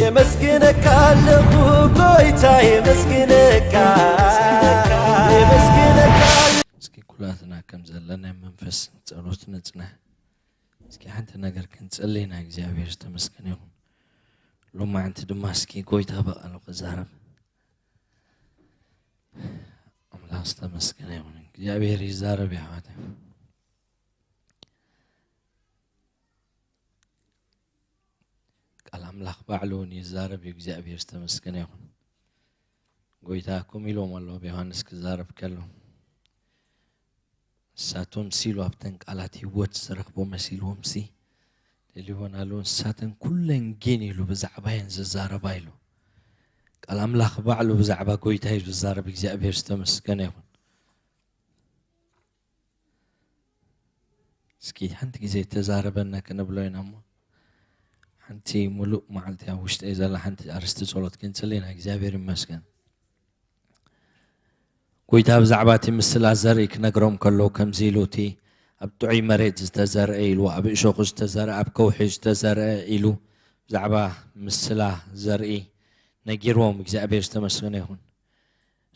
የመስግነካ ኣለኹ ጎይታ፣ የመስግነካ፣ የመስግነካ። እስኪ ኩላትና ከም ዘለና መንፈስ ጸሎት ንጽናሕ። እስኪ ሓንቲ ነገር ክንጽሊ ኢና። እግዚኣብሔር ዝተመስገነ ይኹን። ሎማዓንቲ ድማ እስኪ ጎይታ ብቓሉ ክዛረብ። ኣምላኽ ዝተመስገነ ይኹን። እግዚኣብሔር ይዛረብ፣ የሕዋተይ። ቃል ኣምላኽ ባዕሉ እውን ይዛረብ እዩ። እግዚኣብሔር ዝተመስገነ ይኹን። ጎይታ ከምኡ ኢልዎም ኣሎ፣ ኣብ ዮሃንስ ክዛረብ ከሎ፣ ንሳቶም ሲሉ ኣብተን ቃላት ህይወት ዝረኽቦ መሲልዎም ሲ ደልይወን ኣለዉ። ንሳተን ኩለን ግን ኢሉ ብዛዕባየን ዝዛረባ ኢሉ። ቃል ኣምላኽ ባዕሉ ብዛዕባ ጎይታ እዩ ዝዛረብ። እግዚኣብሔር ዝተመስገነ ይኹን። እስኪ ሓንቲ ግዜ ተዛረበና ክንብሎ ኢና እሞ፣ ሓንቲ ሙሉእ መዓልቲ ኣብ ውሽጠይ ዘላ ሓንቲ ኣርእስቲ ጸሎት ክንጽሊ ኢና። እግዚኣብሔር ይመስገን። ጎይታ ብዛዕባ እቲ ምስላ ዘርኢ ክነግሮም ከሎ ከምዚ ኢሉ፣ እቲ ኣብ ጥዑይ መሬት ዝተዘርአ ኢሉ፣ ኣብ እሾኹ ዝተዘርአ፣ ኣብ ከውሒ ዝተዘርአ ኢሉ ብዛዕባ ምስላ ዘርኢ ነጊርዎም። እግዚኣብሔር ዝተመስገነ ይኹን።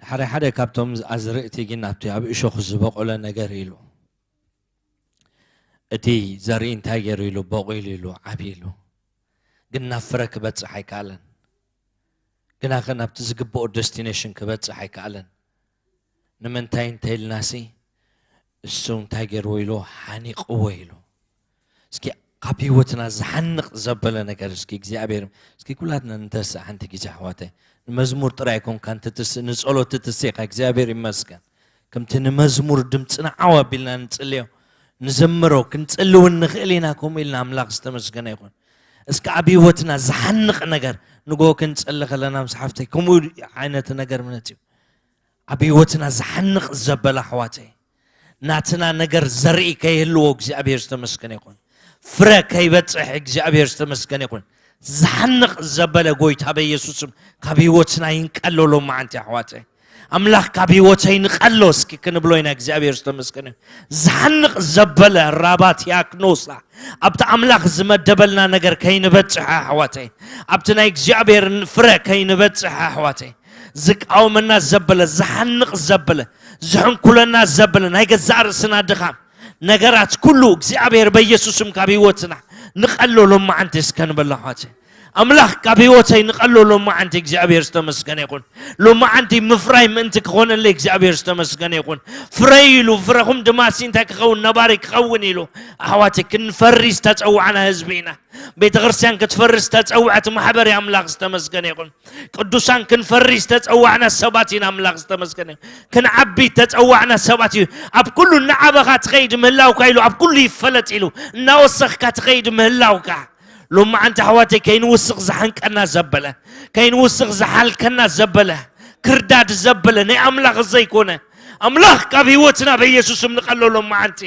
ሓደ ሓደ ካብቶም ኣዝርእቲ ግን ኣብቲ ኣብ እሾኽ ዝበቆለ ነገር ኢሉ። እቲ ዘርኢ እንታይ ገይሩ ኢሉ፣ በቑሉ ኢሉ፣ ዓብዩ ኢሉ። ግን ናብ ፍረ ክበጽሕ ኣይከኣለን። ግናኸ ናብቲ ዝግብኦ ደስቲኔሽን ክበጽሕ ኣይከኣለን። ንምንታይ እንተ ኢልናሲ፣ እሱ እንታይ ገይርዎ ኢሉ፣ ሓኒቕዎ ኢሉ። እስኪ ካብ ህይወትና ዝሓንቕ ዘበለ ነገር እስኪ እግዚኣብሔር፣ እስኪ ኩላትና ንተስእ ሓንቲ ግዜ ኣሕዋተይ። ንመዝሙር ጥራይ ኣይኮንካ እንትትስእ፣ ንጸሎት ትትስእ ኢኻ። እግዚኣብሔር ይመስገን። ከምቲ ንመዝሙር ድምፅና ዓው ኣቢልና ንጽልዮ፣ ንዘምሮ፣ ክንጽሊ እውን ንኽእል ኢና። ከምኡ ኢልና ኣምላኽ ዝተመስገነ ይኹን። እስኪ ኣብ ህይወትና ዝሓንቕ ነገር ንጎ ክንጽሊ ከለና ምስ ሓፍተይ ከምኡ ዓይነት ነገር እምነት እዩ። ኣብ ህይወትና ዝሓንቕ ዘበለ ኣሕዋተይ፣ ናትና ነገር ዘርኢ ከይህልዎ እግዚኣብሔር ዝተመስገነ ይኹን። ፍረ ከይበጽሕ እግዚኣብሔር ዝተመስገነ ይኹን። ዝሓንቕ ዘበለ ጎይታ በኢየሱስም ካብ ህይወትና ይንቀሎ ሎማዓንቲ ኣሕዋተይ። ኣምላኽ ካብ ህይወተይ ንቐሎ እስኪ ክንብሎ ኢና። እግዚኣብሔር ዝተመስገነ ይኹን። ዝሓንቕ ዘበለ ራባት ያክኖሳ ኣብቲ ኣምላኽ ዝመደበልና ነገር ከይንበጽሕ ኣሕዋተይ፣ ኣብቲ ናይ እግዚኣብሔር ፍረ ከይንበጽሕ ኣሕዋተይ፣ ዝቃወመና ዘበለ፣ ዝሓንቕ ዘበለ፣ ዝሕንኩለና ዘበለ ናይ ገዛእ ርእስና ድኻም ነገራት ኩሉ እግዚኣብሔር በኢየሱስም ካብ ህይወትና ንቐሎ ሎማዓንቲ እስከ ንበል ኣሕዋተይ። ኣምላኽ ካብ ህይወተይ ንቐሎ ሎማዓንቲ። እግዚኣብሔር ዝተመስገነ ይኹን። ሎማዓንቲ ምፍራይ ምእንቲ ክኾነለይ እግዚኣብሔር ዝተመስገነ ይኹን። ፍረይ ኢሉ፣ ፍረኹም ድማ ሲ እንታይ ክኸውን? ነባሪ ክኸውን ኢሉ። ኣሕዋተይ፣ ክንፈሪ ዝተጸዋዕና ህዝቢ ኢና። ቤተ ክርስቲያን ክትፈሪ ዝተጸውዐት ማሕበር እያ። ኣምላኽ ዝተመስገነ ይኹን። ቅዱሳን ክንፈሪ ዝተጸዋዕና ሰባት ኢና። ኣምላኽ ዝተመስገነ ይኹን። ክንዓቢ ዝተጸዋዕና ሰባት እዩ። ኣብ ኩሉ እናዓበኻ ትኸይድ ምህላውካ ኢሉ፣ ኣብ ኩሉ ይፈለጥ ኢሉ፣ እናወሰኽካ ትኸይድ ምህላውካ። ሎማዓንቲ ኣሕዋተይ፣ ከይንውስኽ ዝሓንቀና ዘበለ፣ ከይንውስኽ ዝሓልከና ዘበለ፣ ክርዳድ ዘበለ ናይ ኣምላኽ ዘይኮነ ኣምላኽ ካብ ህይወትና በኢየሱስም ንቐሎ ሎማዓንቲ።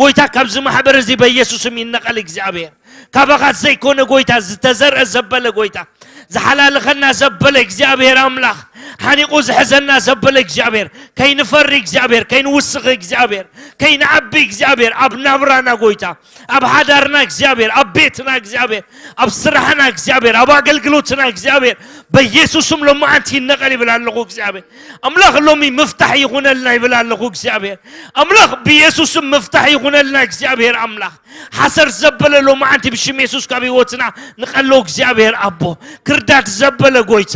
ጎይታ ካብዚ ማሕበር እዚ በኢየሱስም ይነቐል እግዚኣብሔር። ካባኻ ዘይኮነ ጎይታ፣ ዝተዘርአ ዘበለ ጎይታ፣ ዝሓላልኸና ዘበለ እግዚኣብሔር ኣምላኽ፣ ሓኒቑ ዝሕዘና ዘበለ እግዚኣብሔር፣ ከይንፈሪ እግዚኣብሔር፣ ከይንውስኽ እግዚኣብሔር፣ ከይንዓቢ እግዚኣብሔር፣ ኣብ ናብራና ጎይታ፣ ኣብ ሓዳርና እግዚኣብሔር፣ ኣብ ቤትና እግዚኣብሔር፣ ኣብ ስራሕና እግዚኣብሔር፣ ኣብ ኣገልግሎትና እግዚኣብሔር፣ በኢየሱስም ሎማዓንቲ ይነቐል ይብል ኣለኹ እግዚኣብሔር። ኣምላኽ ሎሚ ምፍታሕ ይኹነልና ይብል ኣለኹ እግዚኣብሔር። ኣምላኽ ብኢየሱስም ምፍታሕ ይኹነልና እግዚኣብሔር ኣምላኽ። ሓሰር ዘበለ ሎማዓንቲ ብሽም የሱስ ካብ ህይወትና ንቐሎ እግዚኣብሔር ኣቦ። ክርዳድ ዘበለ ጎይታ፣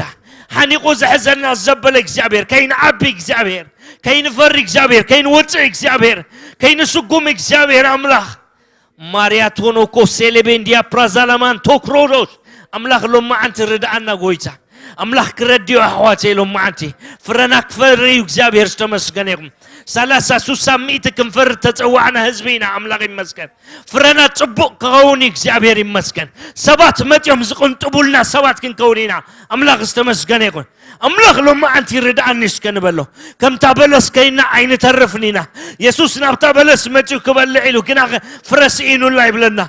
ሓኒቑ ዝሕዘና ዘበለ እግዚኣብሔር፣ ከይንዓቢ እግዚኣብሔር፣ ከይንፈሪ እግዚኣብሔር፣ ከይንወፅእ እግዚኣብሔር፣ ከይንስጉም እግዚኣብሔር ኣምላኽ። ማርያ ቶኖኮ ሴሌቤንድያ ፕራዛላማን ቶክሮዶስ ኣምላኽ ሎማዓንቲ ርድኣና ጎይታ። ኣምላኽ ክረድዮ ኣሕዋተይ ሎማዓንቲ። ፍረና ክፈሪ እዩ እግዚኣብሔር ዝተመስገነ ይኹን። ሰላሳ ሱሳ ሚእቲ ክንፈሪ ተጸዋዕና ህዝቢ ኢና። ኣምላኽ ይመስገን። ፍረና ጽቡቕ ክኸውን እዩ እግዚኣብሔር ይመስገን። ሰባት መጥዮም ዝቕንጥቡልና ሰባት ክንከውን ኢና። ኣምላኽ ዝተመስገነ ይኹን። ኣምላኽ ሎማዓንቲ ርድኣኒ እስከ ንበሎ። ከምታ በለስ ከይና ኣይንተርፍን ኢና። የሱስ ናብታ በለስ መጥዩ ክበልዕ ኢሉ ግናኸ ፍረ ስኢኑላ ይብለና።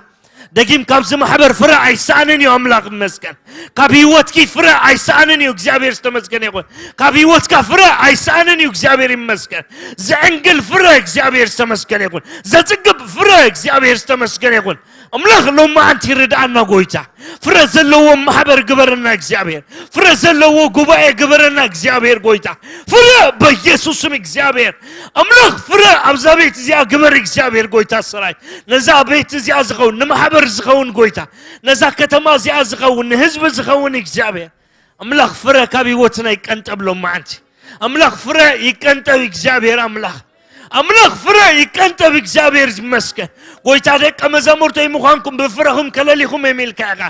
ደጊም ካብዚ ማሕበር ፍረ ኣይሰኣንን እዩ ኣምላኽ ይመስገን። ካብ ህይወትኪ ፍረ ኣይሰኣንን እዩ እግዚኣብሔር ዝተመስገነ ይኹን። ካብ ህይወትካ ፍረ ኣይሰኣንን እዩ እግዚኣብሔር ይመስገን። ዘዕንግል ፍረ እግዚኣብሔር ዝተመስገነ ይኹን። ዘጽግብ ፍረ እግዚኣብሔር ዝተመስገነ ይኹን። ኣምላኽ ሎማዓንቲ ርድኣና ጎይታ። ፍረ ዘለዎ ማሕበር ግበረና እግዚኣብሔር። ፍረ ዘለዎ ጉባኤ ግበረና እግዚኣብሔር ጎይታ። ፍረ በኢየሱስም እግዚኣብሔር ኣምላኽ ፍረ ኣብዛ ቤት እዚኣ ግበር እግዚኣብሔር ጎይታ ሰራዊት። ነዛ ቤት እዚኣ ዝኸውን ንማሕበር ዝኸውን ጎይታ፣ ነዛ ከተማ እዚኣ ዝኸውን ንህዝቢ ዝኸውን እግዚኣብሔር ኣምላኽ ፍረ ካብ ህይወትና ይቀንጠብ ሎማዓንቲ። ኣምላኽ ፍረ ይቀንጠብ እግዚኣብሔር ኣምላኽ ኣምላኽ ፍረ ይቀንጠብ እግዚኣብሔር ይመስገን። ጎይታ ደቀ መዛሙርተይ ምዃንኩም ብፍረኹም ከለሊኹም እዮም ኢልካ ኢኻ።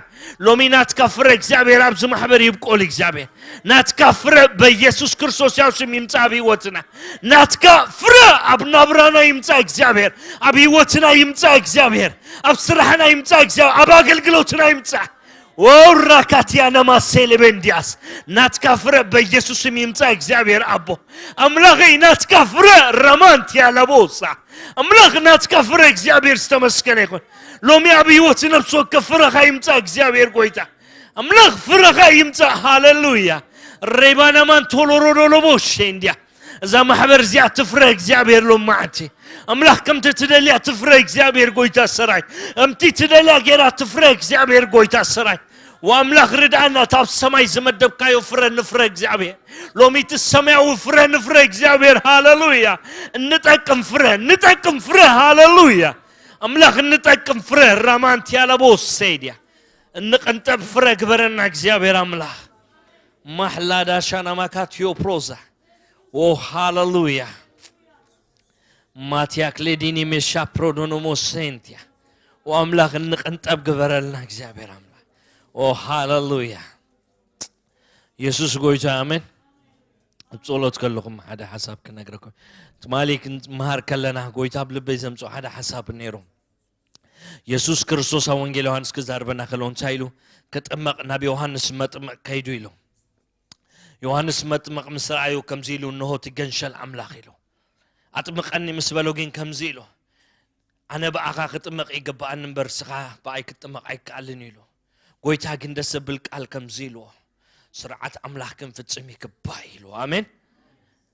ሎሚ ናትካ ፍረ እግዚኣብሔር ኣብዚ ማሕበር ይብቆል እግዚኣብሔር። ናትካ ፍረ በኢየሱስ ክርስቶስ ያው ስም ይምጻእ ኣብ ህይወትና። ናትካ ፍረ ኣብ ናብራና ይምጻእ እግዚኣብሔር። ኣብ ህይወትና ይምጻእ እግዚኣብሔር። ኣብ ስራሕና ይምጻእ እግዚኣብሔር። ኣብ ኣገልግሎትና ይምጻእ። ወራካቲያ ነማሴሌ ቤንዲያስ ናትካ ፍረ በኢየሱስ ስም ይምጻእ እግዚኣብሔር ኣቦ። ኣምላኸይ ናትካ ፍረ ረማንቲያ ለቦሳ ኣምላኽ ናትካ ፍረ እግዚኣብሔር ዝተመስገነ ይኹን። ሎሚ ኣብ ህይወት ነፍሲ ወከፍ ፍረኻ ይምጻእ እግዚኣብሔር ጎይታ። ኣምላኽ ፍረኻ ይምጻእ። ሃሌሉያ። ሬባናማን ቶሎሮዶሎቦ ሼንዲያ እዛ ማሕበር እዚኣ ትፍረ እግዚኣብሔር ሎማዓንቲ። ኣምላኽ ከምቲ ትደልያ ትፍረ እግዚኣብሔር ጎይታ ሰራይ። ከምቲ ትደልያ ጌራ ትፍረ እግዚኣብሔር ጎይታ ሰራይ። ወኣምላኽ ርድኣና፣ እታ ኣብ ሰማይ ዝመደብካዮ ፍረ ንፍረ እግዚኣብሔር። ሎሚ እቲ ሰማያዊ ፍረ ንፍረ እግዚኣብሔር። ሃሌሉያ። እንጠቅም ፍረ፣ እንጠቅም ፍረ። ሃሌሉያ። ኣምላኽ እንጠቅም ፍረ። ራማንቲያ ለቦ ሴድያ እንቕንጠብ ፍረ ግበረና እግዚኣብሔር ኣምላኽ። ማሕላዳ ሻናማካትዮ ፕሮዛ። ኦ ሃሌሉያ። ማቲያ ክሌዲኒ ሜሻ ፕሮዶኖሞ ሴንቲያ። ኦ ኣምላኽ እንቕንጠብ ግበረልና እግዚኣብሔር ኣምላኽ። ኦ ሃሌሉያ። የሱስ ጎይታ ኣሜን። ኣብ ጸሎት ከለኹም ሓደ ሓሳብ ክነግረኩም። ትማሊ ክንመሃር ከለና ጎይታ ኣብ ልበይ ዘምጽኦ ሓደ ሓሳብ ነይሩ። የሱስ ክርስቶስ ኣብ ወንጌል ዮሃንስ ክዛርበና ከሎ እንታይ ኢሉ? ክጥመቕ ናብ ዮሃንስ መጥምቕ ከይዱ ኢሉ። ዮሃንስ መጥምቕ ምስ ረኣዩ ከምዚ ኢሉ፣ እንሆ እቲ ገንሸል ኣምላኽ ኢሉ። ኣጥምቐኒ ምስ በሎ ግን ከምዚ ኢሉ፣ ኣነ ብኣኻ ክጥመቕ ይግብኣኒ እምበር ንስኻ ብኣይ ክትጥመቕ ኣይከኣልን ኢሉ። ጎይታ ግን ደስ ዘብል ቃል ከምዚ ኢልዎ፣ ስርዓት ኣምላኽ ክንፍጽም ይግባእ ኢልዎ። ኣሜን።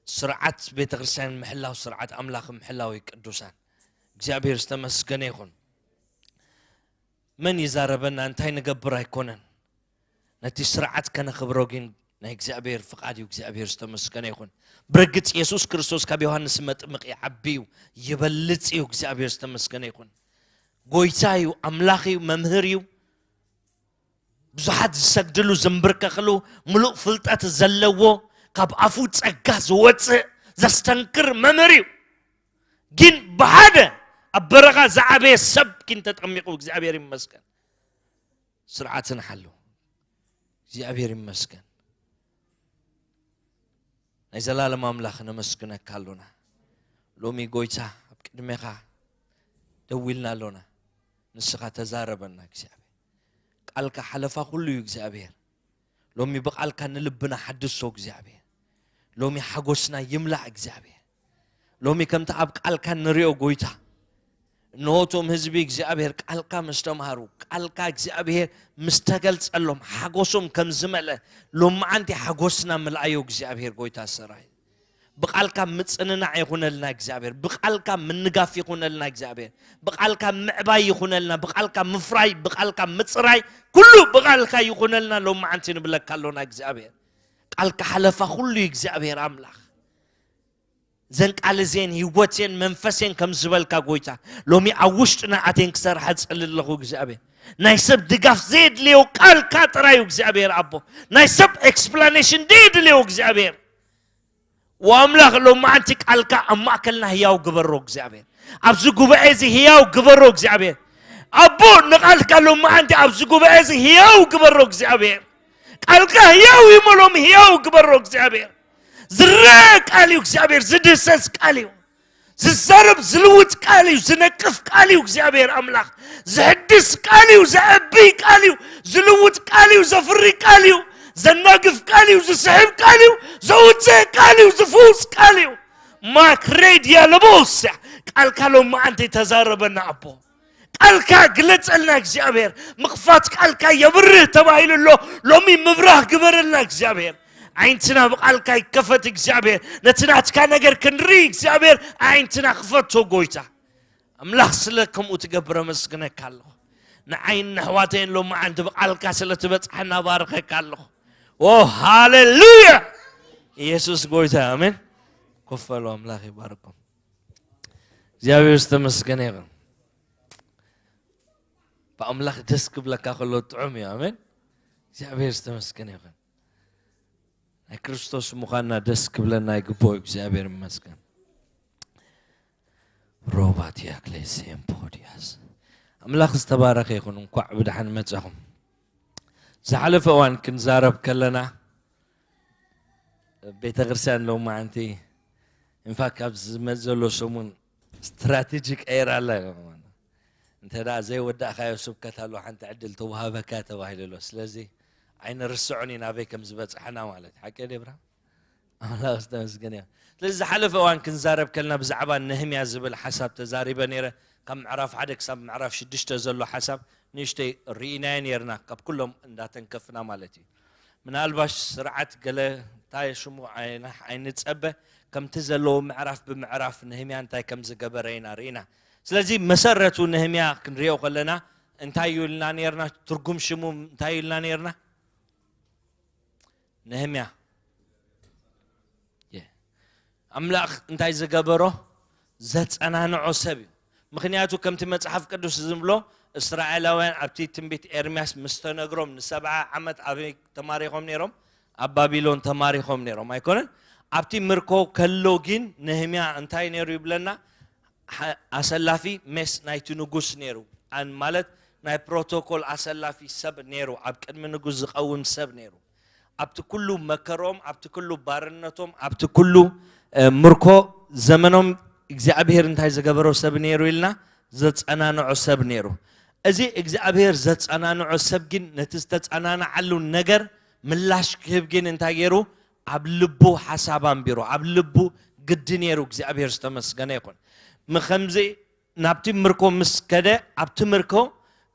ስርዓት ቤተ ክርስቲያን ምሕላው ስርዓት ኣምላኽ ምሕላው እዩ ቅዱሳን። እግዚኣብሔር ዝተመስገነ ይኹን። መን ይዛረበና እንታይ ንገብር ኣይኮነን። ነቲ ስርዓት ከነኽብሮ ግን ናይ እግዚኣብሔር ፍቓድ እዩ። እግዚኣብሔር ዝተመስገነ ይኹን። ብርግጽ የሱስ ክርስቶስ ካብ ዮሃንስ መጥምቕ ይዓቢ እዩ፣ ይበልጽ እዩ። እግዚኣብሔር ዝተመስገነ ይኹን። ጎይታ እዩ፣ ኣምላኽ እዩ፣ መምህር እዩ። ብዙሓት ዝሰግድሉ ዝንብርከኽሉ ምሉእ ፍልጠት ዘለዎ ካብ ኣፉ ጸጋ ዝወጽእ ዘስተንክር መምህር እዩ። ግን ብሓደ ኣብ በረኻ ዝዓበየ ሰብ ግን ተጠሚቑ እግዚኣብሔር ይመስገን። ስርዓትን ሓሉ እግዚኣብሔር ይመስገን። ናይ ዘላለም ኣምላኽ ነመስግነካ ኣሎና። ሎሚ ጎይታ ኣብ ቅድሜኻ ደው ኢልና ኣሎና። ንስኻ ተዛረበና እግዚኣብሔር። ቃልካ ሓለፋ ኩሉ እዩ እግዚኣብሔር። ሎሚ ብቃልካ ንልብና ሓድሶ እግዚኣብሔር። ሎሚ ሓጎስና ይምላእ እግዚኣብሔር። ሎሚ ከምቲ ኣብ ቃልካ ንሪኦ ጎይታ፣ እንሆ እቶም ህዝቢ እግዚኣብሔር ቃልካ ምስ ተምሃሩ፣ ቃልካ እግዚኣብሔር ምስ ተገልጸሎም ሓጎሶም ከም ዝመልአ፣ ሎማዓንቲ ሓጎስና ምልኣዮ እግዚኣብሔር ጎይታ ሰራይ። ብቃልካ ምጽንናዕ ይኹነልና እግዚኣብሔር፣ ብቃልካ ምንጋፍ ይኹነልና እግዚኣብሔር፣ ብቃልካ ምዕባይ ይኹነልና፣ ብቃልካ ምፍራይ፣ ብቃልካ ምጽራይ፣ ኩሉ ብቃልካ ይኹነልና ሎማዓንቲ ንብለካ ኣሎና እግዚኣብሔር። ቃልካ ሓለፋ ኩሉ እዩ እግዚኣብሔር ኣምላኽ። ዘን ቃል እዜን ህይወት እየን መንፈስ እየን ከም ዝበልካ ጎይታ፣ ሎሚ ኣብ ውሽጥና ኣትየን ክሰርሓ ዝጸሊ ኣለኹ እግዚኣብሔር። ናይ ሰብ ድጋፍ ዘየድልዮ ቃልካ ጥራይ እዩ እግዚኣብሔር ኣቦ። ናይ ሰብ ኤክስፕላኔሽን ዘየድልዮ እግዚኣብሔር። ወኣምላኽ ሎማዓንቲ ቃልካ ኣብ ማእከልና ህያው ግበሮ እግዚኣብሔር። ኣብዚ ጉባኤ እዚ ህያው ግበሮ እግዚኣብሔር። ኣቦ ንቃልካ ሎማዓንቲ ኣብዚ ጉባኤ እዚ ህያው ግበሮ እግዚኣብሔር። ቃልካ ህያው እዩ እሞ ሎሚ ህያው ግበሮ እግዚኣብሔር። ዝረአ ቃል እዩ እግዚኣብሔር፣ ዝድህሰስ ቃል እዩ። ዝዛረብ ዝልውጥ ቃል እዩ፣ ዝነቅፍ ቃል እዩ እግዚኣብሔር ኣምላኽ። ዝሕድስ ቃል እዩ፣ ዘዕቢ ቃል እዩ፣ ዝልውጥ ቃል እዩ፣ ዘፍሪ ቃል እዩ፣ ዘናግፍ ቃል እዩ፣ ዝስሕብ ቃል እዩ፣ ዘውፅእ ቃል እዩ፣ ዝፍውስ ቃል እዩ። ማክሬድያ ለቦስያ ቃልካ ሎማዓንቲ ተዛረበና ኣቦ። ቃልካ ግለጸልና እግዚኣብሔር። ምኽፋት ቃልካ የብርህ ተባሂሉ ኣሎ። ሎሚ ምብራህ ግበረልና እግዚኣብሔር። ዓይንትና ብቃልካ ይከፈት እግዚኣብሔር። ነቲ ናትካ ነገር ክንርኢ እግዚኣብሔር ዓይንትና ክፈቶ ጎይታ። ኣምላኽ ስለ ከምኡ ትገብር ኣመስግነካ ኣለኹ። ንዓይን ንኣሕዋተይን ሎማዓንቲ ብቓልካ ስለ ትበጽሓና ባርኸካ ኣለኹ። ኦ ሃሌሉያ! ኢየሱስ ጎይታ፣ ኣሜን። ኮፍ በሉ፣ ኣምላኽ ይባርኩም። እግዚኣብሔር ዝተመስገነ ይኹን። ብኣምላኽ ደስ ክብለካ ከሎ ጥዑም እዩ። ኣሜን። እግዚኣብሔር ዝተመስገነ ይኹን። ናይ ክርስቶስ ምዃንና ደስ ክብለና ይግብኦ። እግዚኣብሔር ይመስገን። ሮባትያ ክሌሴም ፖድያስ፣ ኣምላኽ ዝተባረኸ ይኹን። እንኳዕ ብደሓን መጻኹም። ዝሓለፈ እዋን ክንዛረብ ከለና፣ ቤተ ክርስቲያን ሎማዓንቲ፣ ኢንፋክት፣ ካብ ዝመጽእ ዘሎ ሰሙን ስትራቴጂ ቀይራ ኣላ። እንተ ደኣ ዘይወዳእካዮ ስብከት ኣሎ፣ ሓንቲ ዕድል ተዋህበካ ተባሂሉ ኣሎ። ስለዚ ኣይንርስዖን ኢና ኣበይ ከም ዝበጽሐና ማለት። ሓቂ ድዩ ብራ? ኣምላኽ ዝተመስገነ ይኹን። ስለዚ ዝሓለፈ እዋን ክንዛረብ ከለና ብዛዕባ ነህምያ ዝብል ሓሳብ ተዛሪበ ነይረ። ካብ ምዕራፍ ሓደ ክሳብ ምዕራፍ ሽዱሽተ ዘሎ ሓሳብ ንእሽተይ ርኢናዮ ነይርና፣ ካብ ኩሎም እንዳተንከፍና ማለት እዩ። ምናልባሽ ስርዓት ገለ እንታይ ሽሙ ኣይና-፣ ኣይንጸበ፣ ከምቲ ዘለዎ ምዕራፍ ብምዕራፍ ነህምያ እንታይ ከም ዝገበረ ኢና ርኢና። ስለዚ መሰረቱ ነህምያ ክንሪኦ ከለና እንታይ እዩ ኢልና ነይርና? ትርጉም ሽሙ እንታይ እዩ ኢልና ነይርና? ነህምያ። የ-፣ ኣምላኽ እንታይ ዝገበሮ? ዘጸናንዖ ሰብ እዩ። ምኽንያቱ ከምቲ መጽሓፍ ቅዱስ ዝብሎ፣ እስራኤላውያን ኣብቲ ትንቢት ኤርምያስ ምስ ተነግሮም ንሰብዓ ዓመት ኣበይ ተማሪኾም ነይሮም? ኣብ ባቢሎን ተማሪኾም ነይሮም ኣይኮነን? ኣብቲ ምርኮ ከሎ ግን ነህምያ እንታይ ነይሩ ይብለና? ሓ-፣ ኣሰላፊ ሜስ ናይቲ ንጉስ ነይሩ። ኣን-፣ ማለት ናይ ፕሮቶኮል ኣሰላፊ ሰብ ነይሩ። ኣብ ቅድሚ ንጉስ ዝቐውም ሰብ ነይሩ። ኣብቲ ኩሉ መከሮም፣ ኣብቲ ኩሉ ባርነቶም፣ ኣብቲ ኩሉ፣ እ፣ ምርኮ ዘመኖም እግዚኣብሔር እንታይ ዝገበሮ ሰብ ነይሩ ኢልና? ዘጸናንዖ ሰብ ነይሩ። እዚ እግዚኣብሔር ዘጸናንዖ ሰብ ግን ነቲ ዝተጸናንዓሉ ነገር ምላሽ ክህብ ግን እንታይ ገይሩ? ኣብ ልቡ ሓሳብ ኣንቢሩ፣ ኣብ ልቡ ግዲ ነይሩ። እግዚኣብሔር ዝተመስገነ ይኹን። ምኸምዚ ናብቲ ምርኮ ምስ ከደ፣ ኣብቲ ምርኮ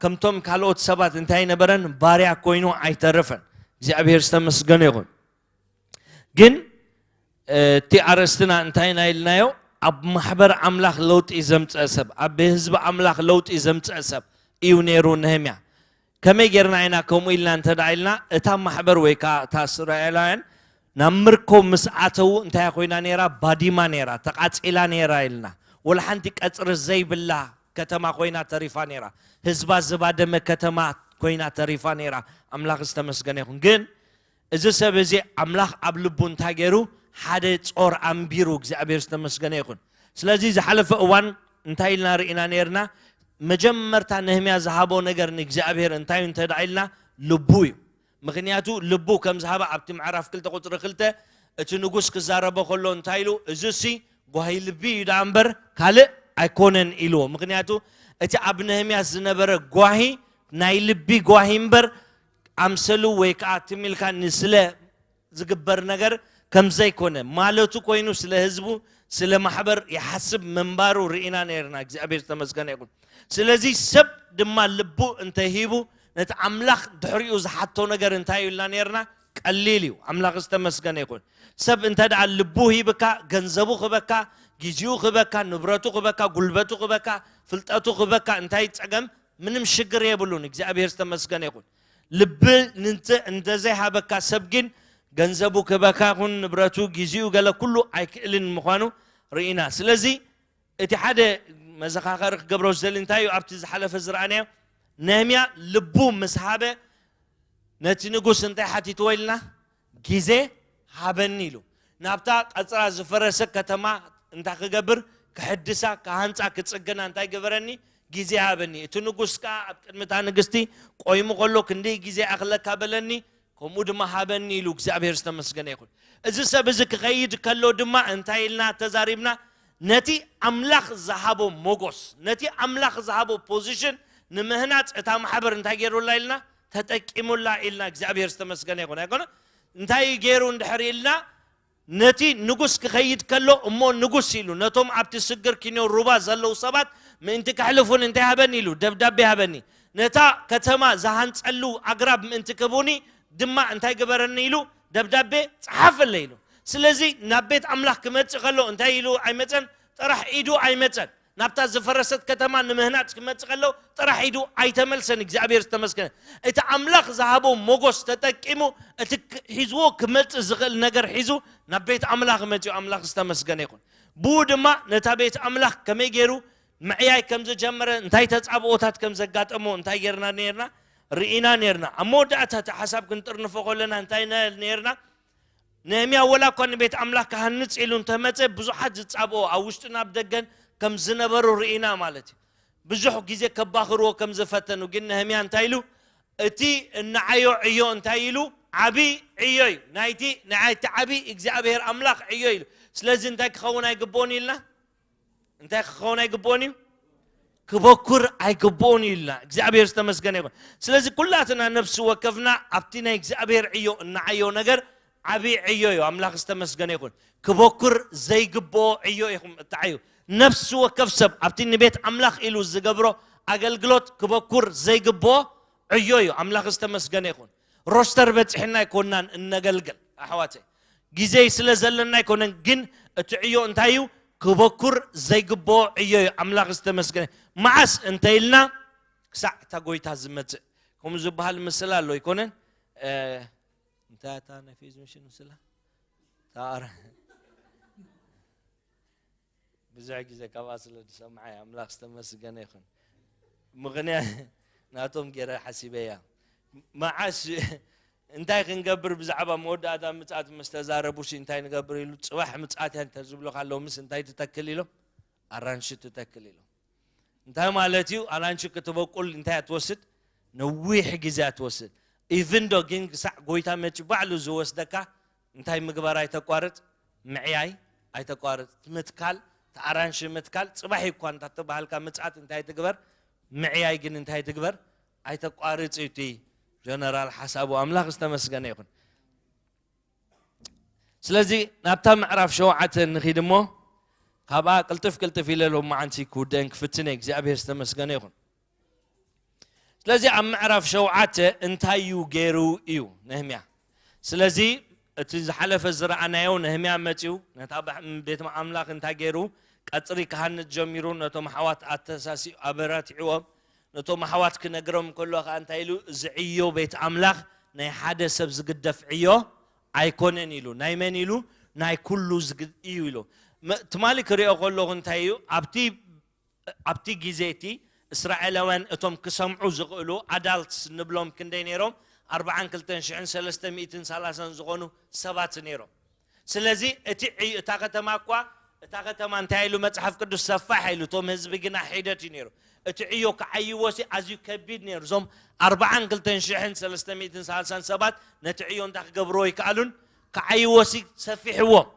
ከምቶም ካልኦት ሰባት እንታይ ነበረን? ባርያ ኮይኑ ኣይተረፈን። እግዚኣብሔር ዝተመስገነ ይኹን። ግን፣ እ፣ እቲ ኣርእስትና እንታይ ኢና ኢልናዮ? ኣብ ማሕበር ኣምላኽ ለውጢ ዘምጽአ ሰብ፣ ኣብ ህዝቢ ኣምላኽ ለውጢ ዘምጽአ ሰብ እዩ ነይሩ ነህምያ። ከመይ ጌርና ኢና ከምኡ ኢልና እንተ ደኣ ኢልና፣ እታ ማሕበር ወይ ከኣ እታ እስራኤላውያን ናብ ምርኮ ምስ ኣተዉ እንታይ ኮይና ነይራ? ባዲማ ነይራ፣ ተቓጺላ ነይራ ኢልና። ወላ ሓንቲ ቀጽሪ ዘይብላ ከተማ ኮይና ተሪፋ ነይራ። ህዝባ ዝባደመ ከተማ ኮይና ተሪፋ ነይራ። ኣምላኽ ዝተመስገነ ይኹን። ግን እዚ ሰብ እዚ ኣምላኽ ኣብ ልቡ እንታይ ገይሩ? ሓደ ጾር ኣንቢሩ። እግዚኣብሔር ዝተመስገነ ይኹን። ስለዚ ዝሓለፈ እዋን እንታይ ኢልና ርኢና ነይርና? መጀመርታ ነህምያ ዝሃቦ ነገር ንእግዚኣብሔር እንታይ እዩ እንተ ደኣ ኢልና? ልቡ እዩ። ምኽንያቱ ልቡ ከም ዝሃበ ኣብቲ ምዕራፍ ክልተ ቁጽሪ ክልተ እቲ ንጉስ ክዛረቦ ከሎ እንታይ ኢሉ? እዚሲ ጓሂ ልቢ እዩ ደኣ እምበር ካልእ ኣይኮነን ኢልዎ። ምኽንያቱ እቲ ኣብ ነህምያ ዝነበረ ጓሂ ናይ ልቢ ጓሂ እምበር ኣምሰሉ ወይ ከኣ ትም ኢልካ ንስለ ዝግበር ነገር ከም ዘይኮነ ማለቱ ኮይኑ ስለ ህዝቡ፣ ስለ ማሕበር ይሓስብ ምንባሩ ርኢና ነይርና። እግዚኣብሔር ዝተመስገነ ይኹን። ስለዚ ሰብ ድማ ልቡ እንተሂቡ ነቲ ኣምላኽ ድሕሪኡ ዝሓቶ ነገር እንታይ እዩ ኢልና ነይርና? ቀሊል እዩ። ኣምላኽ ዝተመስገነ ይኹን። ሰብ እንተ ደኣ ልቡ ሂብካ፣ ገንዘቡ ክበካ፣ ግዜኡ ክበካ፣ ንብረቱ ክበካ፣ ጉልበቱ ክበካ፣ ፍልጠቱ ክበካ፣ እንታይ ጸገም? ምንም ሽግር የብሉን። እግዚኣብሔር ዝተመስገነ ይኹን። ልቢ ንንተ-፣ እንተዘይሃበካ ሰብ ግን ገንዘቡ ክበካ ይኹን ንብረቱ፣ ግዜኡ፣ ገለ ኩሉ ኣይክእልን ምዃኑ ርኢና። ስለዚ እቲ ሓደ መዘኻኸሪ ክገብሮ ዝደሊ እንታይ እዩ? ኣብቲ ዝሓለፈ ዝረኣናዮ ነህምያ ልቡ ምስ ሃበ ነቲ ንጉስ እንታይ ሓቲትዎ ኢልና? ግዜ ሃበኒ ኢሉ። ናብታ ቀጽራ ዝፈረሰ ከተማ እንታይ ክገብር? ክሕድሳ፣ ክሃንጻ፣ ክጽገና እንታይ ግበረኒ? ግዜ ሃበኒ። እቲ ንጉስ ከኣ ኣብ ቅድሚ እታ ንግስቲ ቆይሙ ከሎ ክንደይ ግዜ ኣኽለካ በለኒ፣ ከምኡ ድማ ሃበኒ ኢሉ እግዚኣብሔር ዝተመስገነ ይኹን። እዚ ሰብ እዚ ክኸይድ ከሎ ድማ እንታይ ኢልና ተዛሪብና? ነቲ ኣምላኽ ዝሃቦ ሞጎስ፣ ነቲ ኣምላኽ ዝሃቦ ፖዚሽን ንምህናጽ እታ ማሕበር እንታይ ገይሩላ ኢልና? ተጠቂሙላ ኢልና። እግዚኣብሔር ዝተመስገነ ይኹን። ኣይኮነ? እንታይ ገይሩ እንድሕር ኢልና? ነቲ ንጉስ ክኸይድ ከሎ፣ እሞ ንጉስ ኢሉ ነቶም ኣብቲ ስግር ኪንዮ ሩባ ዘለዉ ሰባት ምእንቲ ከሕልፉን እንታይ ሃበኒ ኢሉ? ደብዳቤ ሃበኒ። ነታ ከተማ ዝሃንጸሉ ኣግራብ ምእንቲ ክህቡኒ ድማ እንታይ ግበረኒ ኢሉ? ደብዳቤ ጸሓፈለይ ኢሉ። ስለዚ ናብ ቤት ኣምላኽ ክመጽእ ከሎ እንታይ ኢሉ ኣይመጸን? ጥራሕ ኢዱ ኣይመጸን። ናብታ ዝፈረሰት ከተማ ንምህናጽ ክመጽእ ከሎ ጥራሕ ኢዱ ኣይተመልሰን። እግዚኣብሔር ዝተመስገነ። እቲ ኣምላኽ ዝሃቦ ሞጎስ ተጠቂሙ፣ እቲ ክ-፣ ሒዝዎ ክመጽእ ዝኽእል ነገር ሒዙ ናብ ቤት ኣምላኽ መጺኡ። ኣምላኽ ዝተመስገነ ይኹን። ብኡ ድማ ነታ ቤት ኣምላኽ ከመይ ገይሩ ምዕያይ ከም ዝጀመረ፣ እንታይ ተጻብኦታት ከም ዘጋጠሞ፣ እንታይ ጌርና ኔርና፣ ርኢና ኔርና። ኣብ መወዳእታ እቲ ሓሳብ ክንጥርንፎ ከለና እንታይ ነ-፣ ኔርና? ነህምያ ወላ እኳ ንቤት ኣምላኽ ክሃንጽ ኢሉ እንተመጸ፣ ብዙሓት ዝጻብኦ ኣብ ውሽጥን ኣብ ደገን ከም ዝነበሩ ርኢና ማለት እዩ። ብዙሕ ግዜ ከባኽርዎ ከም ዝፈተኑ፣ ግን ነህምያ እንታይ ኢሉ? እቲ እንዓዮ ዕዮ እንታይ ኢሉ? ዓቢ ዕዮ እዩ። ናይቲ፣ ናይቲ ዓቢ እግዚኣብሔር ኣምላኽ ዕዮ ኢሉ። ስለዚ እንታይ ክኸውን ኣይግብኦን ኢልና? እንታይ ክኸውን ኣይግብኦን እዩ? ክበኩር ኣይግብኦን እዩ ኢልና። እግዚኣብሔር ዝተመስገነ ይኹን። ስለዚ ኩላትና ነፍሲ ወከፍና ኣብቲ ናይ እግዚኣብሔር ዕዮ እንዓዮ ነገር ዓቢ ዕዮ እዩ። ኣምላኽ ዝተመስገነ ይኹን። ክበኩር ዘይግብኦ ዕዮ ኢኹም እትዓዩ። ነፍሲ ወከፍ ሰብ ኣብቲ ንቤት ኣምላኽ ኢሉ ዝገብሮ ኣገልግሎት ክበኩር ዘይግብኦ ዕዮ እዩ። ኣምላኽ ዝተመስገነ ይኹን። ሮስተር በጺሕና ኣይኮናን እነገልግል፣ ኣሕዋተይ። ግዜ ስለ ዘለና ኣይኮነን፣ ግን እቲ ዕዮ እንታይ እዩ? ክበኩር ዘይግብኦ ዕዮ እዩ። ኣምላኽ ዝተመስገነ። መዓስ እንተ ኢልና፣ ክሳዕ እታ ጎይታ ዝመጽእ። ከምኡ ዝበሃል ምስላ ኣሎ ኣይኮነን? እ፣ እንታይ እታ ናይ ፌዝ ሚሽን ምስላ? እታ ኣረ-፣ ብዙሕ ግዜ ካብኣ ስለ ዝሰምዓ እየ። ኣምላኽ ዝተመስገነ ይኹን። ምኽንያት ናቶም ገይረ ሓሲበያ። መዓስ እንታይ ክንገብር ብዛዕባ መወዳእታ ምጽኣት ምስ ተዛረቡ ሲ እንታይ ንገብር ኢሉ፣ ጽባሕ ምጽኣት እያ እንተ ዝብሉኻ ኣለዉ ምስ እንታይ ትተክል ኢሎም? ኣራንሺ ትተክል ኢሎም። እንታይ ማለት እዩ? ኣራንሺ ክትበቁል እንታይ እያ ትወስድ? ነዊሕ ግዜ እያ ትወስድ። ኢቭን ዶ ግን ክሳዕ ጎይታ መጺኡ ባዕሉ ዝወስደካ እንታይ ምግባር ኣይተቋርጽ? ምዕያይ ኣይተቋርጽ። ምትካል፣ እቲ ኣራንሺ ምትካል፣ ጽባሕ እኳ እንተተባሃልካ ምጽኣት እንታይ ትግበር? ምዕያይ ግን እንታይ ትግበር? ኣይተቋርጽ እዩ እቲ ጀነራል ሓሳቡ። ኣምላኽ ዝተመስገነ ይኹን። ስለዚ ናብታ ምዕራፍ ሸውዓተ ንኺድ እሞ፣ ካብኣ ቅልጥፍ ቅልጥፍ ኢለ ሎማዓንቲ ክውደን ክፍትን እየ። እግዚኣብሔር ዝተመስገነ ይኹን። ስለዚ ኣብ ምዕራፍ ሸውዓተ እንታይ እዩ ገይሩ እዩ ነህምያ? ስለዚ እቲ ዝሓለፈ ዝረኣናዮ፣ ነህምያ መጺኡ ነታ ባ-፣ ቤት ኣምላኽ እንታይ ገይሩ? ቀጽሪ ክሃንጽ ጀሚሩ፣ ነቶም ኣሕዋት ኣተሳሲኡ፣ ኣበራቲዕዎም። ነቶም ኣሕዋት ክነግሮም ከሎ ኸኣ እንታይ ኢሉ? እዚ ዕዮ ቤት ኣምላኽ ናይ ሓደ ሰብ ዝግደፍ ዕዮ ኣይኮነን ኢሉ። ናይ መን ኢሉ? ናይ ኩሉ ዝግ-፣ እዩ ኢሉ። መ-፣ ትማሊ ክሪኦ ከለኹ እንታይ እዩ? ኣብቲ፣ ኣብቲ ግዜ እቲ እስራኤላውያን እቶም ክሰምዑ ዝኽእሉ ኣዳልትስ ንብሎም ክንደይ ነይሮም? ኣርባዓን ክልተን ሽሕን ሰለስተ ሚእትን ሰላሳን ዝኾኑ ሰባት ነይሮም። ስለዚ እቲ ዕዩ፣ እታ ከተማ እኳ፣ እታ ከተማ እንታይ ኢሉ መጽሓፍ ቅዱስ? ሰፋሕ ኢሉ፣ እቶም ህዝቢ ግና ሒደት እዩ ነይሩ። እቲ ዕዮ ክዓይዎ ሲ ኣዝዩ ከቢድ ነይሩ። እዞም ኣርባዓን ክልተን ሽሕን ሰለስተ ሚእትን ሰላሳን ሰባት ነቲ ዕዮ እንታይ ክገብርዎ ይከኣሉን? ክዓይዎ ሲ ሰፊሕዎም።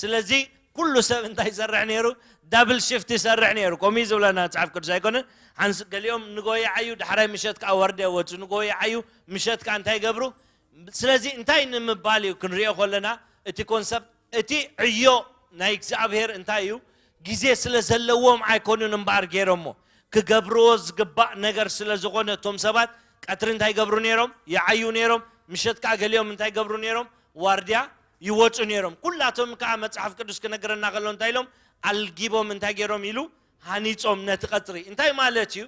ስለዚ ኩሉ ሰብ እንታይ ይሰርሕ ነይሩ? ዳብል ሽፍት ይሰርሕ ነይሩ። ከምኡ እዩ ዝብለና መጽሓፍ ቅዱስ ኣይኮነን? ሓንስ-፣ ገሊኦም ንጎ ይዓዩ፣ ዳሕራይ ምሸት ከኣ ወርደ ይወጹ። ንጎ ይዓዩ፣ ምሸት ከኣ እንታይ ይገብሩ? ስለዚ እንታይ ንምባል እዩ ክንሪኦ ከለና፣ እቲ ኮንሰፕት፣ እቲ ዕዮ ናይ እግዚኣብሔር እንታይ እዩ? ግዜ ስለ ዘለዎም ኣይኮኑን እምበኣር ገይሮሞ። ክገብርዎ ዝግባእ ነገር ስለ ዝኾነ፣ እቶም ሰባት ቀትሪ እንታይ ይገብሩ ነይሮም? ይዓዩ ነይሮም። ምሸት ከኣ ገሊኦም እንታይ ይገብሩ ነይሮም? ዋርድያ ይወጹ ነይሮም። ኩላቶም ከኣ መጽሓፍ ቅዱስ ክነግረና ከሎ እንታይ ኢሎም? ኣልጊቦም እንታይ ገይሮም ኢሉ? ሃኒጾም ነቲ ቀጽሪ። እንታይ ማለት እዩ?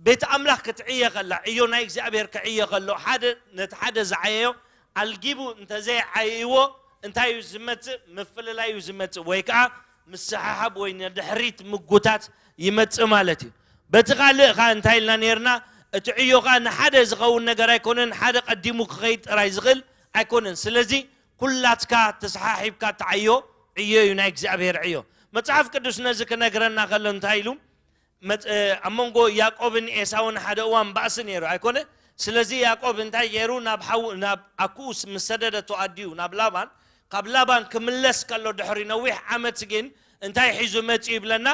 ቤት ኣምላኽ ክትዕየ ከላ፣ ዕዮ ናይ እግዚኣብሔር ክዕየ ከሎ፣ ሓደ ነቲ ሓደ ዝዓየዮ ኣልጊቡ እንተዘይዓይዎ እንታይ እዩ ዝመጽእ? ምፍልላይ እዩ ዝመጽእ፣ ወይ ከኣ ምስሕሓብ ወይ ንድሕሪት ምጉታት ይመጽእ ማለት እዩ። በቲ ካልእ ከኣ እንታይ ኢልና ነይርና? እቲ ዕዮ ከኣ ንሓደ ዝኸውን ነገር ኣይኮነን፣ ሓደ ቀዲሙ ክኸይድ ጥራይ ዝኽእል ኣይኮነን። ስለዚ ኩላትካ ተሰሓሒብካ እትዓዮ ዕዮ እዩ፣ ናይ እግዚኣብሔር ዕዮ። መጽሓፍ ቅዱስ ነዚ ክነግረና ከሎ እንታይ ኢሉ? መጽ-፣ ኣብ መንጎ ያዕቆብን ኤሳውን ሓደ እዋን ባእሲ ነይሩ ኣይኮነ? ስለዚ ያዕቆብ እንታይ ገይሩ? ናብ ሓው-፣ ናብ ኣኩኡ ምስ ሰደደቶ ኣዲኡ ናብ ላባን፣ ካብ ላባን ክምለስ ከሎ ድሕሪ ነዊሕ ዓመት ግን እንታይ ሒዙ መጺኡ ይብለና?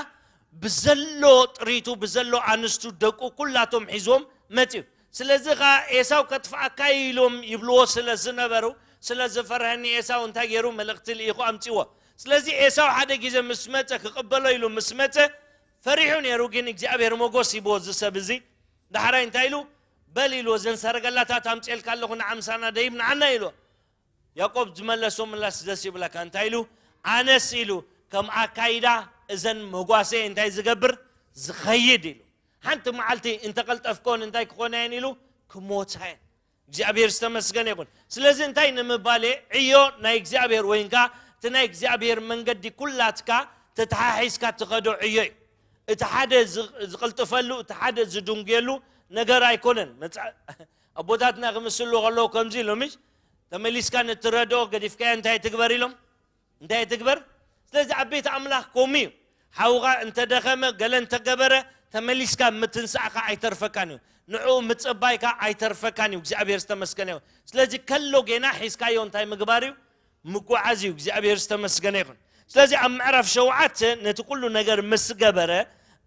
ብዘሎ ጥሪቱ፣ ብዘሎ ኣንስቱ፣ ደቁ ኩላቶም ሒዝዎም መጺኡ። ስለዚ ኸኣ ኤሳው ከጥፍኣካ እዩ ኢሎም ይብልዎ ስለ ዝነበሩ፣ ስለ ዝፈርሀኒ ኤሳው እንታይ ገይሩ? መልእኽቲ ልኢኹ ኣምጺዎ። ስለዚ ኤሳው ሓደ ግዜ ምስ መጸ፣ ክቕበሎ ኢሉ ምስ መጸ፣ ፈሪሑ ነይሩ፣ ግን እግዚኣብሔር ሞጎስ ሂብዎ። እዚ ሰብ እዚ ዳሕራይ እንታይ ኢሉ? በል ኢሉ፣ እዘን ሰረገላታት ኣምጽኤልካ ኣለኹ፣ ንዓ ምሳና ደይብ ንዓና ኢሉ። ያዕቆብ ዝመለሶ ምላስ ደስ ይብለካ። እንታይ ኢሉ? ኣነስ ኢሉ፣ ከም ኣካይዳ እዘን መጓሰየ እንታይ ዝገብር? ዝኸይድ ኢሉ። ሓንቲ መዓልቲ እንተቐልጠፍኮን እንታይ ክኾና እየን ኢሉ? ክሞታ እየን። እግዚኣብሔር ዝተመስገነ ይኹን። ስለዚ እንታይ ንምባል እየ? ዕዮ ናይ እግዚኣብሔር ወይንካ እቲ ናይ እግዚኣብሔር መንገዲ ኩላትካ ተተሓሒዝካ ትኸዶ ዕዮ እዩ። እቲ ሓደ ዝ- ዝቕልጥፈሉ፣ እቲ ሓደ ዝድንጉየሉ ነገር ኣይኮነን። መጽ- ኣቦታትና ክምስሉ ከለዉ ከምዚ ኢሎም፣ ምሽ ተመሊስካ ነቲ ረድኦ ገዲፍካዮ እንታይ ትግበር ኢሎም? እንታይ ትግበር? ስለዚ ኣብ ቤት ኣምላኽ ከምኡ እዩ። ሓውኻ እንተደኸመ፣ ገለ እንተገበረ፣ ተመሊስካ ምትንሳእካ ኣይተርፈካን እዩ። ንዕኡ ምጽባይካ ኣይተርፈካን እዩ። እግዚኣብሔር ዝተመስገነ ይኹን። ስለዚ ከሎ ጌና ሒዝካዮ እንታይ ምግባር እዩ? ምጉዓዝ እዩ። እግዚኣብሔር ዝተመስገነ ይኹን። ስለዚ ኣብ ምዕራፍ ሸውዓተ ነቲ ኩሉ ነገር ምስ ገበረ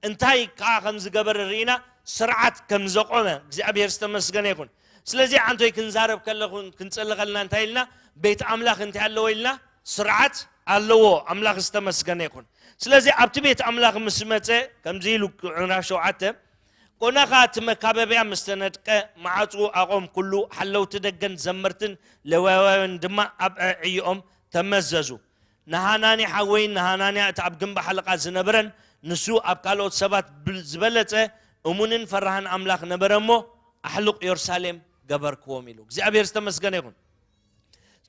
እንታይ ከዓ ከም ዝገበረ ርኢና፣ ስርዓት ከም ዘቆመ እግዚኣብሔር ዝተመስገነ ይኹን። ስለዚ ዓንቶይ ክንዛረብ ከለኹን ክንጽሊ ከልና እንታይ ኢልና? ቤት ኣምላኽ እንታይ ኣለዎ ኢልና? ስርዓት ኣለዎ። ኣምላኽ ዝተመስገነ ይኹን። ስለዚ ኣብቲ ቤት ኣምላኽ ምስ መጸ ከምዚ ኢሉ ምዕራፍ ሸውዓተ፣ ቆናኻ እቲ መካበብያ ምስ ተነድቀ፣ መዓጽኡ ኣቖም፣ ኩሉ ሓለውቲ ደገን ዘመርትን ሌዋውያንን ድማ ኣብ ዕዕይኦም ተመዘዙ። ንሃናኒ ሓወይን ንሃናንያ እቲ ኣብ ግንቢ ሓለቓ ዝነበረን ንሱ ኣብ ካልኦት ሰባት ብል- ዝበለጸ እሙንን ፈራህን ኣምላኽ ነበረ እሞ ኣሕሉቕ የሩሳሌም ገበርክዎም ኢሉ። እግዚኣብሔር ዝተመስገነ ይኹን።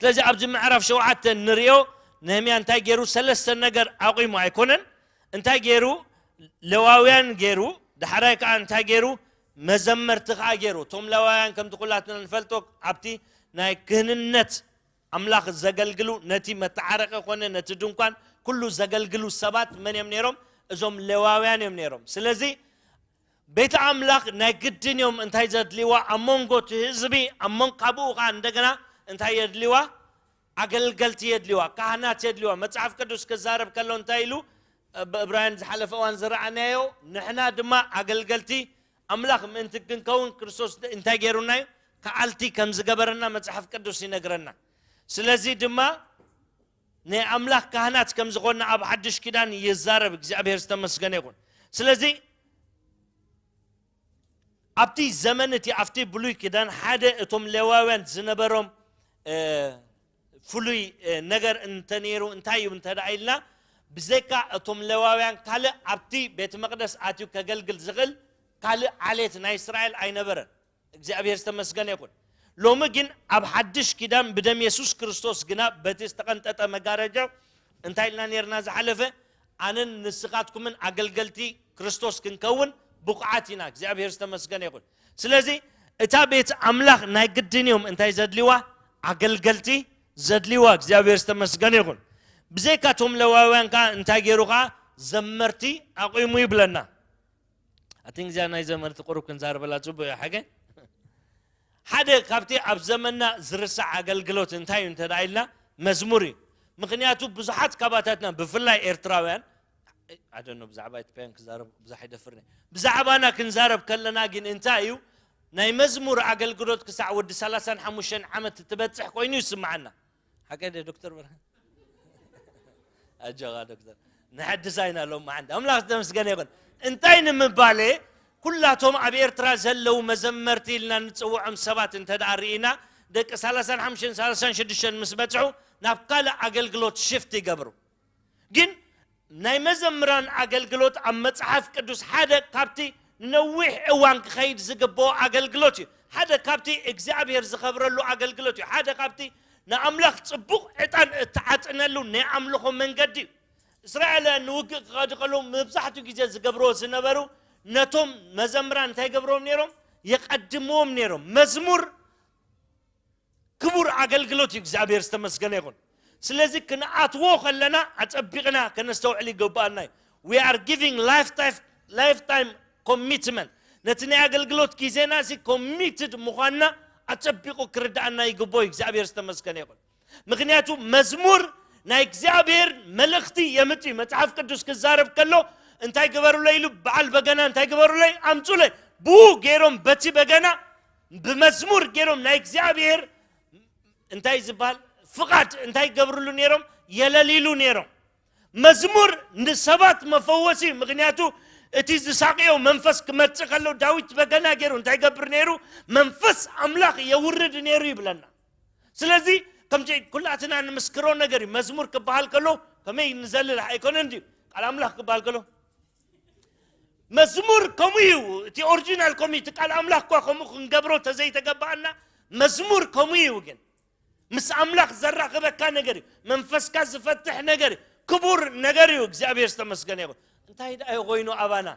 ስለዚ ኣብዚ ምዕራፍ ሸውዓተ ንሪኦ ነህምያ እንታይ ገይሩ? ሰለስተ ነገር ኣቑሙ ኣይኮነን። እንታይ ገይሩ? ሌዋውያን ገይሩ፣ ዳሕራይ ከዓ እንታይ ገይሩ? መዘመርቲ ከዓ ገይሩ። እቶም ሌዋውያን ከምቲ ኩላትና ንፈልጦ ኣብቲ ናይ ክህንነት ኣምላኽ ዘገልግሉ፣ ነቲ መተዓረቂ ኮነ ነቲ ድንኳን ኩሉ ዘገልግሉ ሰባት መን እዮም ነይሮም? እዞም ሌዋውያን እዮም ነይሮም። ስለዚ ቤት ኣምላኽ ናይ ግድን እዮም እንታይ ዘድልዋ? ኣብ መንጎ እቲ ህዝቢ፣ ኣብ መንጎ ካብኡ ከዓ እንደገና እንታይ የድልዋ? ኣገልገልቲ የድልዋ፣ ካህናት የድልዋ። መጽሓፍ ቅዱስ ክዛረብ ከሎ እንታይ ኢሉ? ኣብ እብራውያን ዝሓለፈ እዋን ዝረኣናዮ፣ ንሕና ድማ ኣገልገልቲ ኣምላኽ ምእንቲ ክንከውን ክርስቶስ እንታይ ገይሩና እዩ? ከኣልቲ ከም ዝገበረና መጽሓፍ ቅዱስ ይነግረና። ስለዚ ድማ ናይ ኣምላኽ ካህናት ከም ዝኾንና ኣብ ሓድሽ ኪዳን ይዛረብ። እግዚኣብሔር ዝተመስገነ ይኹን። ስለዚ ኣብቲ ዘመን እቲ ኣብቲ ብሉይ ኪዳን ሓደ እቶም ሌዋውያን ዝነበሮም እ፣ ፍሉይ እ፣ ነገር እንተነይሩ እንታይ እዩ እንተ ደኣ ኢልና፣ ብዘይካ እቶም ሌዋውያን ካልእ ኣብቲ ቤተ መቕደስ ኣትዩ ከገልግል ዝኽእል ካልእ ዓሌት ናይ እስራኤል ኣይነበረን። እግዚኣብሔር ዝተመስገነ ይኹን። ሎሚ ግን ኣብ ሓድሽ ኪዳን ብደም የሱስ ክርስቶስ ግና በቲ ዝተቐንጠጠ መጋረጃ እንታይ ኢልና ነርና ዝሓለፈ? ኣነን ንስኻትኩምን ኣገልገልቲ ክርስቶስ ክንከውን ብቑዓት ኢና። እግዚኣብሔር ዝተመስገነ ይኹን። ስለዚ እታ ቤት ኣምላኽ ናይ ግድን እዮም እንታይ ዘድልዋ? ኣገልገልቲ ዘድልዋ። እግዚኣብሔር ዝተመስገነ ይኹን። ብዘይካቶም ለዋውያን ከኣ እንታይ ገይሩ ከኣ? ዘመርቲ ኣቑሙ ይብለና። ኣቲ እግዚኣብሔር ናይ ዘመርቲ ቁሩብ ክንዛረበላ ጽቡቕ እዩ ሓገ። ሓደ ካብቲ ኣብ ዘመንና ዝርሳዕ ኣገልግሎት እንታይ እዩ እንተ ደኣ ኢልና፣ መዝሙር እዩ። ምኽንያቱ ብዙሓት ካባታትና ብፍላይ ኤርትራውያን ኣደኖ ብዛዕባ ኢትዮጵያን ክዛረብ ብዙሕ ኣይደፍርን እየ። ብዛዕባና ክንዛረብ ከለና ግን እንታይ እዩ ናይ መዝሙር ኣገልግሎት ክሳዕ ወዲ ሰላሳን ሓሙሽተን ዓመት ትበጽሕ ኮይኑ ይስምዓና። ሓቀ ደ ዶክተር ብርሃን ኣጆኻ ዶክተር ንሐድስ ኣይና ሎም መዓንዲ ኣምላኽ ዝተመስገነ ይኹን። እንታይ ንምባለ ኩላቶም ኣብ ኤርትራ ዘለዉ መዘመርቲ ኢልና ንጽውዖም ሰባት እንተ ደኣ ርኢና ደቂ ሰላሳን ሓሙሽተን ሰላሳን ሽዱሽተን ምስ በጽሑ ናብ ካልእ ኣገልግሎት ሽፍት ይገብሩ። ግን ናይ መዘምራን ኣገልግሎት ኣብ መጽሓፍ ቅዱስ ሓደ ካብቲ ንነዊሕ እዋን ክኸይድ ዝግብኦ ኣገልግሎት እዩ። ሓደ ካብቲ እግዚኣብሔር ዝኸብረሉ ኣገልግሎት እዩ። ሓደ ካብቲ ንኣምላኽ ጽቡቕ ዕጣን እትዓጥነሉ ናይ ኣምልኾ መንገዲ እዩ። እስራኤላውያን ንውግእ ክኸዱ ከለዉ መብዛሕትኡ ግዜ ዝገብርዎ ዝነበሩ ነቶም መዘምራን እንታይ ገብርዎም ነይሮም? የቐድምዎም ነይሮም። መዝሙር ክቡር ኣገልግሎት እዩ። እግዚኣብሔር ዝተመስገነ ይኹን። ስለዚ ክንኣትዎ ከለና ኣጸቢቕና ከነስተውዕል ይግብኣና እዩ። We are giving lifetime, lifetime commitment። ነቲ ናይ ኣገልግሎት ግዜና እዚ ኮሚትድ ምዃንና ኣጸቢቑ ክርድኣና ይግብኦ እዩ። እግዚኣብሔር ዝተመስገነ ይኹን። ምኽንያቱ መዝሙር ናይ እግዚኣብሔር መልእኽቲ የምጽእ እዩ። መጽሓፍ ቅዱስ ክዛረብ ከሎ እንታይ ግበሩለይ ኢሉ በዓል በገና እንታይ ግበሩለይ ኣምጹለይ ብኡ ገይሮም በቲ በገና ብመዝሙር ገይሮም ናይ እግዚኣብሔር እንታይ ዝበሃል ፍቓድ እንታይ ገብርሉ ነይሮም? የለሊሉ ነይሮም። መዝሙር ንሰባት መፈወሲ እዩ። ምኽንያቱ እቲ ዝሳቕዮ መንፈስ ክመጽእ ከሎ ዳዊት በገና ገይሩ እንታይ ገብር ነይሩ? መንፈስ ኣምላኽ የውርድ ነይሩ ይብለና። ስለዚ ከምዚ ኩላትና ንምስክሮ ነገር እዩ። መዝሙር ክበሃል ከሎ ከመይ ንዘልል ኣይኮነን ድዩ? ቃል ኣምላኽ ክበሃል ከሎ መዝሙር ከምኡ እዩ። እቲ ኦሪጂናል ከምኡ እዩ። እቲ ቃል ኣምላኽ እኳ ከምኡ ክንገብሮ ተዘይተገባኣና መዝሙር ከምኡ እዩ። ግን ምስ ኣምላኽ ዘራኽበካ ነገር እዩ። መንፈስካ ዝፈትሕ ነገር እዩ። ክቡር ነገር እዩ። እግዚኣብሔር ዝተመስገነ ይኹን። እንታይ ደኣ ኮይኑ ኣባና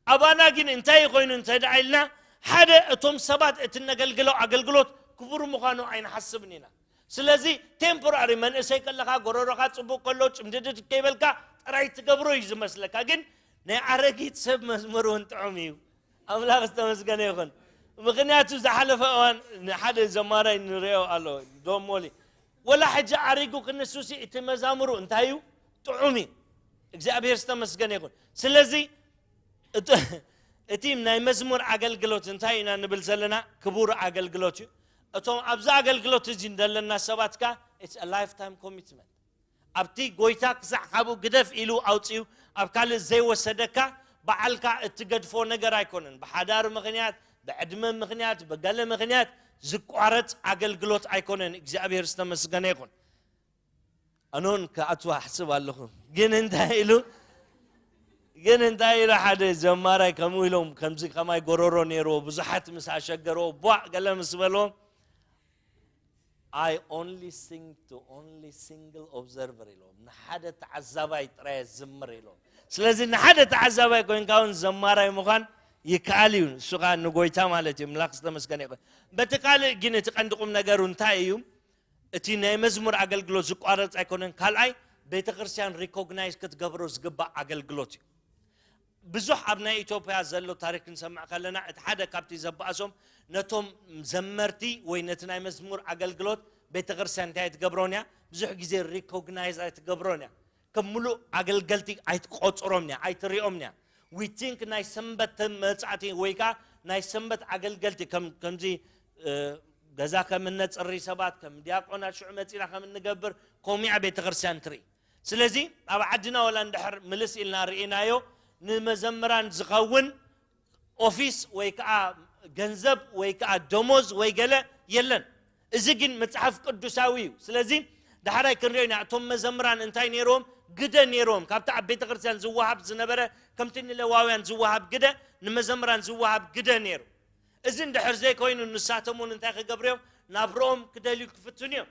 ኣባና ግን እንታይ ኮይኑ እንተ ደኣ ኢልና ሓደ እቶም ሰባት እቲ ነገልግሎ ኣገልግሎት ክቡር ምዃኑ ኣይንሓስብን ኢና። ስለዚ ቴምፖራሪ መንእሰይ ከለኻ ጎረሮኻ ጽቡቕ ከሎ ጭምድድድ ከይበልካ ጥራይ ትገብሮ እዩ ዝመስለካ። ግን ናይ ኣረጊት ሰብ መዝሙር እውን ጥዑም እዩ። ኣምላኽ ዝተመስገነ ይኹን። ምኽንያቱ ዝሓለፈ እዋን ንሓደ ዘማራይ ንሪኦ ኣሎ ዶሞሊ ወላ ሕጂ ኣሪጉ ክንሱሲ እቲ መዛሙሩ እንታይ እዩ ጥዑም እዩ። እግዚኣብሔር ዝተመስገነ ይኹን። ስለዚ እቲ ናይ መዝሙር ኣገልግሎት እንታይ ኢና ንብል ዘለና? ክቡር ኣገልግሎት እዩ። እቶም ኣብዚ ኣገልግሎት እዚ ዘለና ሰባት ከ it's a lifetime commitment። ኣብቲ ጎይታ ክሳዕ ካብኡ ግደፍ ኢሉ ኣውፅኡ ኣብ ካልእ ዘይወሰደካ በዓልካ እትገድፎ ነገር ኣይኮነን። ብሓዳር ምኽንያት፣ ብዕድመ ምኽንያት፣ ብገለ ምኽንያት ዝቋረፅ ኣገልግሎት ኣይኮነን። እግዚኣብሔር ዝተመስገነ ይኹን። ኣኖን ክኣትዋ ኣሕስብ ኣለኹ። ግን እንታይ ኢሉ ግን እንታይ ኢሉ ሓደ ዘማራይ ከምኡ ኢሎም ከምዚ ከማይ ጎረሮ ነይርዎ ብዙሓት ምስ ኣሸገርዎ ቧዕ ገለ ምስ በልዎም I only sing to only single observer ኢሎም ንሓደ ተዓዛባይ ጥራይ ዝምር ኢሎም። ስለዚ ንሓደ ተዓዛባይ ኮይንካ እውን ዘማራይ ምዃን ይከኣል እዩ። ንሱ ከዓ ንጎይታ ማለት እዩ። ምላኽ ዝተመስገነ ይኾን። በቲ ካልእ ግን እቲ ቀንዲ ቁም ነገሩ እንታይ እዩ? እቲ ናይ መዝሙር ኣገልግሎት ዝቋረጽ ኣይኮነን። ካልኣይ ቤተ ክርስቲያን ሪኮግናይዝ ክትገብሮ ዝግባእ ኣገልግሎት እዩ። ብዙሕ ኣብ ናይ ኢትዮጵያ ዘሎ ታሪክ ክንሰምዕ ከለና እቲ ሓደ ካብቲ ዘባእሶም ነቶም ዘመርቲ ወይ ነቲ ናይ መዝሙር ኣገልግሎት ቤተ ክርስቲያን እንታይ ኣይትገብሮን እያ፣ ብዙሕ ግዜ ሪኮግናይዝ ኣይትገብሮን እያ። ከም ምሉእ ኣገልገልቲ ኣይትቆጽሮም እያ፣ ኣይትሪኦም እያ። We think ናይ ሰንበት መጻእቲ ወይ ከዓ ናይ ሰንበት ኣገልገልቲ ከም ከምዚ ገዛ ከም እነጽሪ ሰባት ከም ዲያቆናት ሽዑ መጺና ከም እንገብር ኮሚያ ቤተክርስትያን ትርኢ። ስለዚ ኣብ ዓድና ወላ እንድሕር ምልስ ኢልና ርኢናዮ ንመዘምራን ዝኸውን ኦፊስ ወይ ከዓ ገንዘብ ወይ ከዓ ደሞዝ ወይ ገለ የለን። እዚ ግን መጽሓፍ ቅዱሳዊ እዩ። ስለዚ ዳሕራይ ክንሪኦ ኢና እቶም መዘምራን እንታይ ነይርዎም ግደ ነይርዎም ካብቲ ኣብ ቤተክርስትያን ዝወሃብ ዝነበረ ከምቲ ንሌዋውያን ዝወሃብ ግደ ንመዘምራን ዝወሃብ ግደ ነይሩ። እዚ እንድሕር ዘይኮይኑ ንሳቶም እውን እንታይ ክገብሩ እዮም? ናብርኦም ክደልዩ ክፍትኑ እዮም።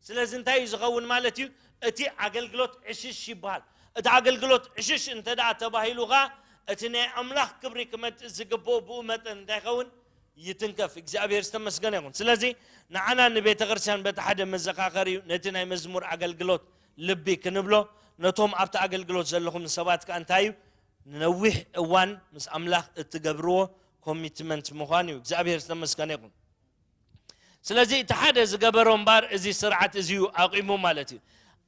ስለዚ እንታይ እዩ ዝኸውን ማለት እዩ? እቲ ኣገልግሎት ዕሽሽ ይበሃል። እቲ ኣገልግሎት ዕሽሽ እንተ ደኣ ተባሂሉ ኸዓ እቲ ናይ ኣምላኽ ክብሪ ክመጽእ ዝግብኦ ብኡ መጠን እንታይ ይኸውን? ይትንከፍ። እግዚኣብሔር ዝተመስገነ ይኹን። ስለዚ ንዓና ንቤተ ክርስቲያን በቲ ሓደ መዘኻኸሪ እዩ። ነቲ ናይ መዝሙር ኣገልግሎት ልቢ ክንብሎ ነቶም ኣብቲ ኣገልግሎት ዘለኹም ሰባት ከኣ እንታይ እዩ ንነዊሕ እዋን ምስ ኣምላኽ እትገብርዎ ኮሚትመንት ምዃን እዩ። እግዚኣብሔር ዝተመስገነ ይኹን። ስለዚ እቲ ሓደ ዝገበሮ እምበር እዚ ስርዓት እዚ እዩ ኣቑሙ ማለት እዩ።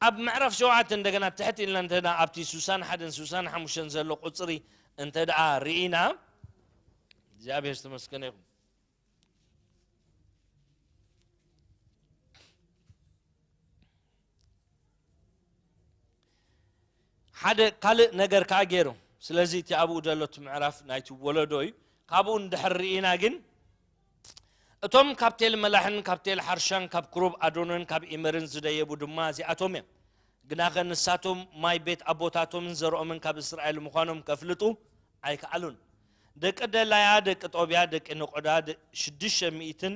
ኣብ ምዕራፍ ሸውዓተ እንደገና ትሕት ኢልና እንተ ኣብቲ ሱሳን ሓደን ሱሳን ሓሙሽተን ዘሎ ቁፅሪ እንተ ደኣ ርኢና እግዚኣብሔር ዝተመስገነ ይኹን። ሓደ ካልእ ነገር ከኣ ገይሩ። ስለዚ እቲ ኣብኡ ዘሎ እቲ ምዕራፍ ናይቲ ወለዶ እዩ። ካብኡ እንድሕር ርኢና ግን እቶም ካብ ቴል መላሕን ካብ ቴል ሓርሻን ካብ ክሩብ ኣዶኖን ካብ ኢመርን ዝደየቡ ድማ እዚኣቶም እዮም። ግናኸ ንሳቶም ማይ ቤት ኣቦታቶምን ዘርኦምን ካብ እስራኤል ምዃኖም ከፍልጡ ኣይከኣሉን። ደቂ ደላያ፣ ደቂ ጦብያ፣ ደቂ ነቆዳ፣ ደ-፣ ሽዱሽተ ሚእትን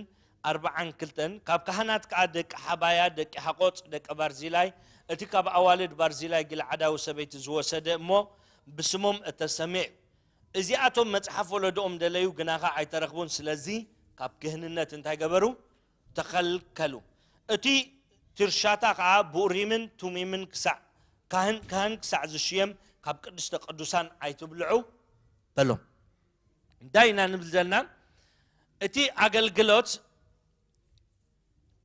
ኣርባዓን ክልተን፣ ካብ ካህናት ከኣ ደቂ ሓባያ፣ ደቂ ሓቆጽ፣ ደቂ ባርዚላይ፣ እቲ ካብ ኣዋልድ ባርዚላይ ጊልዓዳዊ ሰበይቲ ዝወሰደ እሞ ብስሞም እተሰምየ እዩ። እዚኣቶም መጽሓፍ ወለዶኦም ደለዩ፣ ግናኸ ኣይተረኽቡን። ስለዚ ካብ ክህንነት እንታይ ገበሩ? ተኸልከሉ። እቲ ትርሻታ ከኣ ብኡሪምን ቱሚምን ክሳዕ ካህን፣ ካህን ክሳዕ ዝሽየም ካብ ቅድስተ ቅዱሳን ኣይትብልዑ በሎም። እንታይ ኢና ንብል ዘለና? እቲ ኣገልግሎት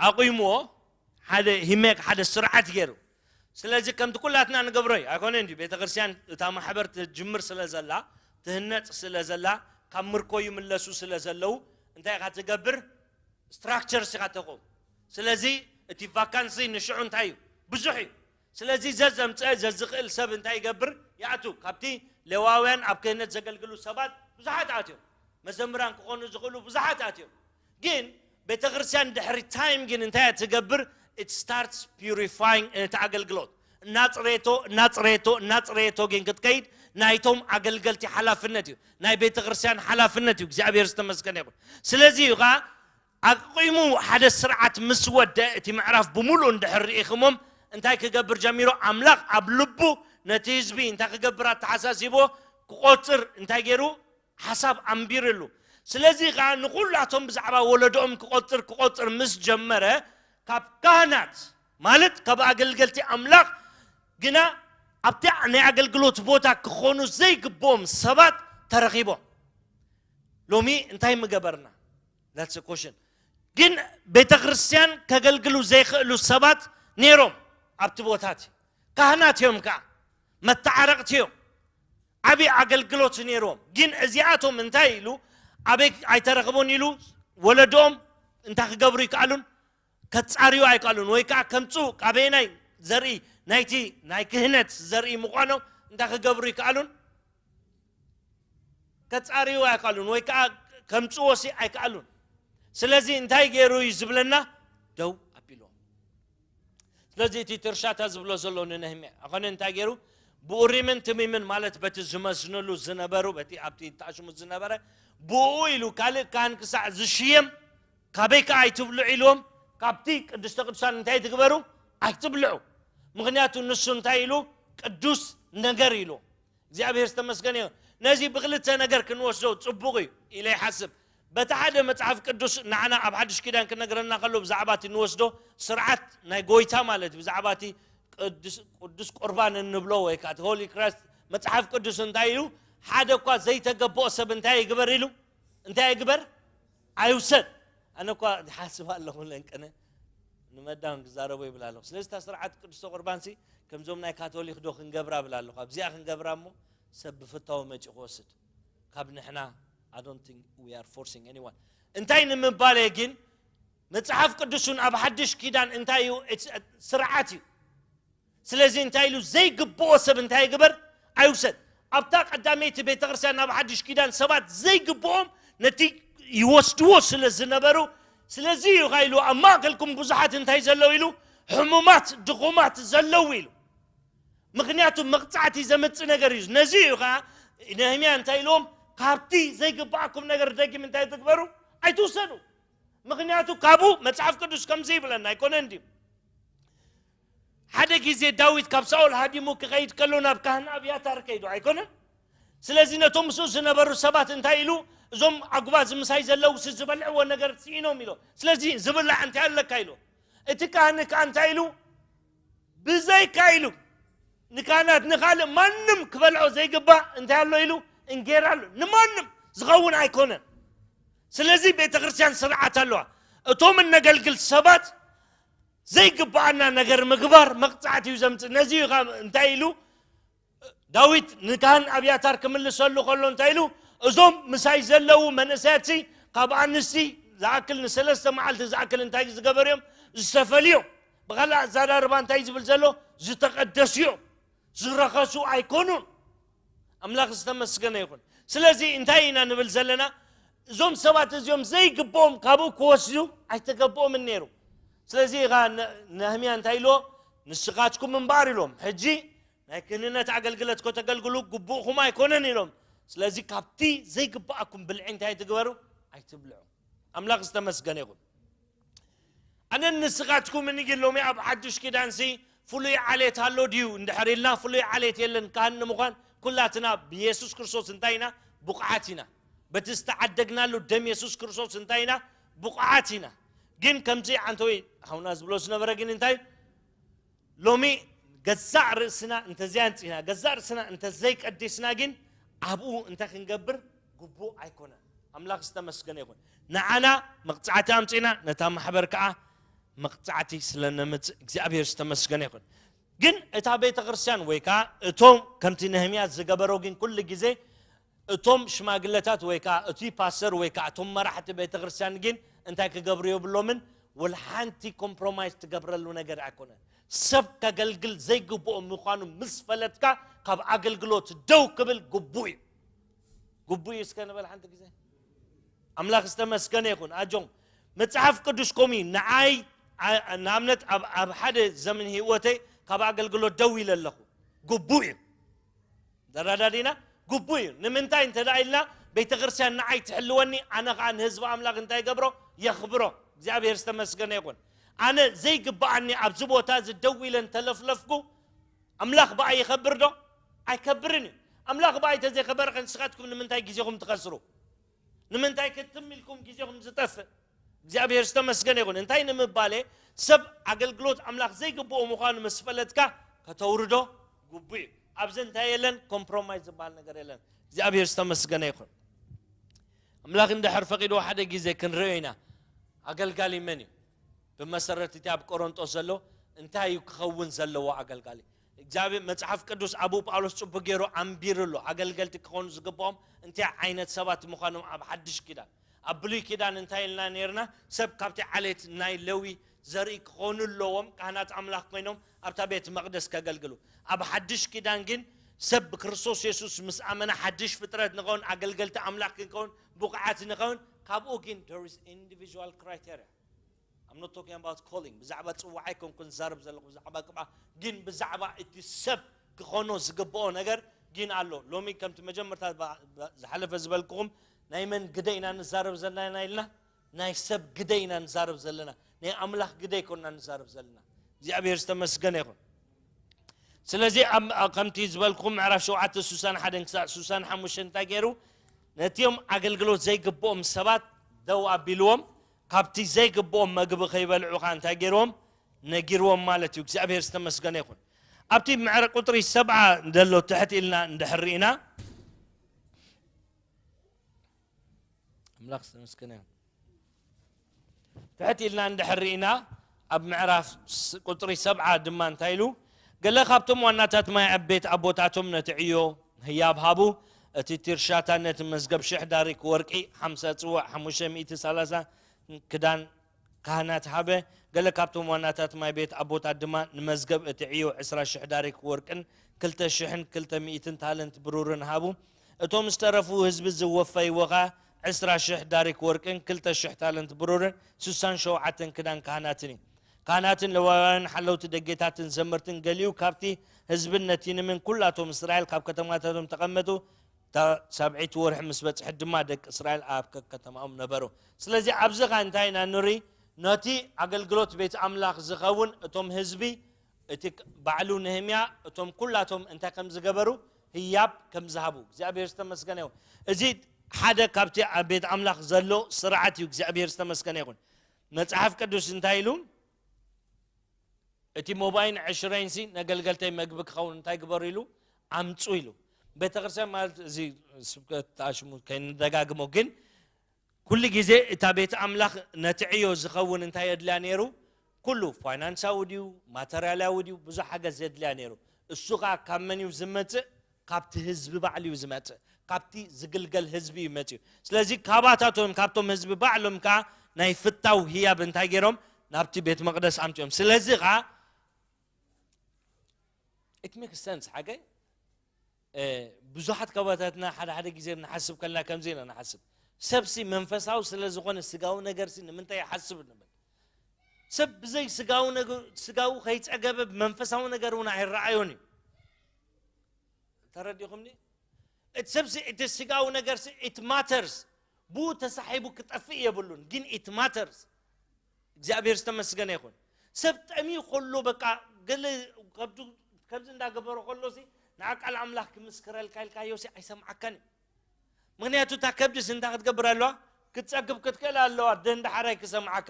ኣቑምዎ ሓደ ሂሜክ፣ ሓደ ስርዓት ገይሩ። ስለዚ ከምቲ ኩላትና ንገብሮ እዩ። ኣይኮነን ድዩ? ቤተ ክርስቲያን እታ ማሕበር ትጅምር ስለ ዘላ፣ ትህነጽ ስለ ዘላ፣ ካብ ምርኮ ይምለሱ ስለ ዘለዉ፣ እንታይ ኢኻ ትገብር? ስትራክቸርስ ኢኻ ተቑም። ስለዚ እቲ ቫካንሲ ንሽዑ እንታይ እዩ? ብዙሕ እዩ። ስለዚ ዘዘምፀ ዘዝኽእል ሰብ እንታይ ይገብር? ይኣቱ። ካብቲ ሌዋውያን ኣብ ክህነት ዘገልግሉ ሰባት ብዙሓት ኣትዮም። መዘምራን ክኾኑ ዝኽእሉ ብዙሓት ኣትዮም። ግን ቤተ ክርስቲያን ድሕሪ ታይም ግን እንታይ እያ ትገብር? It starts purifying እቲ ኣገልግሎት። እናፅረየቶ እናፅረየቶ እናፅረየቶ ግን ክትከይድ ናይቶም ኣገልገልቲ ሓላፍነት እዩ። ናይ ቤተ ክርስቲያን ሓላፍነት እዩ። እግዚኣብሔር ዝተመስገነ ይኹን። ስለዚ እዩ ከዓ ኣቂሙ ሓደ ስርዓት ምስ ወደ እቲ ምዕራፍ ብምሉእ እንድሕር ርኢኽሞም እንታይ ክገብር ጀሚሮ? ኣምላኽ ኣብ ልቡ ነቲ ህዝቢ እንታይ ክገብር ኣተሓሳሲቦ? ክቆፅር እንታይ ገይሩ? ሓሳብ ኣንቢርሉ። ስለዚ ከዓ ንኩላቶም ብዛዕባ ወለዶኦም ክቆፅር ክቆፅር ምስ ጀመረ ካብ ካህናት ማለት ካብ ኣገልገልቲ ኣምላኽ ግና ኣብቲ ናይ ኣገልግሎት ቦታ ክኾኑ ዘይግብኦም ሰባት ተረኺቦም። ሎሚ እንታይ ምገበርና? That's a question። ግን ቤተ ክርስቲያን ከገልግሉ ዘይክእሉ ሰባት ነይሮም ኣብቲ ቦታ እቲ። ካህናት እዮም ከዓ፣ መተዓረቕቲ እዮም። ዓብዪ ኣገልግሎት ነይሮም። ግን እዚኣቶም እንታይ ኢሉ ኣበይ ኣይተረኽቦን ኢሉ ወለዶኦም እንታይ ክገብሩ ይከኣሉን? ከጻርዩ ኣይከኣሉን። ወይ ከዓ ከምፅኡ ካበየናይ ዘርኢ ናይቲ ናይ ክህነት ዘርኢ ምዃኖም እንታይ ክገብሩ ይከኣሉን? ከጻርዩ ኣይከኣሉን ወይ ከዓ ከምፅዎ ሲ ኣይከኣሉን። ስለዚ እንታይ ገይሩ እዩ ዝብለና? ደው ኣቢልዎም። ስለዚ እቲ ትርሻታ ዝብሎ ዘሎ ንነህምያ ኣኾነ እንታይ ገይሩ? ብኡሪምን ትሚምን ማለት በቲ ዝመዝንሉ ዝነበሩ በቲ ኣብቲ ተኣሽሙ ዝነበረ ብኡ ኢሉ ካልእ ካህን ክሳዕ ዝሽየም ካበይ ከዓ ኣይትብልዑ ኢልዎም። ካብቲ ቅድስተ ቅዱሳን እንታይ ትግበሩ? ኣይትብልዑ። ምክንያቱ ንሱ እንታይ ኢሉ? ቅዱስ ነገር ኢሉ። እግዚኣብሔር ዝተመስገነ ይሁን። ነዚ ብክልተ ነገር ክንወስዶ ጽቡቕ እዩ ኢለ ይሓስብ። በቲ ሓደ መጽሓፍ ቅዱስ ንዓና ኣብ ሓድሽ ኪዳን ክነግረና ከሎ ብዛዕባ እቲ ንወስዶ ስርዓት ናይ ጎይታ ማለት ብዛዕባ እቲ ቅዱስ ቅዱስ ቁርባን እንብሎ ወይ ከዓ ሆሊ ክራስት መጽሓፍ ቅዱስ እንታይ እዩ? ሓደ እኳ ዘይተገብኦ ሰብ እንታይ ይግበር ኢሉ? እንታይ ይግበር? ኣይውሰድ። ኣነ እኳ ሓስብ ኣለኹ ለንቀነ ንመዳን ክዛረቦ ይብል ኣለኹ። ስለዚ እታ ስርዓት ቅዱስ ቁርባንሲ ከምዞም ናይ ካቶሊክ ዶ ክንገብራ ብል ኣለኹ። ኣብዚኣ ክንገብራ እሞ ሰብ ብፍታው መጪ ክወስድ ካብ ንሕና I don't think we are forcing anyone። እንታይ ንምባል እየ ግን መጽሓፍ ቅዱስን ኣብ ሓድሽ ኪዳን እንታይ እዩ? It's a ስርዓት እዩ። ስለዚ እንታይ ኢሉ ዘይግብኦ ሰብ እንታይ ይግበር? ኣይውሰድ። ኣብታ ቀዳመይቲ ቤተ ክርስቲያን ናብ ሓድሽ ኪዳን ሰባት ዘይግብኦም ነቲ ይወስድዎ ስለ ዝነበሩ ስለዚ እዩ ኢሉ ኣብ ማእከልኩም ብዙሓት እንታይ ዘለዉ ኢሉ ሕሙማት ድኹማት ዘለዉ ኢሉ። ምክንያቱ መቕጻዕቲ ዘምጽእ ነገር እዩ። ነዚ እዩ ከዓ ነህምያ እንታይ ኢልዎም? ካብቲ ዘይግብኣኩም ነገር ደጊም እንታይ ትግበሩ? ኣይትውሰዱ። ምክንያቱ ካብኡ መጽሓፍ ቅዱስ ከምዚ ይብለና ኣይኮነን ድዩ? ሓደ ግዜ ዳዊት ካብ ሳኦል ሃዲሙ ክኸይድ ከሎ ናብ ካህን ኣብያታር ከይዱ ኣይኮነን? ስለዚ ነቶም ምስኡ ዝነበሩ ሰባት እንታይ ኢሉ? እዞም ኣጉባዝ ምሳይ ዘለዉ ሲ ዝበልዕዎ ነገር ስኢኖም ኢሎ። ስለዚ ዝብላዕ እንታይ ኣለካ ኢሉ። እቲ ካህን ከዓ እንታይ ኢሉ? ብዘይካ ኢሉ ንካህናት ንኻልእ ማንም ክበልዖ ዘይግባእ እንታይ ኣሎ ኢሉ? እንጌራ ኣሎ። ንማንም ዝኸውን ኣይኮነን። ስለዚ ቤተ ክርስቲያን ስርዓት ኣለዋ። እቶም እነገልግል ሰባት ዘይግብኣና ነገር ምግባር መቕጻዕቲ እዩ ዘምጽእ። ነዚ እዩ ካብ እንታይ ኢሉ ዳዊት ንካህን ኣብያታር ክምልሰሉ ከሎ እንታይ ኢሉ? እዞም ምሳይ ዘለዉ መንእሰያትሲ ካብ ኣንስቲ ዝኣክል ንሰለስተ መዓልቲ ዝኣክል እንታይ ዝገበሩ እዮም? ዝተፈልዮም። ብኻልእ ኣዛራርባ እንታይ ዝብል ዘሎ? ዝተቐደሱ እዮም። ዝረኸሱ ኣይኮኑን። ኣምላኽ ዝተመስገነ ይኹን። ስለዚ እንታይ ኢና ንብል ዘለና? እዞም ሰባት እዚኦም ዘይግብኦም ካብኡ ክወስዱ ኣይተገብኦምን ነይሩ። ስለዚ ኢኻ ነ- ነህምያ እንታይ ኢልዎ? ንስኻትኩም እምበኣር ኢሎም ሕጂ ናይ ክህንነት ኣገልግለት ከተገልግሉ ግቡእኹም ኣይኮነን ኢሎም። ስለዚ ካብቲ ዘይግብኣኩም ብልዒ እንታይ ትግበሩ? ኣይትብልዑ። ኣምላኽ ዝተመስገነ ይኹን። ኣነን ንስኻትኩምን ግን ሎሚ ኣብ ሓዱሽ ኪዳንሲ ፍሉይ ዓሌት ኣሎ ድዩ እንድሕር ኢልና ፍሉይ ዓሌት የለን። ካህን ንምዃን ኩላትና ብየሱስ ክርስቶስ እንታይ ኢና? ብቑዓት ኢና። በቲ ዝተዓደግናሉ ደም የሱስ ክርስቶስ እንታይ ኢና? ብቑዓት ኢና። ግን ከምዚ ዓንተወይ ሓውና ዝብሎ ዝነበረ ግን እንታይ ሎሚ ገዛእ ርእስና እንተዘያንጺና ገዛእ ርእስና እንተዘይቀዲስና ግን ኣብኡ እንታይ ክንገብር ግቡእ ኣይኮነን። ኣምላኽ ዝተመስገነ ይኹን። ንዓና መቕጻዕቲ ኣምጺና ነታ ማሕበር ከዓ መቕጻዕቲ ስለ ነምጽእ እግዚኣብሔር ዝተመስገነ ይኹን። ግን እታ ቤተ ክርስቲያን ወይ ከዓ እቶም ከምቲ ነህምያ ዝገበሮ ግን ኩሉ ግዜ እቶም ሽማግለታት ወይ ከዓ እቲ ፓስተር ወይ ከዓ እቶም መራሕቲ ቤተ ክርስቲያን ግን እንታይ ክገብሩ የብሎምን? ወላ ሓንቲ ኮምፕሮማይዝ ትገብረሉ ነገር ኣይኮነን። ሰብ ከገልግል ዘይግብኦ ምዃኑ ምስ ፈለጥካ ካብ ኣገልግሎት ደው ክብል ግቡእ እዩ። ግቡእ እዩ እስከ ንበል ሓንቲ ግዜ። ኣምላኽ ዝተመስገነ ይኹን። ኣጆም መጽሓፍ ቅዱስ ኮሚ ንዓይ ንኣብነት ኣብ ሓደ ዘመን ህይወተይ ካብ ኣገልግሎት ደው ኢለ ኣለኹ። ግቡእ እዩ። ተረዳዲና? ግቡእ እዩ። ንምንታይ እንተ ደኣ ኢልና፣ ቤተ ክርስቲያን ንዓይ ትሕልወኒ፣ ኣነ ኸዓ ንህዝቢ ኣምላኽ እንታይ ይገብሮ? የኽብሮ። እግዚኣብሔር ዝተመስገነ ይኹን። ኣነ ዘይግብኣኒ ኣብዚ ቦታ እዚ ደው ኢለ እንተለፍለፍኩ፣ ኣምላኽ ብኣይ ይኸብር ዶ? ኣይከብርን እዩ። ኣምላኽ ብኣይ እንተዘይከበረ፣ ከ ንስኻትኩም ንምንታይ ግዜኹም ትኸስሩ? ንምንታይ ክትም ኢልኩም ግዜኹም ዝጠፍእ? እግዚኣብሔር ዝተመስገነ ይኹን። እንታይ ንምባል እየ? ሰብ ኣገልግሎት ኣምላኽ ዘይግብኦ ምዃኑ ምስ ፈለጥካ፣ ከተውርዶ ግቡእ እዩ። ኣብዚ እንታይ የለን? ኮምፕሮማይዝ ዝበሃል ነገር የለን። እግዚኣብሔር ዝተመስገነ ይኹን። ኣምላኽ እንድሕር ፈቒድዎ ሓደ ግዜ ክንርእዮ ኢና። ኣገልጋሊ መን እዩ? ብመሰረት እቲ ኣብ ቆሮንጦስ ዘሎ እንታይ እዩ ክኸውን ዘለዎ ኣገልጋሊ? እግዚኣብሔር መጽሓፍ ቅዱስ ኣቡ ጳውሎስ ጽቡቅ ገይሩ ኣንቢሩ ኣሎ። ኣገልገልቲ ክኾኑ ዝግብኦም እንታይ ዓይነት ሰባት ምዃኖም ኣብ ሓድሽ ኪዳን። ኣብ ብሉይ ኪዳን እንታይ ኢልና ነይርና? ሰብ ካብቲ ዓሌት ናይ ለዊ ዘርኢ ክኾኑ ኣለዎም፣ ካህናት ኣምላኽ ኮይኖም ኣብታ ቤት መቕደስ ከገልግሉ። ኣብ ሓድሽ ኪዳን ግን ሰብ ብክርስቶስ የሱስ ምስ ኣመነ ሓድሽ ፍጥረት ንኸውን፣ ኣገልገልቲ ኣምላኽ ክንከውን ብቑዓት ንኸውን። ካብኡ ግን there is individual criteria. I'm not talking about calling. ብዛዕባ ጽዋዕ ኣይኮንኩን ዝዛረብ ዘለኹ፣ ብዛዕባ ቅብኣ። ግን ብዛዕባ እቲ ሰብ ክኾኖ ዝግብኦ ነገር ግን ኣሎ። ሎሚ ከምቲ መጀመርታ ባ-፣ ባ-፣ ዝሓለፈ ዝበልኩኹም፣ ናይ መን ግደ ኢና ንዛረብ ዘለና ኢልና? ናይ ሰብ ግደ ኢና ንዛረብ ዘለና። ናይ ኣምላኽ ግደ ኣይኮንና ንዛረብ ዘለና። እግዚኣብሔር ዝተመስገነ ይኹን። ስለዚ ኣብ፣ ኣብ ከምቲ ዝበልኩኹም ምዕራፍ ሸውዓተ ስሳን ሓደን ክሳዕ ስሳን ሓሙሽተን እንታይ ገይሩ? ነቲኦም ኣገልግሎት ዘይግብኦም ሰባት ደው ኣቢልዎም፣ ካብቲ ዘይግብኦም መግቢ ከይበልዑ ኸዓ እንታይ ገይርዎም? ነጊርዎም ማለት እዩ። እግዚኣብሔር ዝተመስገነ ይኹን። ኣብቲ ምዕረ-፣ ቁጥሪ ሰብዓ ዘሎ ትሕት ኢልና እንድሕር ርኢና፣ ኣምላኽ ዝተመስገነ ይኹን። ትሕት ኢልና እንድሕር ርኢና፣ ኣብ ምዕራፍ ስ-፣ ቁጥሪ ሰብዓ ድማ እንታይ ኢሉ? ገለ ካብቶም ዋናታት ማይ ኣብ ቤት ኣቦታቶም ነቲ ዕዮ ህያብ ሃቡ። እቲ ቲርሻታን ነቲ መዝገብ ሽሕ ዳሪክ ወርቂ፣ ሓምሳ ጽዋእ፣ ሓሙሽተ ሚእቲ ሰላሳ ክዳን ካህናት ሃበ። ገለ ካብቶም ዋናታት ማይ ቤት ኣቦታት ድማ ንመዝገብ እቲ ዕዮ ዕስራ ሽሕ ዳሪክ ወርቅን ክልተ ሽሕን ክልተ ሚእትን ታለንት ብሩርን ሃቡ። እቶም ዝተረፉ ህዝቢ ዝወፈይዎ ኸኣ ዕስራ ሽሕ ዳሪክ ወርቅን ክልተ ሽሕ ታለንት ብሩርን ስሳን ሸውዓተን ክዳን ካህናትን እዩ። ካህናትን ሌዋውያንን ሓለውቲ ደጌታትን ዘመርትን ገሊኡ ካብቲ ህዝብን ነቲንምን ኩላቶም እስራኤል ካብ ከተማታቶም ተቐመጡ። እታ ሳብዐይቲ ወርሒ ምስ በጽሐት ድማ ደቂ እስራኤል ኣብ ከከተማኦም ነበሩ። ስለዚ ኣብዚ ኸኣ እንታይ ኢና ንርኢ? ነቲ ኣገልግሎት ቤት ኣምላኽ ዝኸውን እቶም ህዝቢ፣ እቲ ክ-፣ ባዕሉ ነህምያ እቶም ኩላቶም እንታይ ከም ዝገበሩ፣ ህያብ ከም ዝሃቡ፣ እግዚኣብሔር ዝተመስገነ ይኹን። እዚ ሓደ ካብቲ ኣብ ቤት ኣምላኽ ዘሎ ስርዓት እዩ። እግዚኣብሔር ዝተመስገነ ይኹን። መጽሓፍ ቅዱስ እንታይ ኢሉ? እቲ ሞባይን ዕሽረይንሲ ነገልገልተይ መግቢ ክኸውን እንታይ ግበሩ ኢሉ? ኣምጹ ኢሉ። ቤተ ክርስቲያን ማለት እዚ ስብከት ኣሽሙ ከይንደጋግሞ፣ ግን ኩሉ ግዜ እታ ቤት ኣምላኽ ነቲ ዕዮ ዝኸውን እንታይ የድልያ ነይሩ? ኩሉ ፋይናንሳዊ ድዩ፣ ማተርያላዊ ድዩ፣ ብዙሕ ሓገዝ የድልያ ነይሩ። እሱ ኸኣ ካብ መን እዩ ዝመጽእ? ካብቲ ህዝቢ ባዕሉ እዩ ዝመጽእ። ካብቲ ዝግልገል ህዝቢ እዩ መጽኡ። ስለዚ ካባታቶም፣ ካብቶም ህዝቢ ባዕሎም ከኣ ናይ ፍታው ህያብ እንታይ ገይሮም? ናብቲ ቤት መቕደስ ኣምጺኦም። ስለዚ ኸኣ it makes sense ሓቀይ። እ፣ ብዙሓት ካባታትና ሓደ ሓደ ግዜ ንሓስብ ከለና ከምዚ ኢና ንሓስብ። ሰብሲ መንፈሳዊ ስለ ዝኾነ ስጋዊ ነገርሲ ንምንታይ ይሓስብ ንብል። ሰብ ብዘይ ስጋዊ ነገር፣ ስጋዊ ከይጸገበ መንፈሳዊ ነገር እውን ኣይረኣዮን እዩ። ተረዲኹምኒ? እቲ ሰብሲ እቲ ስጋዊ ነገርሲ it matters። ብኡ ተሳሒቡ ክጠፍእ የብሉን፣ ግን it matters። እግዚኣብሔር ዝተመስገነ ይኹን። ሰብ ጠምዩ ከሎ በቃ ገለ ከብዱ ከምዚ እንዳገበሮ ከሎሲ ንዓ ቃል ኣምላኽ ክምስክረልካ ኢልካዮሲ ኣይሰምዓካን እዩ። ምኽንያቱ እታ ከብድስ እንታይ ክትገብር ኣለዋ? ክትጸግብ ክትክእል ኣለዋ፣ ደን ዳሕራይ ክሰምዓካ።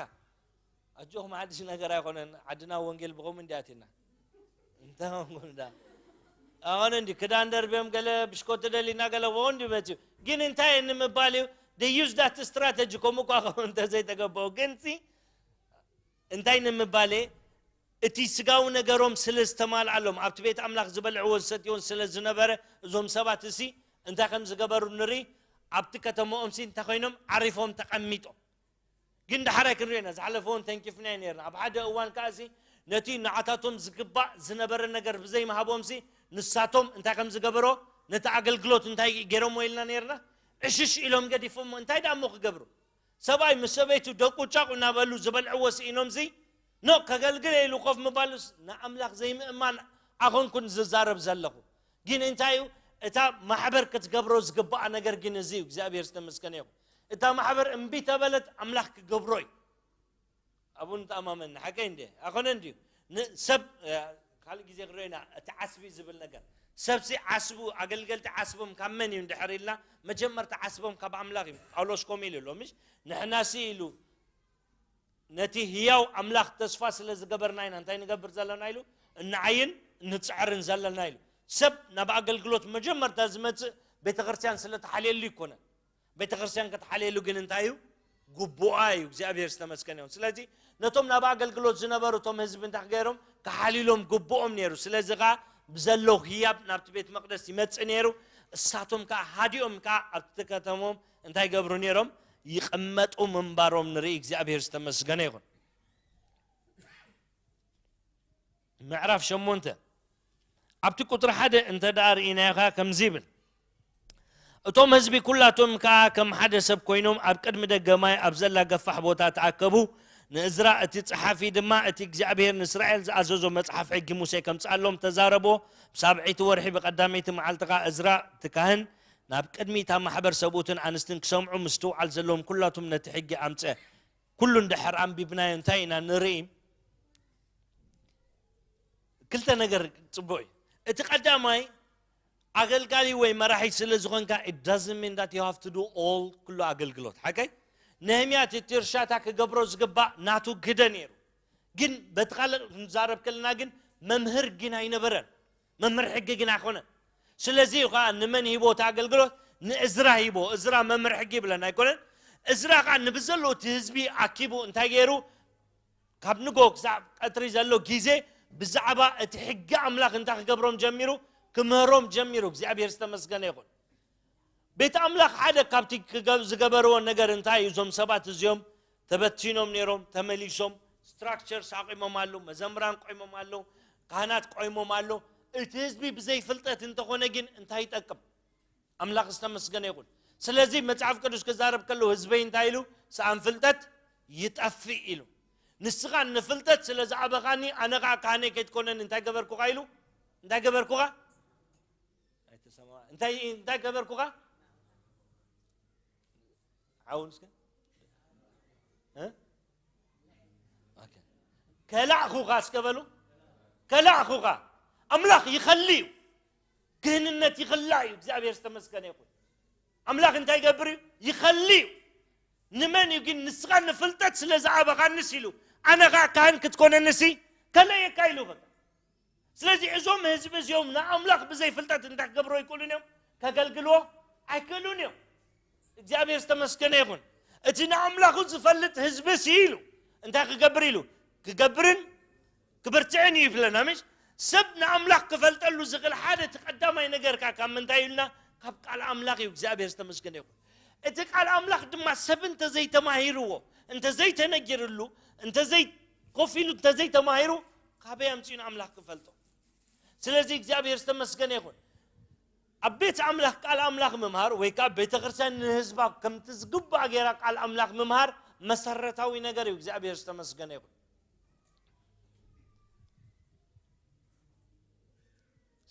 ኣጆኹም ሓድሽ ነገር ኣይኮነን፣ ዓድና ወንጌል ብኸምኡ እንዲያ ኣቲና። እንታይ ኾንኩም ዳ? ኣሁን እንዲ ክዳን ደርብዮም ገለ ብሽኮት ደሊና ገለ ወንድ መጽዩ። ግን እንታይ ንምባል እዩ? They use that strategy። ከምኡ እኳ ኸውን እንተዘይተገበኦ። ግን ሲ እንታይ ንምባል እየ? እቲ ስጋዊ ነገሮም ስለ ዝተማልኣሎም፣ ኣብቲ ቤት ኣምላኽ ዝበልዕዎ ዝሰትይዎን ስለ ዝነበረ፣ እዞም ሰባት እሲ እንታይ ከም ዝገበሩ ንርኢ። ኣብቲ ከተማኦም ሲ እንታይ ኮይኖም? ዓሪፎም ተቐሚጦም። ግን ዳሕራይ ክንሪኦ ኢና፣ ዝሓለፈ እውን ተንኪፍናዮ ነይርና። ኣብ ሓደ እዋን ከኣ ሲ ነቲ ንዓታቶም ዝግባእ ዝነበረ ነገር ብዘይምሃቦም ሲ ንሳቶም እንታይ ከም ዝገበሮ፣ ነቲ ኣገልግሎት እንታይ ገይሮምዎ ኢልና ነይርና? ዕሽሽ ኢሎም ገዲፎሞ። እንታይ ደኣ እሞ ክገብሩ? ሰብኣይ ምስ ሰበይቱ ደቁ ጫቑ እናበሉ ዝበልዕዎ ስኢኖም ሲ ኖ፣ ከገልግል ኢሉ ኮፍ ምባሉስ ንኣምላኽ ዘይምእማን ኣኾንኩን ዝዛረብ ዘለኹ። ግን እንታይ እዩ? እታ ማሕበር ክትገብሮ ዝግባኣ ነገር ግን እዚ እዩ። እግዚኣብሔር ዝተመስገነ ይኹን። እታ ማሕበር እምቢ ተበለት፣ ኣምላኽ ክገብሮ እዩ። ኣብኡ ንተኣማመን፣ ሓቀይ እንዴ? ኣኾነ እንድዩ። ን-፣ ሰብ፣ እ፣ ካልእ ግዜ ክርእዮ ኢና፣ እቲ ዓስቢ ዝብል ነገር። ሰብሲ ዓስቡ፣ ኣገልገልቲ ዓስቦም ካብ መን እዩ እንድሕር ኢልና፣ መጀመርታ ዓስቦም ካብ ኣምላኽ እዩ። ጳውሎስ ከምኡ ኢሉ ኣሎ፣ ምሽ? ንሕናሲ ኢሉ፣ ነቲ ህያው ኣምላኽ ተስፋ ስለ ዝገበርና ኢና እንታይ ንገብር ዘለና ኢሉ፣ እንዓይን እንጽዕርን ዘለና ኢሉ። ሰብ ናብ ኣገልግሎት መጀመርታ ዝመጽእ ቤተ ክርስቲያን ስለ ተሓልየሉ ይኮነ። ቤተ ክርስቲያን ክትሓልየሉ ግን እንታይ እዩ? ግቡኣ እዩ። እግዚኣብሔር ዝተመስገነ ይሁን። ስለዚ ነቶም ናብ ኣገልግሎት ዝነበሩ እቶም ህዝቢ እንታይ ገይሮም? ክሓልዩሎም ግቡኦም ነይሩ። ስለዚ ኸዓ ብዘሎ ህያብ ናብቲ ቤት መቕደስ ይመጽእ ነይሩ። እሳቶም ከዓ ሃዲኦም ከዓ ኣብቲ ከተሞም እንታይ ገብሩ ነይሮም? ይቕመጡ ምንባሮም ንርኢ። እግዚኣብሔር ዝተመስገነ ይኹን። ምዕራፍ ሸሞንተ፣ ኣብቲ ቁጥሪ ሓደ እንተ ደኣ ርኢናዮ ኸኣ ከምዚ ይብል፣ እቶም ህዝቢ ኩላቶም ከኣ ከም ሓደ ሰብ ኮይኖም ኣብ ቅድሚ ደገ ማይ ኣብ ዘላ ገፋሕ ቦታ ተኣከቡ። ንእዝራ እቲ ጸሓፊ ድማ እቲ እግዚኣብሔር ንእስራኤል ዝኣዘዞ መጽሓፍ ሕጊ ሙሴ ከምጽኣሎም ተዛረቦ። ብሳብዐይቲ ወርሒ ብቐዳመይቲ መዓልቲ ኸኣ እዝራ እቲ ካህን ናብ ቅድሚ እታ ማሕበር ሰብኡትን ኣንስትን ክሰምዑ ምስትውዓል ዘለዎም ኩላቶም ነቲ ሕጊ ኣምጽአ። ኩሉ እንድሕር ኣንቢብናዮ እንታይ ኢና ንርኢ? ክልተ ነገር ጽቡቕ እዩ። እቲ ቀዳማይ፣ ኣገልጋሊ ወይ መራሒ ስለ ዝኾንካ, it doesn't mean that you have to do all ኩሉ ኣገልግሎት። ሓቀይ? ነህምያ እቲ እርሻታ ክገብሮ ዝግባእ ናቱ ግደ ነይሩ። ግን በቲ ካልእ ክንዛረብ ከለና ግን መምህር ግን ኣይነበረን። መምህር ሕጊ ግን ኣይኮነን። ስለዚ እዩ ከዓ ንመን ሂቦ እቲ ኣገልግሎት? ንእዝራ ሂቦ። እዝራ መምህር ሕጊ ይብለን ኣይኮነን? እዝራ ከዓ ንብዘሎ እቲ ህዝቢ ኣኪቡ እንታይ ገይሩ? ካብ ንጎ ክሳብ ቀትሪ ዘሎ ግዜ ብዛዕባ እቲ ሕጊ ኣምላኽ እንታይ ክገብሮም ጀሚሩ? ክምህሮም ጀሚሩ። እግዚኣብሔር ዝተመስገነ ይኹን። ቤት ኣምላኽ ሓደ ካብቲ ክገብ-፣ ዝገበርዎ ነገር እንታይ እዩ? እዞም ሰባት እዚኦም ተበቲኖም ነይሮም፣ ተመሊሶም፣ ስትራክቸርስ ኣቑሞም ኣለዉ፣ መዘምራን ቆይሞም ኣለዉ፣ ካህናት ቆይሞም ኣለዉ። እቲ ህዝቢ ብዘይፍልጠት እንተኾነ ግን እንታይ ይጠቅም? ኣምላኽ ዝተመስገነ ይኹን። ስለዚ መጽሓፍ ቅዱስ ክዛረብ ከለዉ ህዝበይ እንታይ ኢሉ? ሰኣን ፍልጠት ይጠፍእ ኢሉ። ንስኻ ንፍልጠት ስለ ዝኣበኻኒ ኣነ ኸዓ ካህነይ ከይትኮነኒ እንታይ ገበርኩኻ ኢሉ? እንታይ ገበርኩኻ? ኣይተሰማዕ-፣ እንታይ፣ እንታይ ገበርኩኻ? ሓውን እስከ? እ? ኦኬ። ከላእኹኻ እስከ በሉ። ከላእኹኻ። ኣምላኽ ይኸሊ እዩ። ክህንነት ይኽላእ እዩ። እግዚኣብሔር ዝተመስገነ ይኹን። ኣምላኽ እንታይ ይገብር እዩ? ይኸሊ እዩ። ንመን እዩ ግን? ንስኻ ንፍልጠት ስለ ዝኣበኻንስ ኢሉ፣ ኣነ ኸዓ ካህን ክትኮነንሲ ከለየካ ኢሉ። በቃ። ስለዚ እዞም ህዝቢ እዚኦም ንኣምላኽ ብዘይ ፍልጠት እንታይ ክገብርዎ ይክእሉን እዮም? ከገልግልዎ ኣይክእሉን እዮም። እግዚኣብሔር ዝተመስገነ ይኹን። እቲ ንኣምላኹ ዝፈልጥ ህዝቢ ሲ ኢሉ እንታይ ክገብር ኢሉ? ክገብርን ክብርትዕን እዩ ይብለና። ምሽ ሰብ ንኣምላኽ ክፈልጠሉ ዝኽእል ሓደ እቲ ቀዳማይ ነገርካ ካብ ምንታይ ኢሉና? ካብ ቃል ኣምላኽ እዩ። እግዚኣብሔር ዝተመስገነ ይኹን። እቲ ቃል ኣምላኽ ድማ ሰብ እንተዘይተማሂርዎ፣ እንተዘይተነጊርሉ፣ እንተዘይ-፣ ኮፍ ኢሉ እንተዘይተማሂሩ፣ ካበይ ኣምጺኡ ንኣምላኽ ክፈልጦ? ስለዚ እግዚኣብሔር ዝተመስገነ ይኹን። ኣብ ቤት ኣምላኽ ቃል ኣምላኽ ምምሃር ወይ ከዓ ቤተ ክርስቲያን ንህዝባ ከምቲ ዝግባእ ገይራ ቃል ኣምላኽ ምምሃር መሰረታዊ ነገር እዩ። እግዚኣብሔር ዝተመስገነ ይኹን።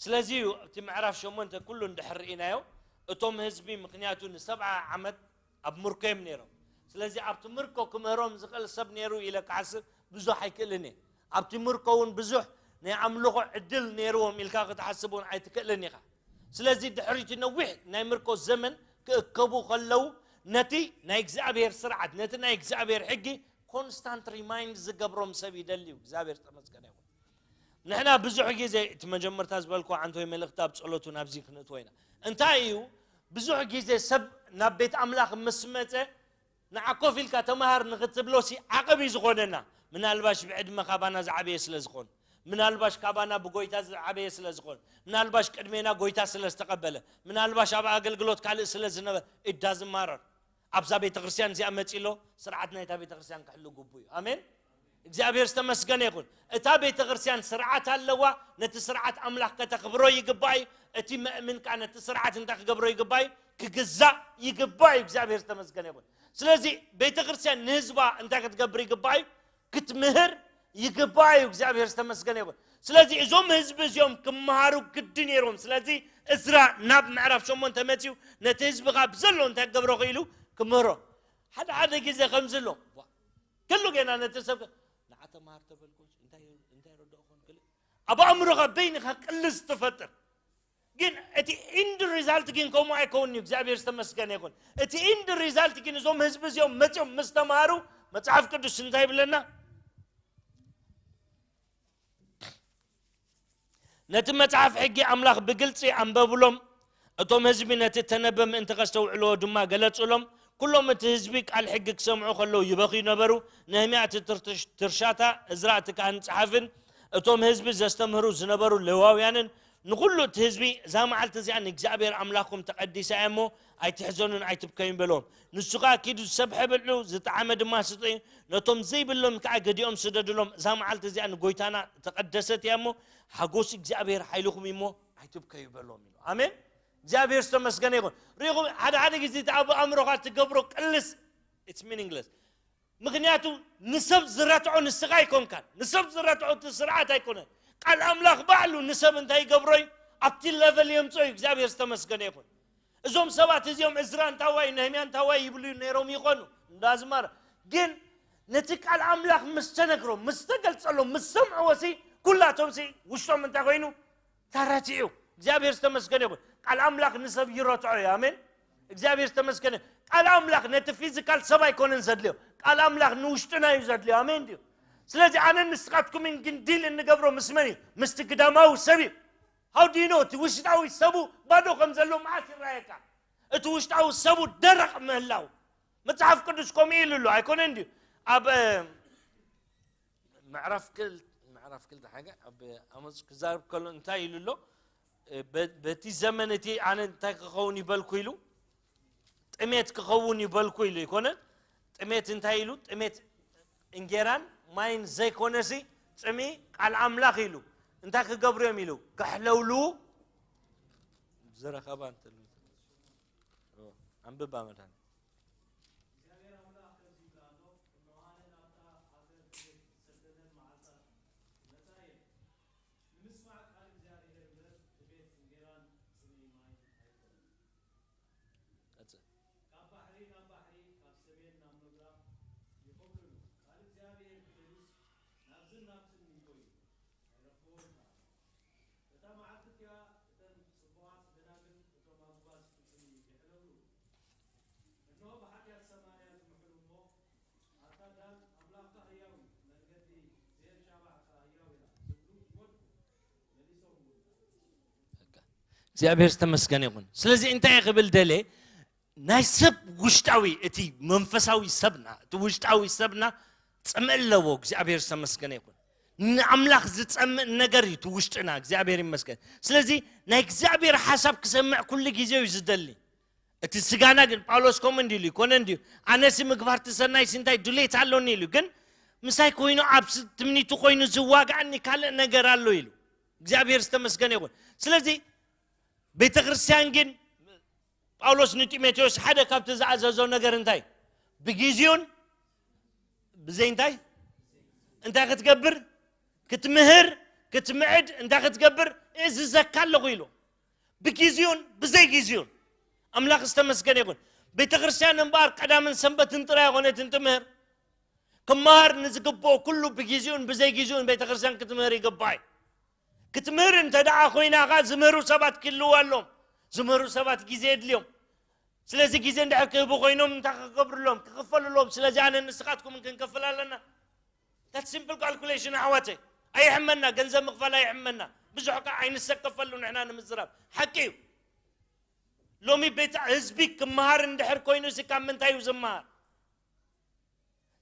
ስለዚ እዩ ኣብቲ ምዕራፍ ሸሞንተ ኩሉ እንድሕር ርኢናዮ፣ እቶም ህዝቢ ምኽንያቱ ንሰብዓ ዓመት ኣብ ምርኮ እዮም ነይሮም። ስለዚ ኣብቲ ምርኮ ክምህሮም ዝኽእል ሰብ ነይሩ ኢለ ክሓስብ ብዙሕ ኣይክእልን እየ። ኣብቲ ምርኮ እውን ብዙሕ ናይ ኣምልኾ ዕድል ነይርዎም ኢልካ ክትሓስብ እውን ኣይትክእልን ኢኻ። ስለዚ ድሕሪቲ ነዊሕ ናይ ምርኮ ዘመን ክእከቡ ከለዉ ነቲ ናይ እግዚኣብሔር ስርዓት፣ ነቲ ናይ እግዚኣብሔር ሕጊ ኮንስታንት ሪማይንድ ዝገብሮም ሰብ ይደልዩ። እግዚኣብሔር ዝተመስገነ ይኹን። ንሕና ብዙሕ ግዜ እቲ መጀመርታ ዝበልኩ ዓንተወይ መልእኽቲ ኣብ ጸሎቱ ናብዚ ክንእትዎ ኢና። እንታይ እዩ? ብዙሕ ግዜ ሰብ ናብ ቤት ኣምላኽ ምስ መጸ ንዓ ኮፍ ኢልካ ተምሃር ንኽትብሎ ሲ ዓቐብ እዩ ዝኾነና። ምናልባሽ ብዕድመ ካባና ዝዓበየ ስለ ዝኾነ፣ ምናልባሽ ካባና ብጎይታ ዝዓበየ ስለ ዝኾነ፣ ምናልባሽ ቅድሜና ጎይታ ስለ ዝተቐበለ፣ ምናልባሽ ኣብ ኣገልግሎት ካልእ ስለ ዝነበረ፣ it doesn't matter። ኣብዛ ቤተ ክርስቲያን እዚኣ መጺ ኣሎ፣ ስርዓት ናይታ ቤተ ክርስቲያን ክሕሉ ግቡ እዩ። ኣሜን። እግዚኣብሔር ዝተመስገነ ይኹን። እታ ቤተ ክርስቲያን ስርዓት ኣለዋ። ነቲ ስርዓት ኣምላኽ ከተኽብሮ ይግባእ እዩ። እቲ መእምን ከኣ ነቲ ስርዓት እንታይ ክገብሮ ይግባእ እዩ? ክግዛእ ይግባእ እዩ። እግዚኣብሔር ዝተመስገነ ይኹን። ስለዚ ቤተ ክርስቲያን ንህዝባ እንታይ ክትገብር ይግባእ እዩ? ክትምህር፣ ይግባእ እዩ። እግዚኣብሔር ዝተመስገነ ይኹን። ስለዚ እዞም ህዝቢ እዚኦም ክመሃሩ ግዲ ነይሮም። ስለዚ እዝራ ናብ ምዕራፍ ሸሞንተ መፅዩ ነቲ ህዝቢ ካብ ዘሎ እንታይ ክገብሮ ክኢሉ ክምህሮ። ሓደ ሓደ ግዜ ከምዚ ኣሎ። ዋ፣ ከሉ ገና ነቲ ሰብ ንዓ ተምሃር ተበልኮ እንታይ እንታይ ረድኦ ኮን ክል ኣብ ኣእምሮኻ በይንኻ ቅልስ ትፈጥር። ግን እቲ ኢንድ ሪዛልት ግን ከምኡ ኣይከውን እዩ። እግዚኣብሔር ዝተመስገነ ይኹን። እቲ ኢንድ ሪዛልት ግን እዞም ህዝቢ እዚኦም መፅኦም ምስ ተምሃሩ መፅሓፍ ቅዱስ እንታይ ይብለና? ነቲ መጽሓፍ ሕጊ ኣምላኽ ብግልጺ ኣንበብሎም። እቶም ህዝቢ ነቲ እተነበ ምእንቲ ከስተውዕልዎ ድማ ገለጹሎም። ኩሎም እቲ ህዝቢ ቃል ሕጊ ክሰምዑ ከለዉ ይበኽዩ ነበሩ። ነህምያ እቲ ትርትሽ-፣ ትርሻታ፣ እዝራ እቲ ካህን ጸሓፍን እቶም ህዝቢ ዘስተምህሩ ዝነበሩ ሌዋውያንን ንኹሉ እቲ ህዝቢ፣ "እዛ መዓልቲ እዚኣ ንእግዚኣብሔር ኣምላኽኩም ተቐዲሳ እያ እሞ ኣይትሕዘኑን ኣይትብከዩን" በልዎም። ንሱ ኸኣ፣ "ኪዱ ዝሰብሐ ብልዑ፣ ዝጠዓመ ድማ ስጥዩ፣ ነቶም ዘይብሎም ከኣ ገዲኦም ስደድሎም፣ እዛ መዓልቲ እዚኣ ንጎይታና እተቐደሰት እያ እሞ፣ ሓጎስ እግዚኣብሔር ሓይልኹም እዩ እሞ፣ ኣይትብከዩ" በሎም ኢሉ። ኣሜን። እግዚኣብሔር ዝተመስገነ ይኹን። ርኢኹም፣ ሓደ ሓደ ግዜ እቲ ኣብ ኣእምሮኻ ትገብሮ ቅልስ፣ it's meaningless። ምኽንያቱ ንሰብ ዝረትዖ ንስኻ ኣይኮንካን። ንሰብ ዝረትዖ እቲ ስርዓት ኣይኮነን። ቃል ኣምላኽ ባዕሉ ንሰብ እንታይ ይገብሮ እዩ? ኣብቲ ለቨል የምፅኦ እዩ። እግዚኣብሔር ዝተመስገነ ይኹን። እዞም ሰባት እዚኦም እዝራ እንታዋይ፣ ነህምያ እንታዋይ ይብሉ ነይሮም ይኾኑ፣ እንዳ ኣዝማራ። ግን ነቲ ቃል ኣምላኽ ምስ ተነግሮም፣ ምስ ተገልጸሎም፣ ምስ ሰምዕዎ ሲ፣ ኩላቶም ሲ፣ ውሽጦም እንታይ ኮይኑ? ተረቲዑ። እግዚኣብሔር ዝተመስገነ ይኹን። ቃል ኣምላኽ ንሰብ ይረትዖ እዩ። ኣሜን። እግዚኣብሔር ዝተመስገነ። ቃል ኣምላኽ ነቲ ፊዚካል ሰብ ኣይኮነን ዘድልዮ። ቃል ኣምላኽ ንውሽጥና እዩ ዘድልዮ። ኣሜን ድዩ? ስለዚ ኣነ ንስኻትኩምን ግን ዲል እንገብሮ ምስ መን እዩ? ምስቲ ግዳማዊ ሰብ እዩ። How do you know? እቲ ውሽጣዊ ሰቡ ባዶ ከም ዘሎ መዓስ ይረኣየካ? እቲ ውሽጣዊ ሰቡ ደረቕ ምህላው። መጽሓፍ ቅዱስ ከምኡ ኢሉ ኣሎ። ኣይኮነን ድዩ? ኣብ፣ እ፣ ምዕራፍ ክል-፣ ምዕራፍ ክልተ ሓገ ኣብ ኣሞጽ ክዛረብ ከሎ እንታይ ኢሉ ኣሎ? እ፣ በ-፣ በቲ ዘመን እቲ ኣነ እንታይ ክኸውን ይበልኩ ኢሉ? ጥሜት ክኸውን ይበልኩ ኢሉ ይኮነ? ጥሜት እንታይ ኢሉ? ጥሜት እንጌራን ማይን ዘይኮነሲ ጥሚ ቃል ኣምላኽ ኢሉ። እንታይ ክገብሩ እዮም ኢሉ? ከሕለውሉ ዝረኸባ እንተሉ። ኦ፣ ኣንብባ መድሃን። እግዚኣብሔር ኣምላኽ ከምዚ ይብል ኣሎ፣ እነሆ ኣነ ናብታ ሃገር ብዘይ ስደት መዓልታት ክመጻ እየ። ንምስማዕ ቃል እግዚኣብሔር እምበር፣ ጥሜት እንጌራን ጽምኢ ማይ ኣይኮነን። ቀጽል። ካብ ባሕሪ ናብ ባሕሪ፣ ካብ ሰሜን ናብ ምብራቕ ይኾብልሉ። ቃል እግዚኣብሔር ክምልስ ናብዝን ናብትን ይጎዩ፣ ኣይረኽብዎን ከኣ። በታ መዓልቲ እቲኣ እተን ጽቡቓት ደናግል እቶም ኣጉባዝ ክጥምዩ ይሕለውሉ። እነሆ ብሓጢኣት ሰማርያ ዝምሕሉ እሞ፣ ኣታ ዳን ኣምላኽካ ህያው እዩ፣ መንገዲ ቤርሻባ ከኣ ህያው እያ ዝብሉ ይወድቁ። መሊሶም እውን። በቃ። እግዚኣብሔር ዝተመስገነ ይኹን። ስለዚ እንታይ ክብል ደለ? ናይ ሰብ ውሽጣዊ፣ እቲ መንፈሳዊ ሰብና፣ እቲ ውሽጣዊ ሰብና ጽምእ ኣለዎ። እግዚኣብሔር ዝተመስገነ ይኹን። ንኣምላኽ ዝጸምእ ነገር እዩ እቲ ውሽጥና። እግዚኣብሔር ይመስገን። ስለዚ ናይ እግዚኣብሔር ሓሳብ ክሰምዕ ኩሉ ግዜ እዩ ዝደሊ። እቲ ስጋና ግን ጳውሎስ ከምኡ እንዲ ኢሉ ይኮነ እንድዩ። ኣነሲ ምግባር እቲ ሰናይ ሲ እንታይ ድሌት ኣሎኒ ኢሉ። ግን ምሳይ ኮይኑ ኣብ ስ-፣ ትምኒቱ ኮይኑ ዝዋጋኣኒ ካልእ ነገር ኣሎ ኢሉ። እግዚኣብሔር ዝተመስገነ ይኹን። ስለዚ ቤተ ክርስቲያን ግን ጳውሎስ ንጢሞቴዎስ ሓደ ካብቲ ዝኣዘዞ ነገር እንታይ? ብጊዜውን ብዘይ እንታይ? እንታይ ክትገብር? ክትምህር፣ ክትምዕድ፣ እንታይ ክትገብር? እዝዘካ ኣለኹ ኢሉ። ብጊዜውን ብዘይ ጊዜውን። ኣምላኽ ዝተመስገነ ይኹን። ቤተ ክርስቲያን እምበኣር ቀዳምን ሰንበትን ጥራይ ኣይኮነትን ትምህር። ክመሃር ንዝግብኦ ኩሉ ብጊዜኡን ብዘይ ጊዜኡን ቤተ ክርስቲያን ክትምህር ይግባእ እዩ። ክትምህር እንተ ደኣ ኮይና ኸኣ ዝምህሩ ሰባት ክህልዉ ኣለዎም። ዝምህሩ ሰባት ግዜ የድልዮም። ስለዚ ግዜ እንድሕር ክህቡ ኮይኖም እንታይ ክገብሩሎም? ክኽፈሉሎም። ስለዚ ኣነ ንስኻትኩምን ክንከፍል ኣለና። That simple calculation ኣሕዋተይ። ኣይሕመና፣ ገንዘብ ምኽፋል ኣይሕመና። ብዙሕ ከኣ ኣይንሰከፈሉ ንሕና ንምዝራብ። ሓቂ እዩ። ሎሚ ቤት ህዝቢ ክመሃር እንድሕር ኮይኑ እዚ ካብ ምንታይ እዩ ዝመሃር?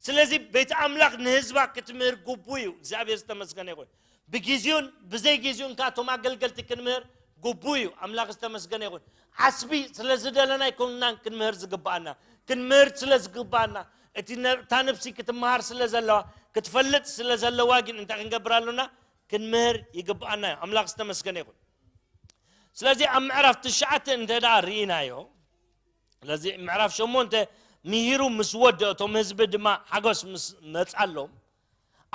ስለዚ ቤት ኣምላኽ ንህዝባ ክትምህር ግቡእ እዩ። እግዚኣብሔር ዝተመስገነ ይኹን። ብጊዜኡን ብዘይ ጊዜኡን ከኣ እቶም ኣገልገልቲ ክንምህር ግቡእ እዩ። ኣምላኽ ዝተመስገነ ይኹን። ዓስቢ ስለ ዝደለና ኣይኮንናን ክንምህር ዝግብኣና። ክንምህር ስለ ዝግብኣና፣ እቲ ነ-፣ እታ ነፍሲ ክትመሃር ስለ ዘለዋ፣ ክትፈልጥ ስለ ዘለዋ ግን እንታይ ክንገብር ኣሎና? ክንምህር ይግብኣና እዩ። ኣምላኽ ዝተመስገነ ይኹን። ስለዚ ኣብ ምዕራፍ ትሽዓተ እንተ ደኣ ርኢናዮ፣ ስለዚ ምዕራፍ ሸሞንተ ምሂሩ ምስ ወደኦ፣ እቶም ህዝቢ ድማ ሓጎስ ምስ መጻሎም፣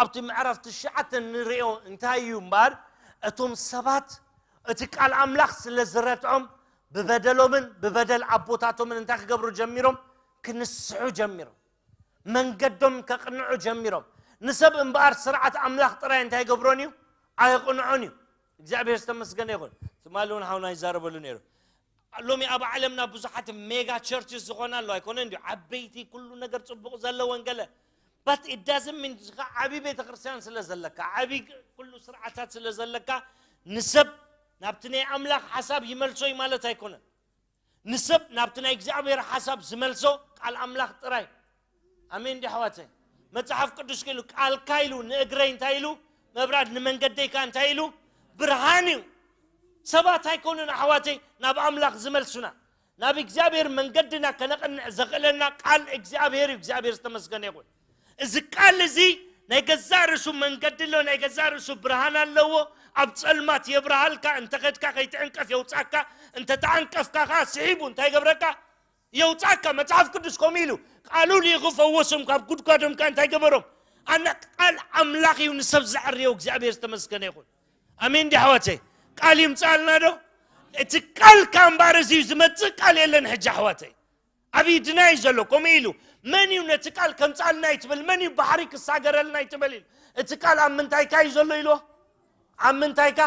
ኣብቲ ምዕራፍ ትሽዓተ ንሪኦ እንታይ እዩ እምበኣር፣ እቶም ሰባት እቲ ቃል ኣምላኽ ስለ ዝረትዖም፣ ብበደሎምን ብበደል ኣቦታቶምን እንታይ ክገብሩ ጀሚሮም? ክንስሑ ጀሚሮም። መንገዶም ከቕንዑ ጀሚሮም። ንሰብ እምበኣር ስርዓት ኣምላኽ ጥራይ እንታይ ይገብሮን እዩ? ኣየቕንዖን እዩ። እግዚኣብሔር ዝተመስገነ ይኹን። ትማሊ እውን ሓውና ይዛረበሉ ነይሩ። ሎሚ ኣብ ዓለምና ብዙሓት ሜጋ ቸርችስ ዝኾና ኣለዋ ኣይኮነ እንዲ ዓበይቲ ኩሉ ነገር ጽቡቕ ዘለወን ገለ፣ but it doesn't mean ዓብዪ ቤተ ክርስቲያን ስለ ዘለካ፣ ዓብዪ ኩሉ ስርዓታት ስለ ዘለካ፣ ንሰብ ናብቲ ናይ ኣምላኽ ሓሳብ ይመልሶ እዩ ማለት ኣይኮነን። ንሰብ ናብቲ ናይ እግዚኣብሔር ሓሳብ ዝመልሶ ቃል ኣምላኽ ጥራይ። ኣሜን ዲ ኣሕዋተይ? መጽሓፍ ቅዱስ ኢሉ፣ ቃልካ ኢሉ ንእግረይ እንታይ ኢሉ? መብራት፣ ንመንገደይካ እንታይ ኢሉ? ብርሃን እዩ። ሰባት ኣይኮኑን ኣሕዋተይ ናብ ኣምላኽ ዝመልሱና። ናብ እግዚኣብሔር መንገድና ከነቕንዕ ዘኽእለና ቃል እግዚኣብሔር እዩ። እግዚኣብሔር ዝተመስገነ ይኹን። እዚ ቃል እዚ ናይ ገዛእ ርእሱ መንገዲ ኣሎ፣ ናይ ገዛእ ርእሱ ብርሃን ኣለዎ። ኣብ ጸልማት የብርሃልካ፣ እንተ ኸድካ ከይትዕንቀፍ የውጻካ፣ እንተ ተዓንቀፍካ ኸዓ ስሒቡ እንታይ ይገብረካ? የውጻካ። መጽሓፍ ቅዱስ ከምኡ ኢሉ፣ ቃሉ ልኢኹ ፈወሶም፣ ካብ ጉድጓዶም ከ እንታይ ገበሮም? ኣነ ቃል ኣምላኽ እዩ ንሰብ ዘዕርዮ። እግዚኣብሔር ዝተመስገነ ይኹን። ኣሜን ዲ ኣሕዋተይ? ቃል ይምጻልና ዶ? እቲ ቃል ካብ እምበኣር እዚ እዩ ዝመጽእ፣ ቃል የለን ሕጂ ኣሕዋተይ። ኣብ ኢድና እዩ ዘሎ። ከምኡ ኢሉ፣ መን እዩ ነቲ ቃል ከምጻልና ይትብል? መን እዩ ባሕሪ ክሳገረልና ይትብል ኢሉ። እቲ ቃል ኣብ ምንታይካ እዩ ዘሎ ኢልዎ? ኣብ ምንታይካ?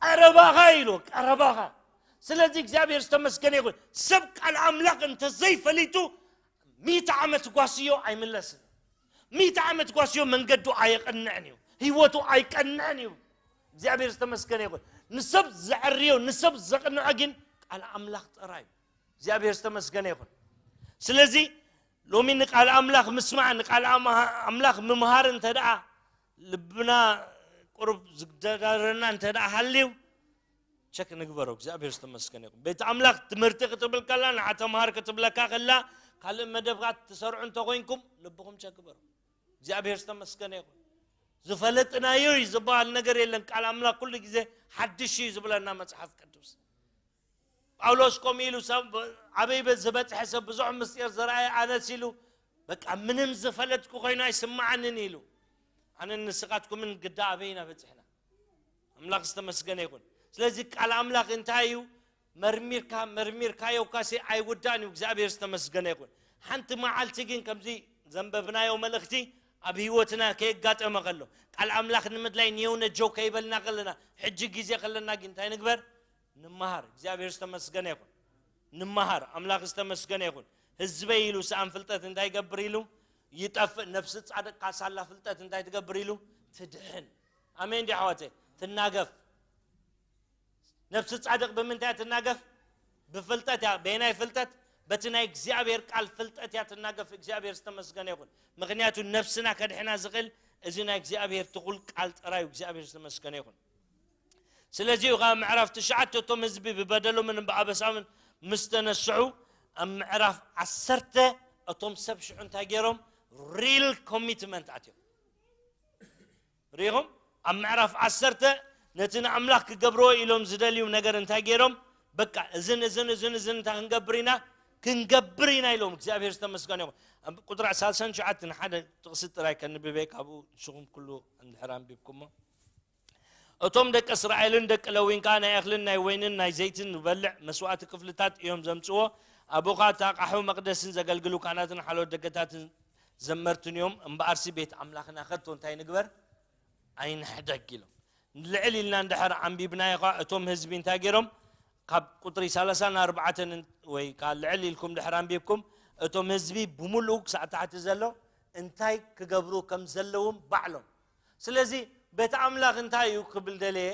ቀረባኻ ኢልዎ፣ ቀረባኻ። ስለዚ እግዚኣብሔር ዝተመስገነ ይኹን። ሰብ ቃል ኣምላኽ እንተዘይፈሊጡ፣ ሚእቲ ዓመት ጓስዮ ኣይምለስን። ሚእቲ ዓመት ጓስዮ መንገዱ ኣየቐንዕን እዩ። ህይወቱ ኣይቀንዕን እዩ። እግዚኣብሔር ዝተመስገነ ይኹን። ንሰብ ዘዕርዮ፣ ንሰብ ዘቕንዖ ግን ቃል ኣምላኽ ጥራይ እዩ። እግዚኣብሔር ዝተመስገነ ይኹን። ስለዚ ሎሚ ንቃል ኣምላኽ ምስማዕ፣ ንቃል ኣምሃ-፣ ኣምላኽ ምምሃር እንተ ደኣ ልብና ቁሩብ ዝገዳደረና እንተ ደኣ ሃልዩ፣ ቸክ ንግበሮ። እግዚኣብሔር ዝተመስገነ ይኹን። ቤት ኣምላኽ ትምህርቲ ክትብል ከላ፣ ንዓ ተምሃር ክትብለካ ከላ፣ ካልእ መደባት ትሰርዑ እንተ ኾይንኩም፣ ልብኹም ቸክ ግበሩ። እግዚኣብሔር ዝተመስገነ ይኹን። ዝፈለጥናዮ እዩ ዝበሃል ነገር የለን። ቃል ኣምላኽ ኩሉ ግዜ ሓድሽ እዩ ዝብለና መጽሓፍ ቅዱስ። ጳውሎስ ከምኡ ኢሉ፣ ሰብ ኣበይ በ-፣ ዝበጽሐ ሰብ ብዙሕ ምስጢር ዝረኣየ ኣነስ ኢሉ፣ በቃ ምንም ዝፈለጥኩ ኮይኑ ኣይስምዓንን ኢሉ። ኣነን ንስኻትኩምን ግዳ ኣበይ ኢና በጺሕና? ኣምላኽ ዝተመስገነ ይኹን። ስለዚ ቃል ኣምላኽ እንታይ እዩ? መርሚርካ፣ መርሚርካዮ እኳሲ ኣይውዳእን እዩ። እግዚኣብሔር ዝተመስገነ ይኹን። ሓንቲ መዓልቲ ግን ከምዚ ዘንበብናዮ መልእኽቲ ኣብ ህይወትና ከየጋጠመ ከሎ፣ ቃል ኣምላኽ ንምድላይ ኒየው ነጀው ከይበልና ከለና፣ ሕጂ ግዜ ከለና ግን እንታይ ንግበር? ንምሃር። እግዚኣብሔር ዝተመስገነ ይኹን። ንምሃር። ኣምላኽ ዝተመስገነ ይኹን። ህዝበይ ኢሉ ሰኣን ፍልጠት እንታይ ይገብር ኢሉ? ይጠፍእ። ነፍሲ ጻድቕ ካሳላ ፍልጠት እንታይ ትገብር ኢሉ? ትድሕን። ኣሜን ዲ ኣሕዋተይ? ትናገፍ። ነፍሲ ጻድቕ ብምንታይ እያ ትናገፍ? ብፍልጠት እያ። በየናይ ፍልጠት? በቲ ናይ እግዚኣብሔር ቃል ፍልጠት እያ ትናገፍ። እግዚኣብሔር ዝተመስገነ ይኹን። ምኽንያቱ ነፍስና ከድሕና ዝኽእል እዚ ናይ እግዚኣብሔር ትኹል ቃል ጥራይ እዩ። እግዚኣብሔር ዝተመስገነ ይኹን። ስለዚ እዩ ኸዓ ምዕራፍ ትሽዓተ እቶም ህዝቢ ብበደሎምን ብኣበሳምን ምስ ተነስሑ፣ ኣብ ምዕራፍ ዓሰርተ እቶም ሰብ ሽዑ እንታይ ገይሮም? ሪል ኮሚትመንት ኣትዮም። ሪኢኹም? ኣብ ምዕራፍ ዓሰርተ ነቲ ንኣምላኽ ክገብርዎ ኢሎም ዝደልዩ ነገር እንታይ ገይሮም? በቃ እዝን እዝን እዝን እዝን እንታይ ክንገብር ኢና? ክንገብር ኢና ኢሎም። እግዚኣብሔር ዝተመስገነ ይኹን። ኣብ ቁጥሪ ሰላሳን ትሽዓተን ሓደ ጥቕሲ ጥራይ ከንብበ፣ ካብኡ ንስኹም ኩሉ እንድሕር ኣንቢብኩሞ። እቶም ደቂ እስራኤልን ደቂ ለዊን ከኣ ናይ እኽልን ናይ ወይንን ናይ ዘይትን ዝበልዕ መስዋእቲ ክፍልታት እዮም ዘምጽዎ። ኣብኡ ከኣ እቲ ኣቓሑ መቕደስን ዘገልግሉ ካህናትን ሓለዎት ደገታትን ዘመርትን እዮም። እምበኣርሲ ቤት ኣምላኽና ከቶ እንታይ ንግበር? ኣይንሕደግ ኢሎም። ልዕል ኢልና እንድሕር ኣንቢብናዮ ከኣ እቶም ህዝቢ እንታይ ገይሮም? ካብ ቁጥሪ ሰላሳን ኣርባዕተን ወይ ከኣ ልዕል ኢልኩም ድሕር ኣንቢብኩም፣ እቶም ህዝቢ ብምሉኡ ክሳዕ ታሕቲ ዘሎ እንታይ ክገብሩ ከም ዘለዎም ባዕሎም። ስለዚ ቤት ኣምላኽ እንታይ እዩ ክብል ደለየ?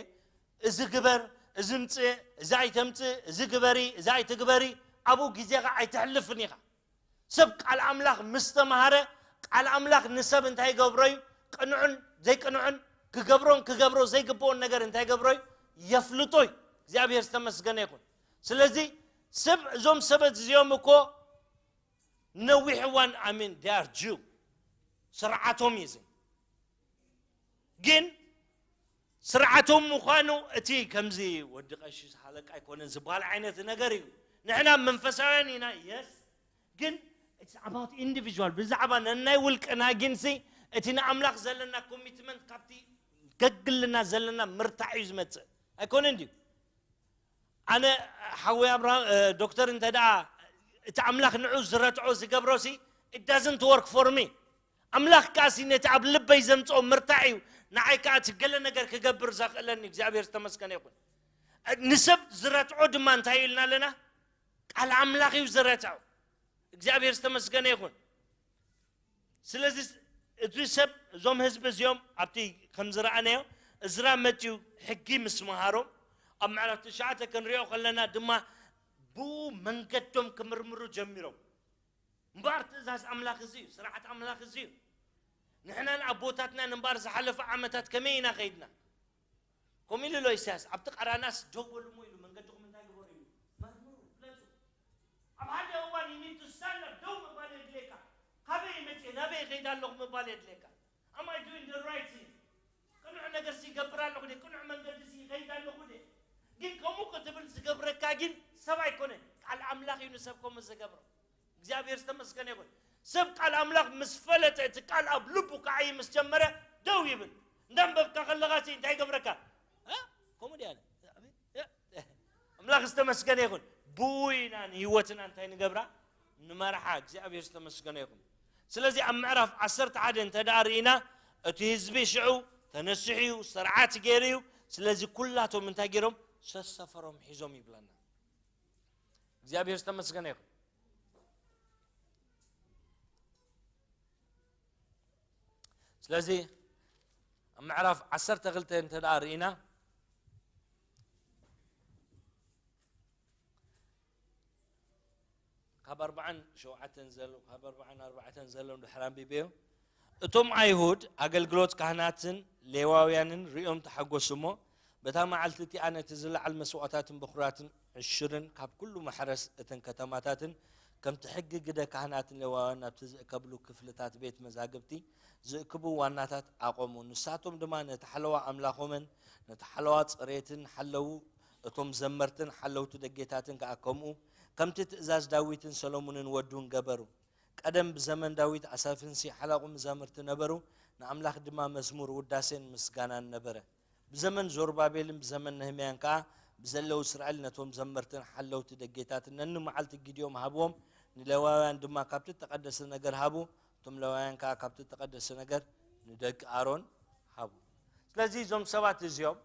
እዚ ግበር፣ እዚ ምጽእ፣ እዚ ኣይተምጽእ፣ እዚ ግበሪ፣ እዚ ኣይትግበሪ፣ ኣብኡ ግዜኻ ኣይተሕልፍን ኢኻ። ሰብ ቃል ኣምላኽ ምስ ተማሃረ፣ ቃል ኣምላኽ ንሰብ እንታይ ይገብሮ እዩ? ቅኑዕን ዘይቅኑዕን፣ ክገብሮን ክገብሮ ዘይግብኦን ነገር እንታይ ይገብሮ እዩ? የፍልጦ እዩ። እግዚኣብሔር ዝተመስገነ ይኹን። ስለዚ ሰብ፣ እዞም ሰባት እዚኦም እኮ ነዊሕ እዋን፣ I mean, they are Jew። ስርዓቶም እዩ እዚ። ግን ስርዓቶም ምዃኑ እቲ ከምዚ ወዲ ቀሺ ሃለቃ ኣይኮነን ዝበሃል ዓይነት ነገር እዩ። ንሕና መንፈሳውያን ኢና፣ የስ፣ ግን it's about individual፣ ብዛዕባ ነናይ ውልቅና ግንሲ እቲ ንኣምላኽ ዘለና ኮሚትመንት ካብቲ ገግልና ዘለና ምርታዕ እዩ ዝመጽእ። ኣይኮነን ድዩ? ኣነ ሓወይ ኣብርሃም፣ እ፣ ዶክተር እንተ ደኣ እቲ ኣምላኽ ንዑ ዝረትዖ ዝገብሮ ሲ፣ it doesn't work for me። ኣምላኽ ከኣ ሲ ነቲ ኣብ ልበይ ዘምጽኦ ምርታዕ እዩ ንዓይ ከኣ እቲ ገለ ነገር ክገብር ዘኽእለኒ። እግዚኣብሔር ዝተመስገነ ይኹን። እ፣ ንሰብ ዝረትዖ ድማ እንታይ ኢልና ኣለና? ቃል ኣምላኽ እዩ ዝረትዖ። እግዚኣብሔር ዝተመስገነ ይኹን። ስለዚ እቲ ሰብ፣ እዞም ህዝቢ እዚኦም ኣብቲ ከም ዝረኣናዮ እዝራ መጺኡ ሕጊ ምስ መሃሮም ኣብ ምዕራፍ ትሽዓተ ክንሪኦ ከለና ድማ ብኡ መንገዶም ክምርምሩ ጀሚሮም። እምበኣር ትእዛዝ ኣምላኽ እዚ እዩ፣ ስርዓት ኣምላኽ እዚ እዩ። ንሕናን ኣቦታትናን እምበኣር ዝሓለፈ ዓመታት ከመይ ኢና ኸይድና? ከምኡ ኢሉ ኣሎ ኢሳያስ፣ ኣብቲ ቃራናስ ደው በሉ እሞ ኢሉ መንገድኹም እንታይ ግበሩ ኢሉ? መርምሩ፣ ፍለጡ። ኣብ ሓደ እዋን you need to stand up፣ ደው ምባል የድልየካ። ካበይ መፅእ ናበይ ከይድ ኣለኹ ምባል የድልየካ። Am I doing the right thing? ቅኑዕ ነገር ሲ ይገብር ኣለኹ ደ? ቅኑዕ መንገዲ ሲ ይኸይድ ኣለኹ ደ? ግን ከምኡ ክትብል ዝገብረካ ግን ሰብ ኣይኮነን፣ ቃል ኣምላኽ እዩ ንሰብ ከምኡ ዝገብሮ። እግዚኣብሔር ዝተመስገነ ይኹን። ሰብ ቃል ኣምላኽ ምስ ፈለጠ፣ እቲ ቃል ኣብ ልቡ ክዓይ ምስ ጀመረ ደው ይብል። እንዳንበብካ ከለኻ ሲ እንታይ ይገብረካ? እ? ከምኡ ድያ? ኣምላኽ ዝተመስገነ ይኹን። ብኡ ኢና ንህይወትና እንታይ ንገብራ? ንመርሓ። እግዚኣብሔር ዝተመስገነ ይኹን። ስለዚ ኣብ ምዕራፍ ዓሰርተ ሓደ እንተ ደኣ ርኢና፣ እቲ ህዝቢ ሽዑ ተነሲሑ እዩ፣ ስርዓት ገይሩ እዩ። ስለዚ ኩላቶም እንታይ ገይሮም? ሰሰፈሮም ሒዞም ይብለና። እግዚኣብሔር ዝተመስገነ ይኹን። ስለዚ ኣብ ምዕራፍ ዓሰርተ ክልተ እንተ ደኣ ርኢና፣ ካብ ኣርባዓን ሸውዓተን ዘሎ፣ ካብ ኣርባዓን ኣርባዕተን ዘሎ ድሕር ኣንቢበዮ። እቶም ኣይሁድ ኣገልግሎት ካህናትን ሌዋውያንን ሪኦም ተሓጎሱ እሞ፣ በታ መዓልቲ እቲኣ ነቲ ዝለዓል መስዋእታትን በኹራትን ዕሽርን ካብ ኩሉ ማሕረስ እተን ከተማታትን፣ ከምቲ ሕጊ ግደ ካህናትን ሌዋውያን ናብቲ ዝእከብሉ ክፍልታት ቤት መዛግብቲ ዝእክቡ ዋናታት ኣቖሙ። ንሳቶም ድማ ነቲ ሓለዋ ኣምላኾምን ነቲ ሓለዋ ጽሬትን ሓለዉ። እቶም ዘመርትን ሓለውቲ ደጌታትን ከኣ ከምኡ፣ ከምቲ ትእዛዝ ዳዊትን ሰሎሞንን ወዱን ገበሩ። ቀደም ብዘመን ዳዊት ኣሳፍንሲ ሓላቑ መዛምርቲ ነበሩ፣ ንኣምላኽ ድማ መዝሙር ውዳሴን ምስጋናን ነበረ። ብዘመን ዞርባቤልን ብዘመን ነህምያን ከኣ ብዘለዉ እስራኤል ነቶም ዘመርትን ሓለውቲ ደጌታትን ነንመዓልቲ ግዲኦም ሃብዎም፣ ንሌዋውያን ድማ ካብቲ እተቐደሰ ነገር ሃቡ፣ እቶም ሌዋውያን ከኣ ካብቲ እተቐደሰ ነገር ንደቂ ኣሮን ሃቡ። ስለዚ እዞም ሰባት እዚኦም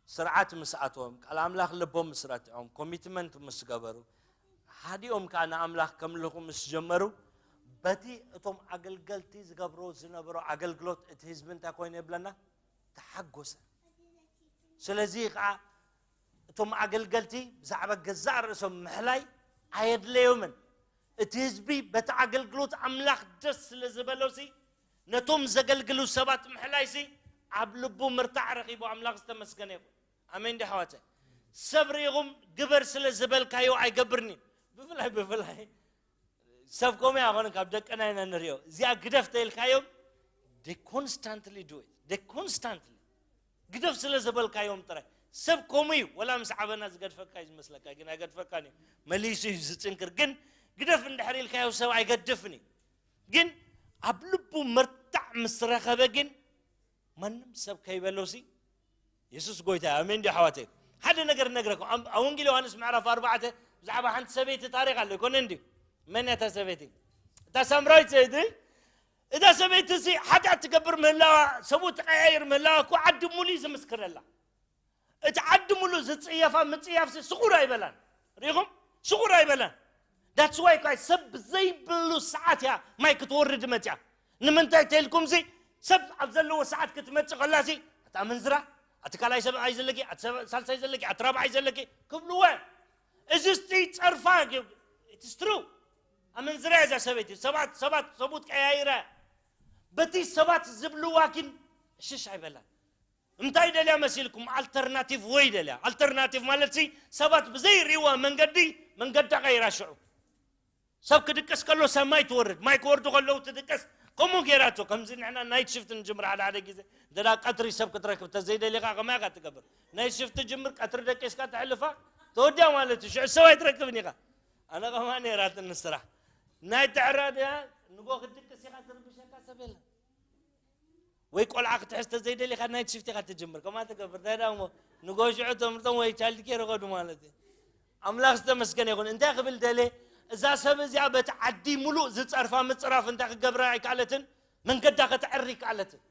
ስርዓት ምስ ኣተዎም፣ ቃል ኣምላኽ ልቦም ምስ ረትዖም፣ ኮሚትመንት ምስ ገበሩ፣ ሃዲኦም ከኣ ንኣምላኽ ከምልኹ ምስ ጀመሩ፣ በቲ እቶም ኣገልገልቲ ዝገብሮ ዝነበሮ ኣገልግሎት እቲ ህዝቢ እንታይ ኮይኑ ይብለና? ተሓጎሰ። ስለዚ ከኣ እቶም ኣገልገልቲ ብዛዕባ ገዛእ ርእሶም ምሕላይ ኣየድለዮምን። እቲ ህዝቢ በቲ ኣገልግሎት ኣምላኽ ደስ ስለ ዝበሎሲ፣ ነቶም ዘገልግሉ ሰባት ምሕላይሲ ኣብ ልቡ ምርታዕ ረኺቡ፣ ኣምላኽ ዝተመስገነ ይኹን። ኣሜን ዲ ኣሕዋተ? ሰብ ርኢኹም ግበር ስለ ዝበልካዮ ኣይገብርኒ። ብፍላይ፣ ብፍላይ ሰብ ከምኡ ኣይኮነን፣ ካብ ደቅና ኢና ንሪኦ። እዚኣ ግደፍ ተይልካዮም፣ they constantly do it. They constantly ግደፍ ስለ ዝበልካዮም ጥራይ። ሰብ ከምኡ እዩ። ወላ ምስ ዓበና ዝገድፈካ እዩ ዝመስለካ፣ ግን ኣይገድፈካን እዩ። መሊሱ እዩ ዝጽንክር። ግን ግደፍ እንድሕር ኢልካዮ ሰብ ኣይገድፍን እዩ። ግን ኣብ ልቡ ምርታዕ ምስ ረኸበ ግን ማንም ሰብ ከይበሎሲ፣ የሱስ ጎይታ እዩ። ኣሜን ድዩ ኣሕዋተይ? ሓደ ነገር እነግረኩም። ኣብ፣ ኣብ ወንጌል ዮሃንስ ምዕራፍ ኣርባዕተ ብዛዕባ ሓንቲ ሰበይቲ ታሪኽ ኣሎ፣ ኣይኮነን ድዩ? መን እያ እታ ሰበይቲ? እታ ሳምራዊት ሰበይቲ። እታ ሰበይቲ እዚ ሓጢኣት ትገብር ምህላዋ፣ ሰብኡ ትቀያይር ምህላዋ እኮ ዓዲ ሙሉ እዩ ዝምስክረላ። እቲ ዓዲ ሙሉ ዝጽየፋ ምጽያፍሲ ስቑር ኣይበላን። ርኢኹም? ስቑር ኣይበላን። That's why እኳ ሰብ ብዘይብሉ ሰዓት እያ ማይ ክትወርድ መጽያ። ንምንታይ ተልኩምሲ፣ ሰብ ኣብ ዘለዎ ሰዓት ክትመጽእ ከላሲ፣ ኣቲ ኣመንዝራ፣ ኣቲ ካልኣይ ሰብኣይ ዘለኪ፣ ኣቲ ሰብ-፣ ሳልሳይ ዘለኪ፣ ኣቲ ራብዓይ ዘለኪ ክብልዎ። እዚ እስቲ ጸርፋ፣ it's true። ኣመንዝራ እያ እዛ ሰበይቲ። ሰባት፣ ሰባት፣ ሰብኡት ቀያይራ። በቲ ሰባት ዝብልዋ ግን ሽሽ ኣይበላን። እንታይ ደልያ መሲልኩም? ኣልተርናቲቭ ወይ ደልያ። ኣልተርናቲቭ ማለት ሲ ሰባት ብዘይርእይዋ መንገዲ፣ መንገዳ ቀይራ ሽዑ። ሰብ ክድቅስ ከሎ ሰብ ማይ ትወርድ፣ ማይ ክወርዱ ከለዉ ትድቅስ። ከምኡ ገይራቶ። ከምዚ ንሕና ናይት ሽፍት ንጅምር ሓደ ሓደ ግዜ። እንተ ደኣ ቀትሪ ሰብ ክትረክብ ተዘይደሊኻ ከማይ ኢኻ ትገብር። ናይት ሽፍት ትጅምር፣ ቀትሪ ደቂስካ ተሕልፋ፣ ተወዲያ ማለት እዩ። ሽዑ ሰብ ኣይትረክብን ኢኻ። ኣነ ከማን ነይራትኒ ስራሕ። ናይ ተዕራድያ ንጎ ክትድቅስ ኢኻ፣ ዝርብሸካ ሰብ የለን። ወይ ቆልዓ ክትሕዝ ተዘይደሊኻ ናይት ሽፍት ኢኻ ትጅምር። ከማ ትገብር እንታይ ዳ እሞ ንጎሽዑ ትምህርቶም ወይ ቻይልድ ኬር ይኸዱ ማለት እዩ። ኣምላኽ ዝተመስገነ ይኹን። እንታይ ክብል ደለ? እዛ ሰብ እዚኣ በቲ ዓዲ ሙሉእ ዝጸርፋ ምጽራፍ እንታይ ክገብራ ኣይከኣለትን? መንገዳ ከተዕሪ ኣይከኣለትን።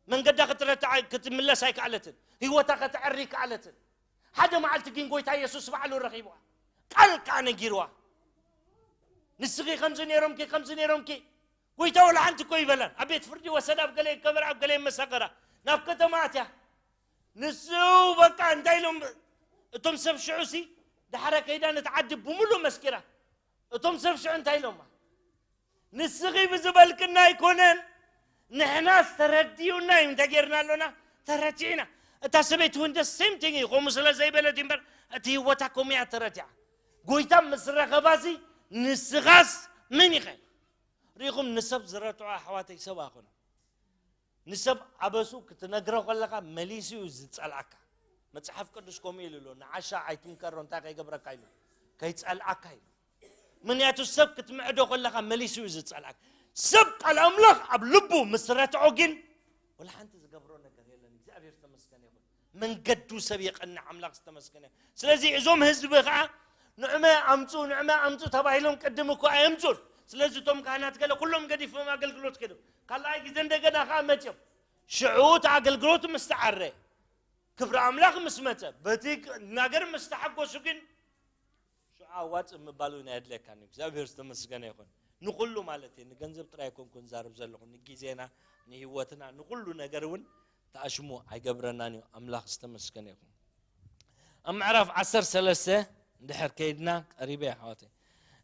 መንገዳ ክትረትዓ ክትምለስ ኣይከኣለትን። ህይወታ ከተዕሪ ኣይከኣለትን። ሓደ መዓልቲ ግን ጎይታ የሱስ ባዕሉ ረኺብዋ፣ ቃል ከኣ ነጊርዋ። ንስኺ ከምዚ ነይሮምኪ፣ ከምዚ ነይሮምኪ። ጎይታ ወላ ሓንቲ እኮ ይበላን። ኣብ ቤት ፍርዲ ወሰድ፣ ኣብ ገለ ይከበራ፣ ኣብ ገለ ይመሰገራ። ናብ ከተማ ኣትያ። ንሱ በቃ እንታይ ኢሎም እቶም ሰብ ሽዑ ሲ፣ ዳሕረ ከይዳ ነቲ ዓዲ ብምሉእ መስኪራ። እቶም ሰብ ሽዑ እንታይ ኢሎማ? ንስኺ ብዝበልክና ኣይኮነን፣ ንሕናስ ተረዲኡና እዩ። እንታይ ጌርና ኣሎና? ተረቲዕና። እታ ሰበይቲ እውን ደስ ሴም ቲንግ እዩ። ከምኡ ስለ ዘይበለት እዩ እምበር፣ እቲ ህይወታ ከምኡ እያ ተረቲዓ። ጎይታ ምስ ረኸባሲ፣ ንስኻስ መን ኢኸ? ርኢኹም፣ ንሰብ ዝረትዖ ኣሕዋተይ ሰብ ኣይኮነን። ንሰብ ኣበሱ ክትነግሮ ከለኻ መሊሱ እዩ ዝጸልኣካ። መጽሓፍ ቅዱስ ከምኡ ኢሉ ኣሎ፣ "ንዓሻ ኣይትምከሮ፣ እንታይ ከይገብረካ?" ኢሉ፣ "ከይጸልኣካ" ኢሉ። ምኽንያቱ ሰብ ክትምዕዶ ከለኻ መሊሱ እዩ ዝጸልኣካ። ሰብ ቃል ኣምላኽ ኣብ ልቡ ምስ ረትዖ ግን ወላ ሓንቲ ዝገብሮ ነገር የለን። እግዚኣብሔር ዝተመስገነ ይኹን። መንገዱ ሰብ የቐንዕ፣ ኣምላኽ ዝተመስገነ ይኹን። ስለዚ እዞም ህዝቢ ኸዓ ንዕመ ኣምፁ፣ ንዕመ ኣምፁ ተባሂሎም ቅድም እኮ ኣየምፁን። ስለዚ እቶም ካህናት ገለ ኩሎም ገዲፎም ኣገልግሎት ከይዶም። ካልኣይ ግዜ እንደገና ኸዓ መፅኦም። ሽዑ እቲ ኣገልግሎት ምስ ተዓረ፣ ክብሪ ኣምላኽ ምስ መፀ፣ በቲ ነገር ምስ ተሓጎሱ ግን ሽዑ ኣዋፅእ ምባል እውን ኣየድልየካን እዩ። እግዚኣብሔር ዝተመስገነ ይኹን። ንኹሉ ማለት እዩ። ንገንዘብ ጥራይ ኣይኮንኩን ዛረብ ዘለኹ፣ ንግዜና፣ ንህይወትና፣ ንኹሉ ነገር እውን ተኣሽሙ ኣይገብረናን እዩ። ኣምላኽ ዝተመስገነ ይኹን። ኣብ ምዕራፍ ዓሰርተ ሰለስተ እንድሕር ከይድና፣ ቀሪበ እየ ኣሕዋተይ፣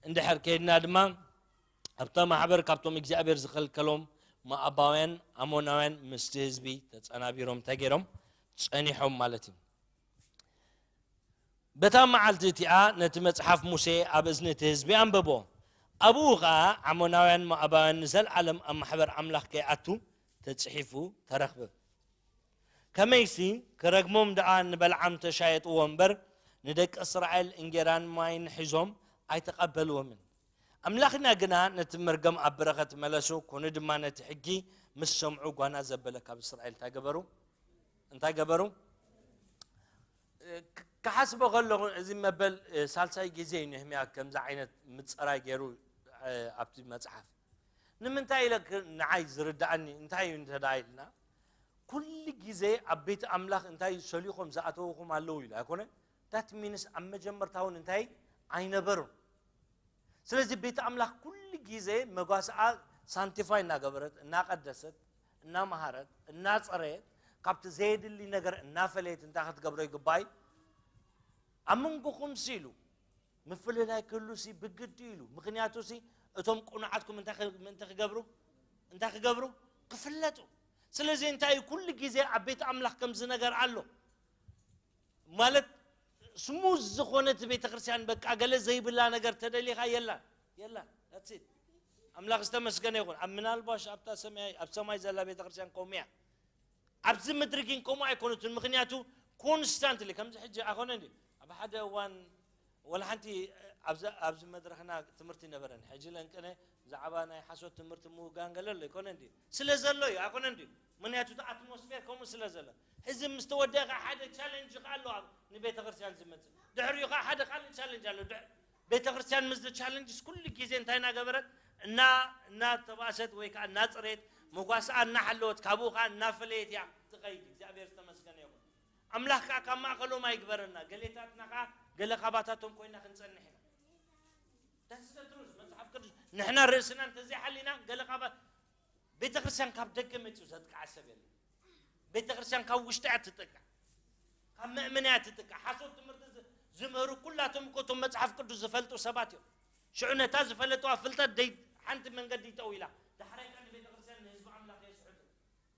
እንድሕር ከይድና ድማ ኣብታ ማሕበር ካብቶም እግዚኣብሔር ዝኸልከሎም ሞኣባውያን፣ ኣሞናውያን ምስቲ ህዝቢ ተጸናቢሮም እንታይ ገይሮም? ጸኒሖም ማለት እዩ። በታ መዓልቲ እቲኣ ነቲ መጽሓፍ ሙሴ ኣብ እዝኒ እቲ ህዝቢ ኣንበቦ። ኣብኡ ኸኣ ኣሞናውያን ሞኣባውያን ንዘለኣለም ኣብ ማሕበር ኣምላኽ ከይኣቱ ተጽሒፉ ተረኽበ። ከመይሲ ክረግሞም ደኣ ንበልዓም ተሻየጥዎ እምበር፣ ንደቂ እስራኤል እንጌራን ማይን ሒዞም ኣይተቐበልዎምን። ኣምላኽና ግና ነቲ መርገም ኣብ በረኸት መለሶ፣ ኮነ ድማ ነቲ ሕጊ ምስ ሰምዑ ጓና ዘበለ ካብ እስራኤል እንታይ ገበሩ? እንታይ ገበሩ? እ፣ ክ-፣ ክሓስቦ ከለኹ፣ እዚ መበል፣ እ፣ ሳልሳይ ግዜ እዩ ነህምያ ከምዚ ዓይነት ምጽራይ ገይሩ፣ እ፣ ኣብቲ መጽሓፍ። ንምንታይ ኢለ ክ-፣ ንዓይ ዝርድኣኒ እንታይ እዩ እንተ ደኣ ኢልና፣ ኩሉ ግዜ ኣብ ቤት ኣምላኽ እንታይ እዩ ሰሊኾም ዝኣተውኹም ኣለዉ ኢሉ ኣይኮነን? ዳት ሚንስ ኣብ መጀመርታ እውን እንታይ ኣይነበሩን። ስለዚ ቤት ኣምላኽ ኩሉ ግዜ መጓስኣ ሳንቲፋይ እናገበረት፣ እናቐደሰት፣ እናመሃረት፣ እናጸረየት፣ ካብቲ ዘየድሊ ነገር እናፈለየት እንታይ ክትገብሮ ይግባእ? ኣብ መንጎኹም ሲ ኢሉ ምፍልላይ ክህሉ ሲ ብግዲ ኢሉ። ምኽንያቱ ሲ እቶም ቅኑዓትኩም እንታይ ክ-፣ ምእንቲ ክገብሩ፣ እንታይ ክገብሩ? ክፍለጡ። ስለዚ እንታይ እዩ ኩሉ ግዜ ኣብ ቤት ኣምላኽ ከምዚ ነገር ኣሎ? ማለት ስሙዝ ዝኾነት ቤተክርስትያን በቃ ገለ ዘይብላ ነገር ተደሊኻ የላን፣ የላን። That's it። ኣምላኽ ዝተመስገነ ይኹን። ኣብ ምናልባሽ ኣብታ ሰማይ፣ ኣብ ሰማይ ዘላ ቤተክርስትያን ከምኡ እያ። ኣብዚ ምድሪ ግን ከምኡ ኣይኮነትን። ምኽንያቱ ኮንስታንትሊ ከምዚ ሕጂ ኣይኮነ እንዲ ኣብ ሓደ እዋን ወላ ሓንቲ ኣብዚ፣ ኣብዚ መድረኽና ትምህርቲ ነበረን። ሕጂ ለንቅነ ብዛዕባ ናይ ሓሶት ትምህርቲ ምውጋን ገለ ኣሎ ኣይኮነ እንዲ ስለ ዘሎ እዩ ኣይኮነ እንዲ ምኽንያቱ እቲ ኣትሞስፌር ከምኡ ስለ ዘሎ። ሕዚ ምስ ተወደአ ከዓ ሓደ ቻለንጅ ከዓ ኣሎ ኣብ ንቤተ ክርስቲያን ዝመፅእ። ድሕሪኡ ከዓ ሓደ ካልእ ቻለንጅ ኣሎ። ድሕ-፣ ቤተ ክርስቲያን ምስ ቻለንጅስ ኩሉ ግዜ እንታይ እናገበረት እና፣ እናተባእሰት ወይ ከዓ እናፅሬት መጓስኣ እናሓለወት ካብኡ ከዓ እናፈለየት እያ ትኸይድ። እግዚኣብሔር ዝተመስገነ ይኹን። ኣምላኽ ከዓ ካብ ማእኸሎም ኣይግበረና። ገሌታትና ከዓ ገለ ካባታቶም ኮይና ክንፀንሕ ኢና። That's the truth። መጽሓፍ ቅዱስ ንሕና ርእስና እንተዘይሓሊና ገለ ካባ ቤተ ክርስቲያን ካብ ደገ መጺኡ ዘጥቅዓ ሰብ የለን። ቤተ ክርስቲያን ካብ ውሽጢ እያ ትጥቃዕ። ካብ ምእመና እያ ትጥቃዕ። ሓሶት ትምህርቲ ዝ-፣ ዝምህሩ ኩላቶም እኮ እቶም መጽሓፍ ቅዱስ ዝፈልጡ ሰባት እዮም። ሽዑ ነታ ዝፈለጥዋ ፍልጠት ደይ-፣ ሓንቲ መንገዲ ጠው ኢላ። ዳሕራይ ከኣ ንቤተ ክርስቲያን ንህዝቢ ኣምላኽ የስሕቱ።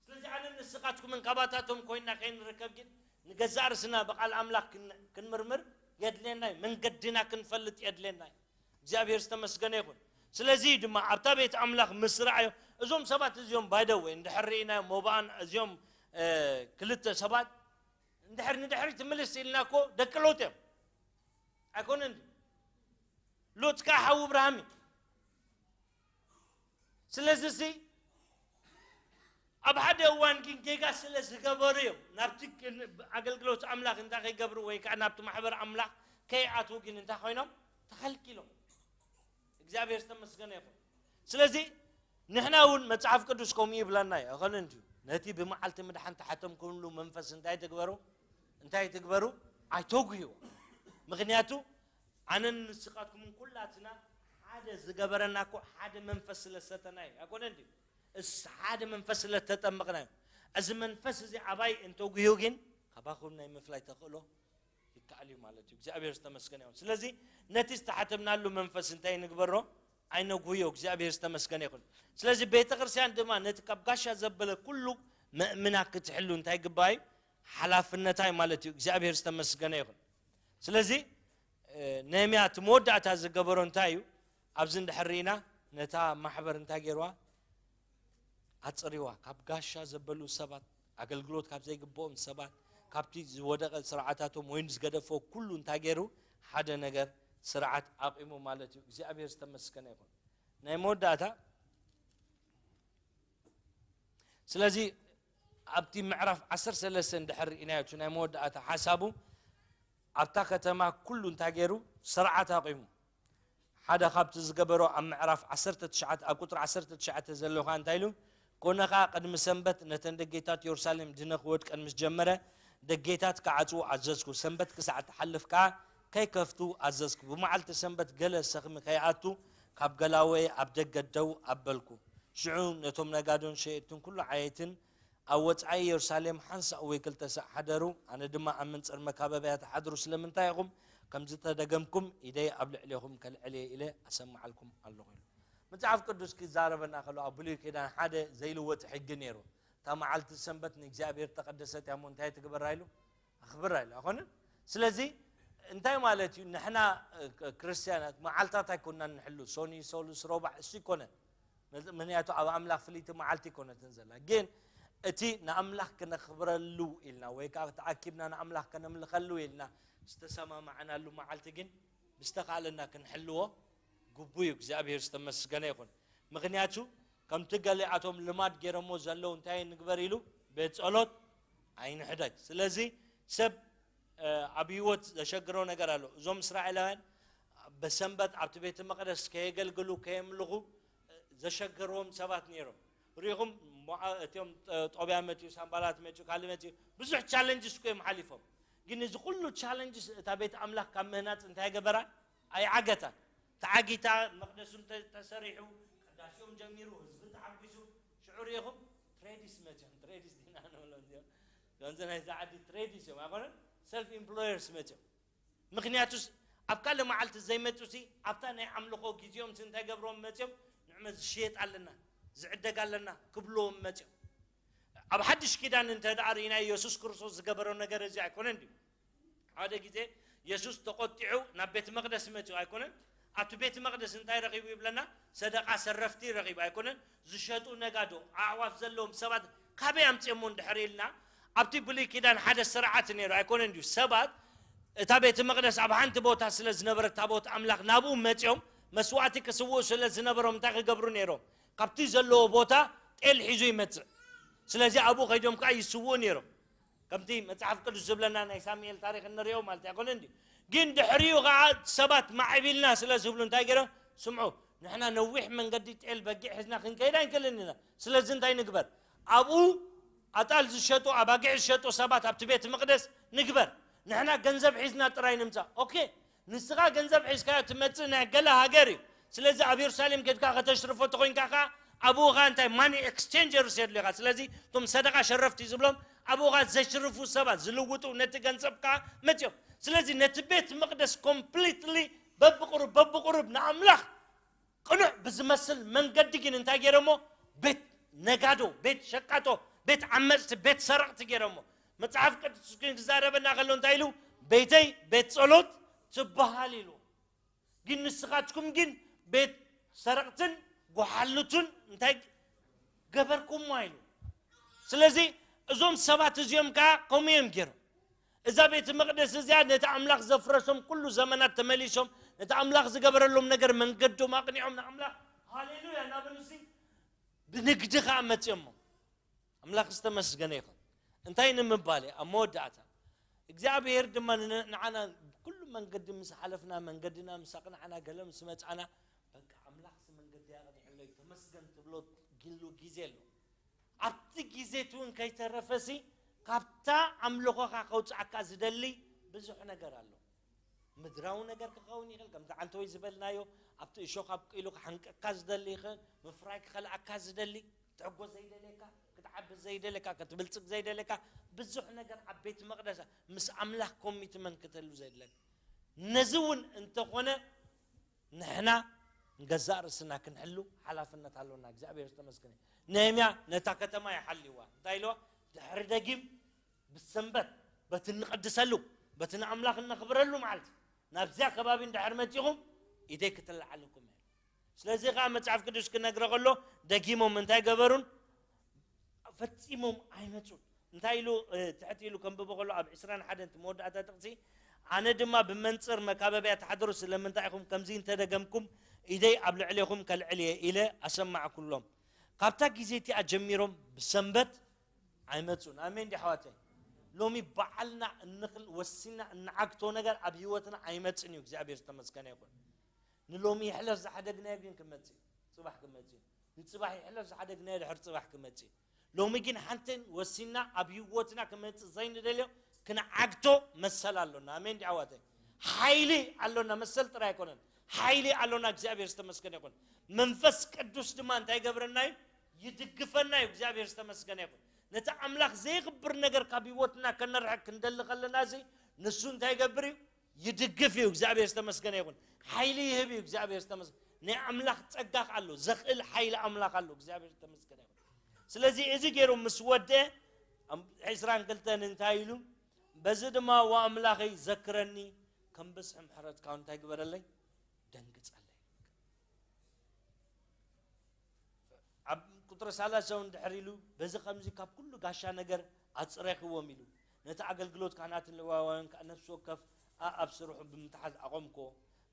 ስለዚ ኣነን ንስኻትኩምን ካባታቶም ኮይና ከይንርከብ ግን ንገዛእ ርእስና ብቃል ኣምላኽ ክን-፣ ክንምርምር የድልየና እዩ። መንገድና ክንፈልጥ የድልየና እዩ። እግዚኣብሔር ዝተመስገነ ይኹን። ስለዚ ድማ ኣብታ ቤት ኣምላኽ ምስ ረኣዮ፣ እዞም ሰባት እዚኦም by the way እንድሕር ርኢናዮም መባእን እዚኦም፣ እ፣ ክልተ ሰባት እንድሕር ንድሕሪት ትምልስ ኢልና እኮ ደቂ ሎጥ እዮም። ኣይኮነን ድዩ? ሎጥ ከኣ ሓው እብርሃም እዩ። ስለዚ ሲ ኣብ ሓደ እዋን ግን ጌጋ ስለ ዝገበሩ እዮም ናብቲ ኣገልግሎት ኣምላኽ እንታይ ከይገብሩ ወይ ከዓ ናብቲ ማሕበር ኣምላኽ ከይኣትዉ ግን እንታይ ኮይኖም ተኸልኪሎም። እግዚኣብሔር ዝተመስገነ ይኹን። ስለዚ ንሕና እውን መጽሓፍ ቅዱስ ከምኡ ይብለና እዩ። ኣይኮነን ድዩ? ነቲ ብመዓልቲ ምድሓን ተሓተምኩምሉ መንፈስ እንታይ ትግበሩ? እንታይ ትግበሩ? ኣይተጉህዎ። ምኽንያቱ ኣነን ንስኻትኩምን ኩላትና ሓደ ዝገበረና እኮ ሓደ መንፈስ ስለ ዝሰተና እዩ። ኣይኮነን ድዩ? እስ ሓደ መንፈስ ስለ ዝተጠመቕና እዩ። እዚ መንፈስ እዚ ኣባይ እንተጉህዩ ግን ካባኹም ናይ ምፍላይ ተኽእሎ ይከኣል እዩ ማለት እዩ። እግዚኣብሔር ዝተመስገነ ይኹን። ስለዚ ነቲ ዝተሓተምናሉ መንፈስ እንታይ ንግበሮ? ኣይነጉህዮ። እግዚኣብሔር ዝተመስገነ ይኹን። ስለዚ ቤተ ክርስቲያን ድማ ነቲ ካብ ጋሻ ዘበለ ኩሉ መእምና ክትሕሉ እንታይ ግባይ? ሓላፍነታይ ማለት እዩ። እግዚኣብሔር ዝተመስገነ ይኹን። ስለዚ ነህምያ እቲ መወዳእታ ዝገበሮ እንታይ እዩ? ኣብዚ እንድሕር ርኢና ነታ ማሕበር እንታይ ገይርዋ? ኣጽሪዋ። ካብ ጋሻ ዘበሉ ሰባት፣ ኣገልግሎት ካብ ዘይግብኦም ሰባት፣ ካብቲ ዝወደቐ ስርዓታቶም ወይ ዝገደፎ ኩሉ እንታይ ገይሩ? ሓደ ነገር ስርዓት ኣቂሙ ማለት እዩ። እግዚኣብሔር ዝተመስገነ ይኹን። ናይ መወዳእታ ስለዚ ኣብቲ ምዕራፍ ዓሰርተ ሰለስተ እንድሕር ርኢናዮ፣ እቲ ናይ መወዳእታ ሓሳቡ፣ ኣብታ ከተማ ኩሉ እንታይ ገይሩ? ስርዓት ኣቂሙ። ሓደ ካብቲ ዝገበሮ ኣብ ምዕራፍ ዓሰርተ ትሽዓተ፣ ኣብ ቁጽሪ ዓሰርተ ትሽዓተ ዘሎ ኸኣ እንታይ ኢሉ? "ኮነ ኸኣ ቅድሚ ሰንበት ነተን ደጌታት የሩሳሌም ድነ ክወድቀን ምስ ጀመረ፣ ደጌታት ክዓጽዉ ኣዘዝኩ። ሰንበት ክሳዕ ትሓልፍ ከኣ ከይከፍቱ ኣዘዝኩ። ብመዓልቲ ሰንበት ገለ ሰኽሚ ከይኣቱ ካብ ገላወየ ኣብ ደገ ደው ኣበልኩ። ሽዑ ነቶም ነጋዶን ሸየጥትን ኩሉ ዓየትን ኣብ ወጻኢ የሩሳሌም ሓንሳእ ወይ ክልተ ሳዕ ሓደሩ። ኣነ ድማ ኣብ መንጽር መካበብያ ትሓድሩ ስለምንታይ ኢኹም? ከም ዝተደገምኩም ኢደይ ኣብ ልዕሌኹም ከልዕል እየ ኢለ ኣሰምዓልኩም ኣለኹ" ኢሉ። መጽሓፍ ቅዱስ ክዛረበና ከሎ ኣብ ብሉይ ኪዳን ሓደ ዘይልወጥ ሕጊ ነይሩ። እታ መዓልቲ ሰንበት ንእግዚኣብሔር ተቐደሰት እያ እሞ እንታይ ትግበራ ኢሉ? ኣኽብራ ኢሉ። ኣይኮነን? ስለዚ እንታይ ማለት እዩ? ንሕና እ፣ ክ-፣ ክርስትያናት መዓልታት ኣይኮንና ንሕሉ። ሶኒ፣ ሶሉስ፣ ሮባዕ እሱ ይኮነን። ምክንያቱ ኣብ ኣምላኽ ፍልይቲ መዓልቲ ይኮነትን ዘላ። ግን እቲ ንኣምላኽ ክነኽብረሉ ኢልና ወይ ከዓ ተኣኪብና ንኣምላኽ ከነምልኸሉ ኢልና ዝተሰማማዕናሉ መዓልቲ ግን ብዝተኻእለና ክንሕልዎ ግቡእ እዩ። እግዚኣብሔር ዝተመስገነ ይኹን። ምክንያቱ ከምቲ ገሊኣቶም ልማድ ገይሮሞ ዘለዉ እንታይ ንግበር ኢሉ ቤት ጸሎት ኣይንሕደግ። ስለዚ ሰብ እ፣ ኣብ ህይወት ዘሸግሮ ነገር ኣሎ። እዞም እስራኤላውያን በሰንበት ኣብቲ ቤተ መቕደስ ከየገልግሉ ከየምልኹ እ፣ ዘሸገርዎም ሰባት ነይሮም። ርኢኹም ሞዓ-፣ እቲኦም ጦ-፣ ጦብያ መፅኡ፣ ሳምባላት መፅኡ፣ ካልእ መፅኡ፣ ብዙሕ ቻለንጅስ እኮ እዮም ሓሊፎም። ግን እዚ ኩሉ ቻለንጅስ እታ ቤት ኣምላኽ ካብ ምህናፅ እንታይ ገበራ? ኣይዓገታን። ተዓጊታ፣ መቕደሱ እንተ-፣ ተሰሪሑ፣ ቅዳሴኦም ጀሚሩ፣ ህዝቢ ተዓጒሱ፣ ሽዑ ርኢኹም ትሬዲስ መፅኦም፣ ትሬዲስ ዲና ንብሎም እዚኦም። ከምዚ ናይዛ ዓዲ ትሬዲስ እዮም ኣይኮነን? ሰልፍ ኢምፕሎየርስ መፅኦም። ምክንያቱስ ኣብ ካልእ መዓልቲ ዘይመፁሲ ኣብታ ናይ ኣምልኾ ግዜኦም እንታይ ገብሮም መፅኦም? ንዕመ ዝሽየጥ ኣለና፣ ዝዕደግ ኣለና ክብልዎም መፅኦም። ኣብ ሓድሽ ኪዳን እንተ ደኣ ርኢና የሱስ ክርስቶስ ዝገበሮ ነገር እዚ ኣይኮነን ድዩ? ሓደ ግዜ የሱስ ተቖጢዑ ናብ ቤት መቕደስ መፂኡ ኣይኮነን? ኣብቲ ቤት መቕደስ እንታይ ረኺቡ ይብለና? ሰደቓ ሰረፍቲ ረኺቡ ኣይኮነን? ዝሸጡ ነጋዶ፣ ኣዕዋፍ ዘለዎም ሰባት ካበይ ኣምፅኦሞ እንድሕር ኢልና፣ ኣብቲ ብሉይ ኪዳን ሓደ ስርዓት ነይሩ ኣይኮነን ድዩ? ሰባት እታ ቤት መቕደስ ኣብ ሓንቲ ቦታ ስለ ዝነበረት ታቦት ኣምላኽ ናብኡ መፂኦም መስዋዕቲ ክስውኡ ስለ ዝነበሮም እንታይ ክገብሩ ነይሮም? ካብቲ ዘለዎ ቦታ ጤል ሒዙ ይመፅእ። ስለዚ ኣብኡ ከይዶም ከዓ ይስውኡ ነይሮም። ከምቲ መጽሓፍ ቅዱስ ዝብለና ናይ ሳሙኤል ታሪኽ እንሪኦ ማለት ኣይኮነን ድዩ? ግን ድሕሪኡ ከዓ ሰባት ማዕቢልና ስለ ዝብሉ እንታይ ገይሮም? ስምዑ፣ ንሕና ነዊሕ መንገዲ ጤል በጊዕ ሒዝና ክንከይድ ኣይንክእልን ኢና። ስለዚ እንታይ ንግበር? ኣብኡ ኣጣል ዝሸጡ፣ ኣባጊዕ ዝሸጡ ሰባት ኣብቲ ቤት መቕደስ ንግበር። ንሕና ገንዘብ ሒዝና ጥራይ ንምጻእ። ኦኬ፣ ንስኻ ገንዘብ ሒዝካዮ ትመጽእ ናይ ገለ ሃገር እዩ። ስለዚ ኣብ የሩሳሌም ኬድካ ከተሽርፎ ተኾይንካ ከኣ ኣብኡ ኸኣ እንታይ ማኒ ኤክስቼንጀርስ የድልዮኻ። ስለዚ እቶም ሰደቓ ሸረፍቲ ዝብሎም ኣብኡ ኸኣ ዘሽርፉ ሰባት ዝልውጡ ነቲ ገንዘብ ከኣ መጺኦም። ስለዚ ነቲ ቤት መቕደስ ኮምፕሊትሊ በብቑሩብ በብቑሩብ ንኣምላኽ ቅኑዕ ብዝመስል መንገዲ ግን እንታይ ገይሮሞ? ቤት ነጋዶ፣ ቤት ሸቃጦ፣ ቤት ዓመጽቲ፣ ቤት ሰረቕቲ ገይሮሞ። መጽሓፍ ቅዱስ ግን ክዛረበና ከሎ እንታይ ኢሉ? ቤተይ ቤት ጸሎት ትበሃል ኢሉ። ግን ንስኻትኩም ግን ቤት ሰረቕትን ጎሓሉትን እንታይ ገበርኩሞ ኢሉ። ስለዚ እዞም ሰባት እዚኦም ከኣ ከምኡ እዮም ገይሮም። እዛ ቤት መቕደስ እዚኣ ነቲ ኣምላኽ ዘፍረሶም ኩሉ ዘመናት ተመሊሶም፣ ነቲ ኣምላኽ ዝገበረሎም ነገር መንገዶም ኣቕኒዖም ንኣምላኽ ሃሌሉያ እናበሉሲ ብንግዲ ከኣ መጺኦሞ። ኣምላኽ ዝተመስገነ ይኹን። እንታይ ንምባል እየ? ኣብ መወዳእታ እግዚኣብሔር ድማ ንነ-፣ ንዓና ኩሉ መንገዲ ምስ ሓለፍና፣ መንገድና ምስ ኣቕናዕና፣ ገለ ምስ መጻና፣ በቃ ኣምላኽሲ መንገዲ ኣቕኒዕለይ ተመስገን ትብሎ ጊሉ ግዜ ኣሎ። ኣብቲ ግዜ እቲ እውን ከይተረፈሲ ካብታ ኣምልኾኻ ከውጽኣካ ዝደሊ ብዙሕ ነገር ኣሎ። ምድራዊ ነገር ክኸውን ይኽእል፣ ከምቲ ዓንተወይ ዝበልናዮ፣ ኣብቲ እሾኽ ኣብቂሉ ክሓንቀካ ዝደሊ ይኽእል፣ ምፍራይ ክኸልኣካ ዝደሊ፣ ክትዕጎ ዘይደልየካ፣ ክትዓቢ ዘይደልየካ፣ ክትብልጽግ ዘይደልየካ፣ ብዙሕ ነገር ኣብ ቤት መቕደስ ምስ ኣምላኽ ኮሚትመንት ክተሉ ዘድለካ። ነዚ እውን እንተኾነ ንሕና ንገዛእ ርእስና ክንሕሉ ሓላፍነት ኣሎና። እግዚኣብሔር ዝተመስገነ። ነህምያ ነታ ከተማ ይሓልዋ። እንታይ ኢልዋ? ድሕሪ ደጊም ብሰንበት በቲ እንቐድሰሉ፣ በቲ ንኣምላኽ እነኽብረሉ መዓልቲ ናብዚያ ከባቢ እንድሕር መጺኹም ኢደይ ክትለዓለኩም እየ። ስለዚ ኸዓ መጽሓፍ ቅዱስ ክነግረ ከሎ ደጊሞም እንታይ ገበሩን? ፈጺሞም ኣይመጹን። እንታይ ኢሉ፣ እ፣ ትሕት ኢሉ ከንብቦ ከሎ ኣብ ዕስራን ሓደን እቲ መወዳእታ ጥቕሲ፣ ኣነ ድማ ብመንጽር መካበብያ ተሓደሩ፣ ስለምንታይ ኢኹም ከምዚ እንተደገምኩም ኢደይ ኣብ ልዕሌኹም ከልዕል እየ ኢለ ኣሰማዕኩሎም። ካብታ ግዜ እቲኣ ጀሚሮም ብሰንበት ኣይመጹን። ኣሜን ዲ ኣሕዋተይ? ሎሚ በዓልና እንኽል ወሲና እንዓግቶ ነገር ኣብ ህይወትና ኣይመጽን እዩ። እግዚኣብሔር ዝተመስገነ ይኹን። ንሎሚ ይሕለፍ ዝሓደግናዮ ግን ክመጽእ እዩ። ጽባሕ ክመጽእ እዩ። ንጽባሕ ይሕለፍ ዝሓደግናዮ ድሕር ጽባሕ ክመጽእ እዩ። ሎሚ ግን ሓንተን ወሲና ኣብ ህይወትና ክመጽእ ዘይንደልዮ ክንዓግቶ መሰል ኣሎና። ኣሜን ዲ ኣሕዋተይ? ሓይሊ ኣሎና። መሰል ጥራይ ኣይኮነን፣ ሓይሊ ኣሎና። እግዚኣብሔር ዝተመስገነ ይኹን። መንፈስ ቅዱስ ድማ እንታይ ይገብረና እዩ? ይድግፈና እዩ። እግዚኣብሔር ዝተመስገነ ይኹን። ነቲ ኣምላኽ ዘይኽብር ነገር ካብ ህይወትና ከነርሕቅ ክንደሊ ከለና እዚ ንሱ እንታይ ይገብር እዩ? ይድግፍ እዩ። እግዚኣብሔር ዝተመስገነ ይኹን። ሓይሊ ይህብ እዩ። እግዚኣብሔር ዝተመስገነ። ናይ ኣምላኽ ጸጋ ኣሎ፣ ዘኽእል ሓይሊ ኣምላኽ ኣሎ። እግዚኣብሔር ዝተመስገነ ይኹን። ስለዚ እዚ ገይሩ ምስ ወደ ዕስራን ክልተን እንታይ ኢሉ? በዚ ድማ ወኣምላኸይ ዘክረኒ፣ ከም ብዝሒ ምሕረትካ እንታይ ግበረለይ? ደንግጸለይ። ኣብ ቁጥሪ ሰላሳ እውን ድሕር ኢሉ፣ በዚ ከምዚ ካብ ኩሉ ጋሻ ነገር ኣጽረኽዎም ኢሉ፣ ነቲ ኣገልግሎት ካህናትን ሌዋውያንን ከኣ ነፍሲ ወከፍ ኣኣብ ስርሑ ብምትሓዝ ኣቖምክዎ።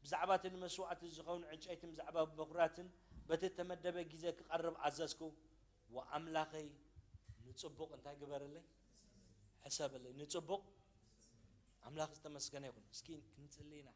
ብዛዕባ እቲ ንመስዋእቲ ዝኸውን ዕንጨይትን ብዛዕባ በኹራትን በቲ እተመደበ ግዜ ክቐርብ ኣዘዝኩ። ወኣምላኸይ ንጽቡቕ እንታይ ግበረለይ? ሕሰበለይ። ንጽቡቕ ኣምላኽ ዝተመስገነ ይኹን። እስኪ ክንጽሊ ኢና።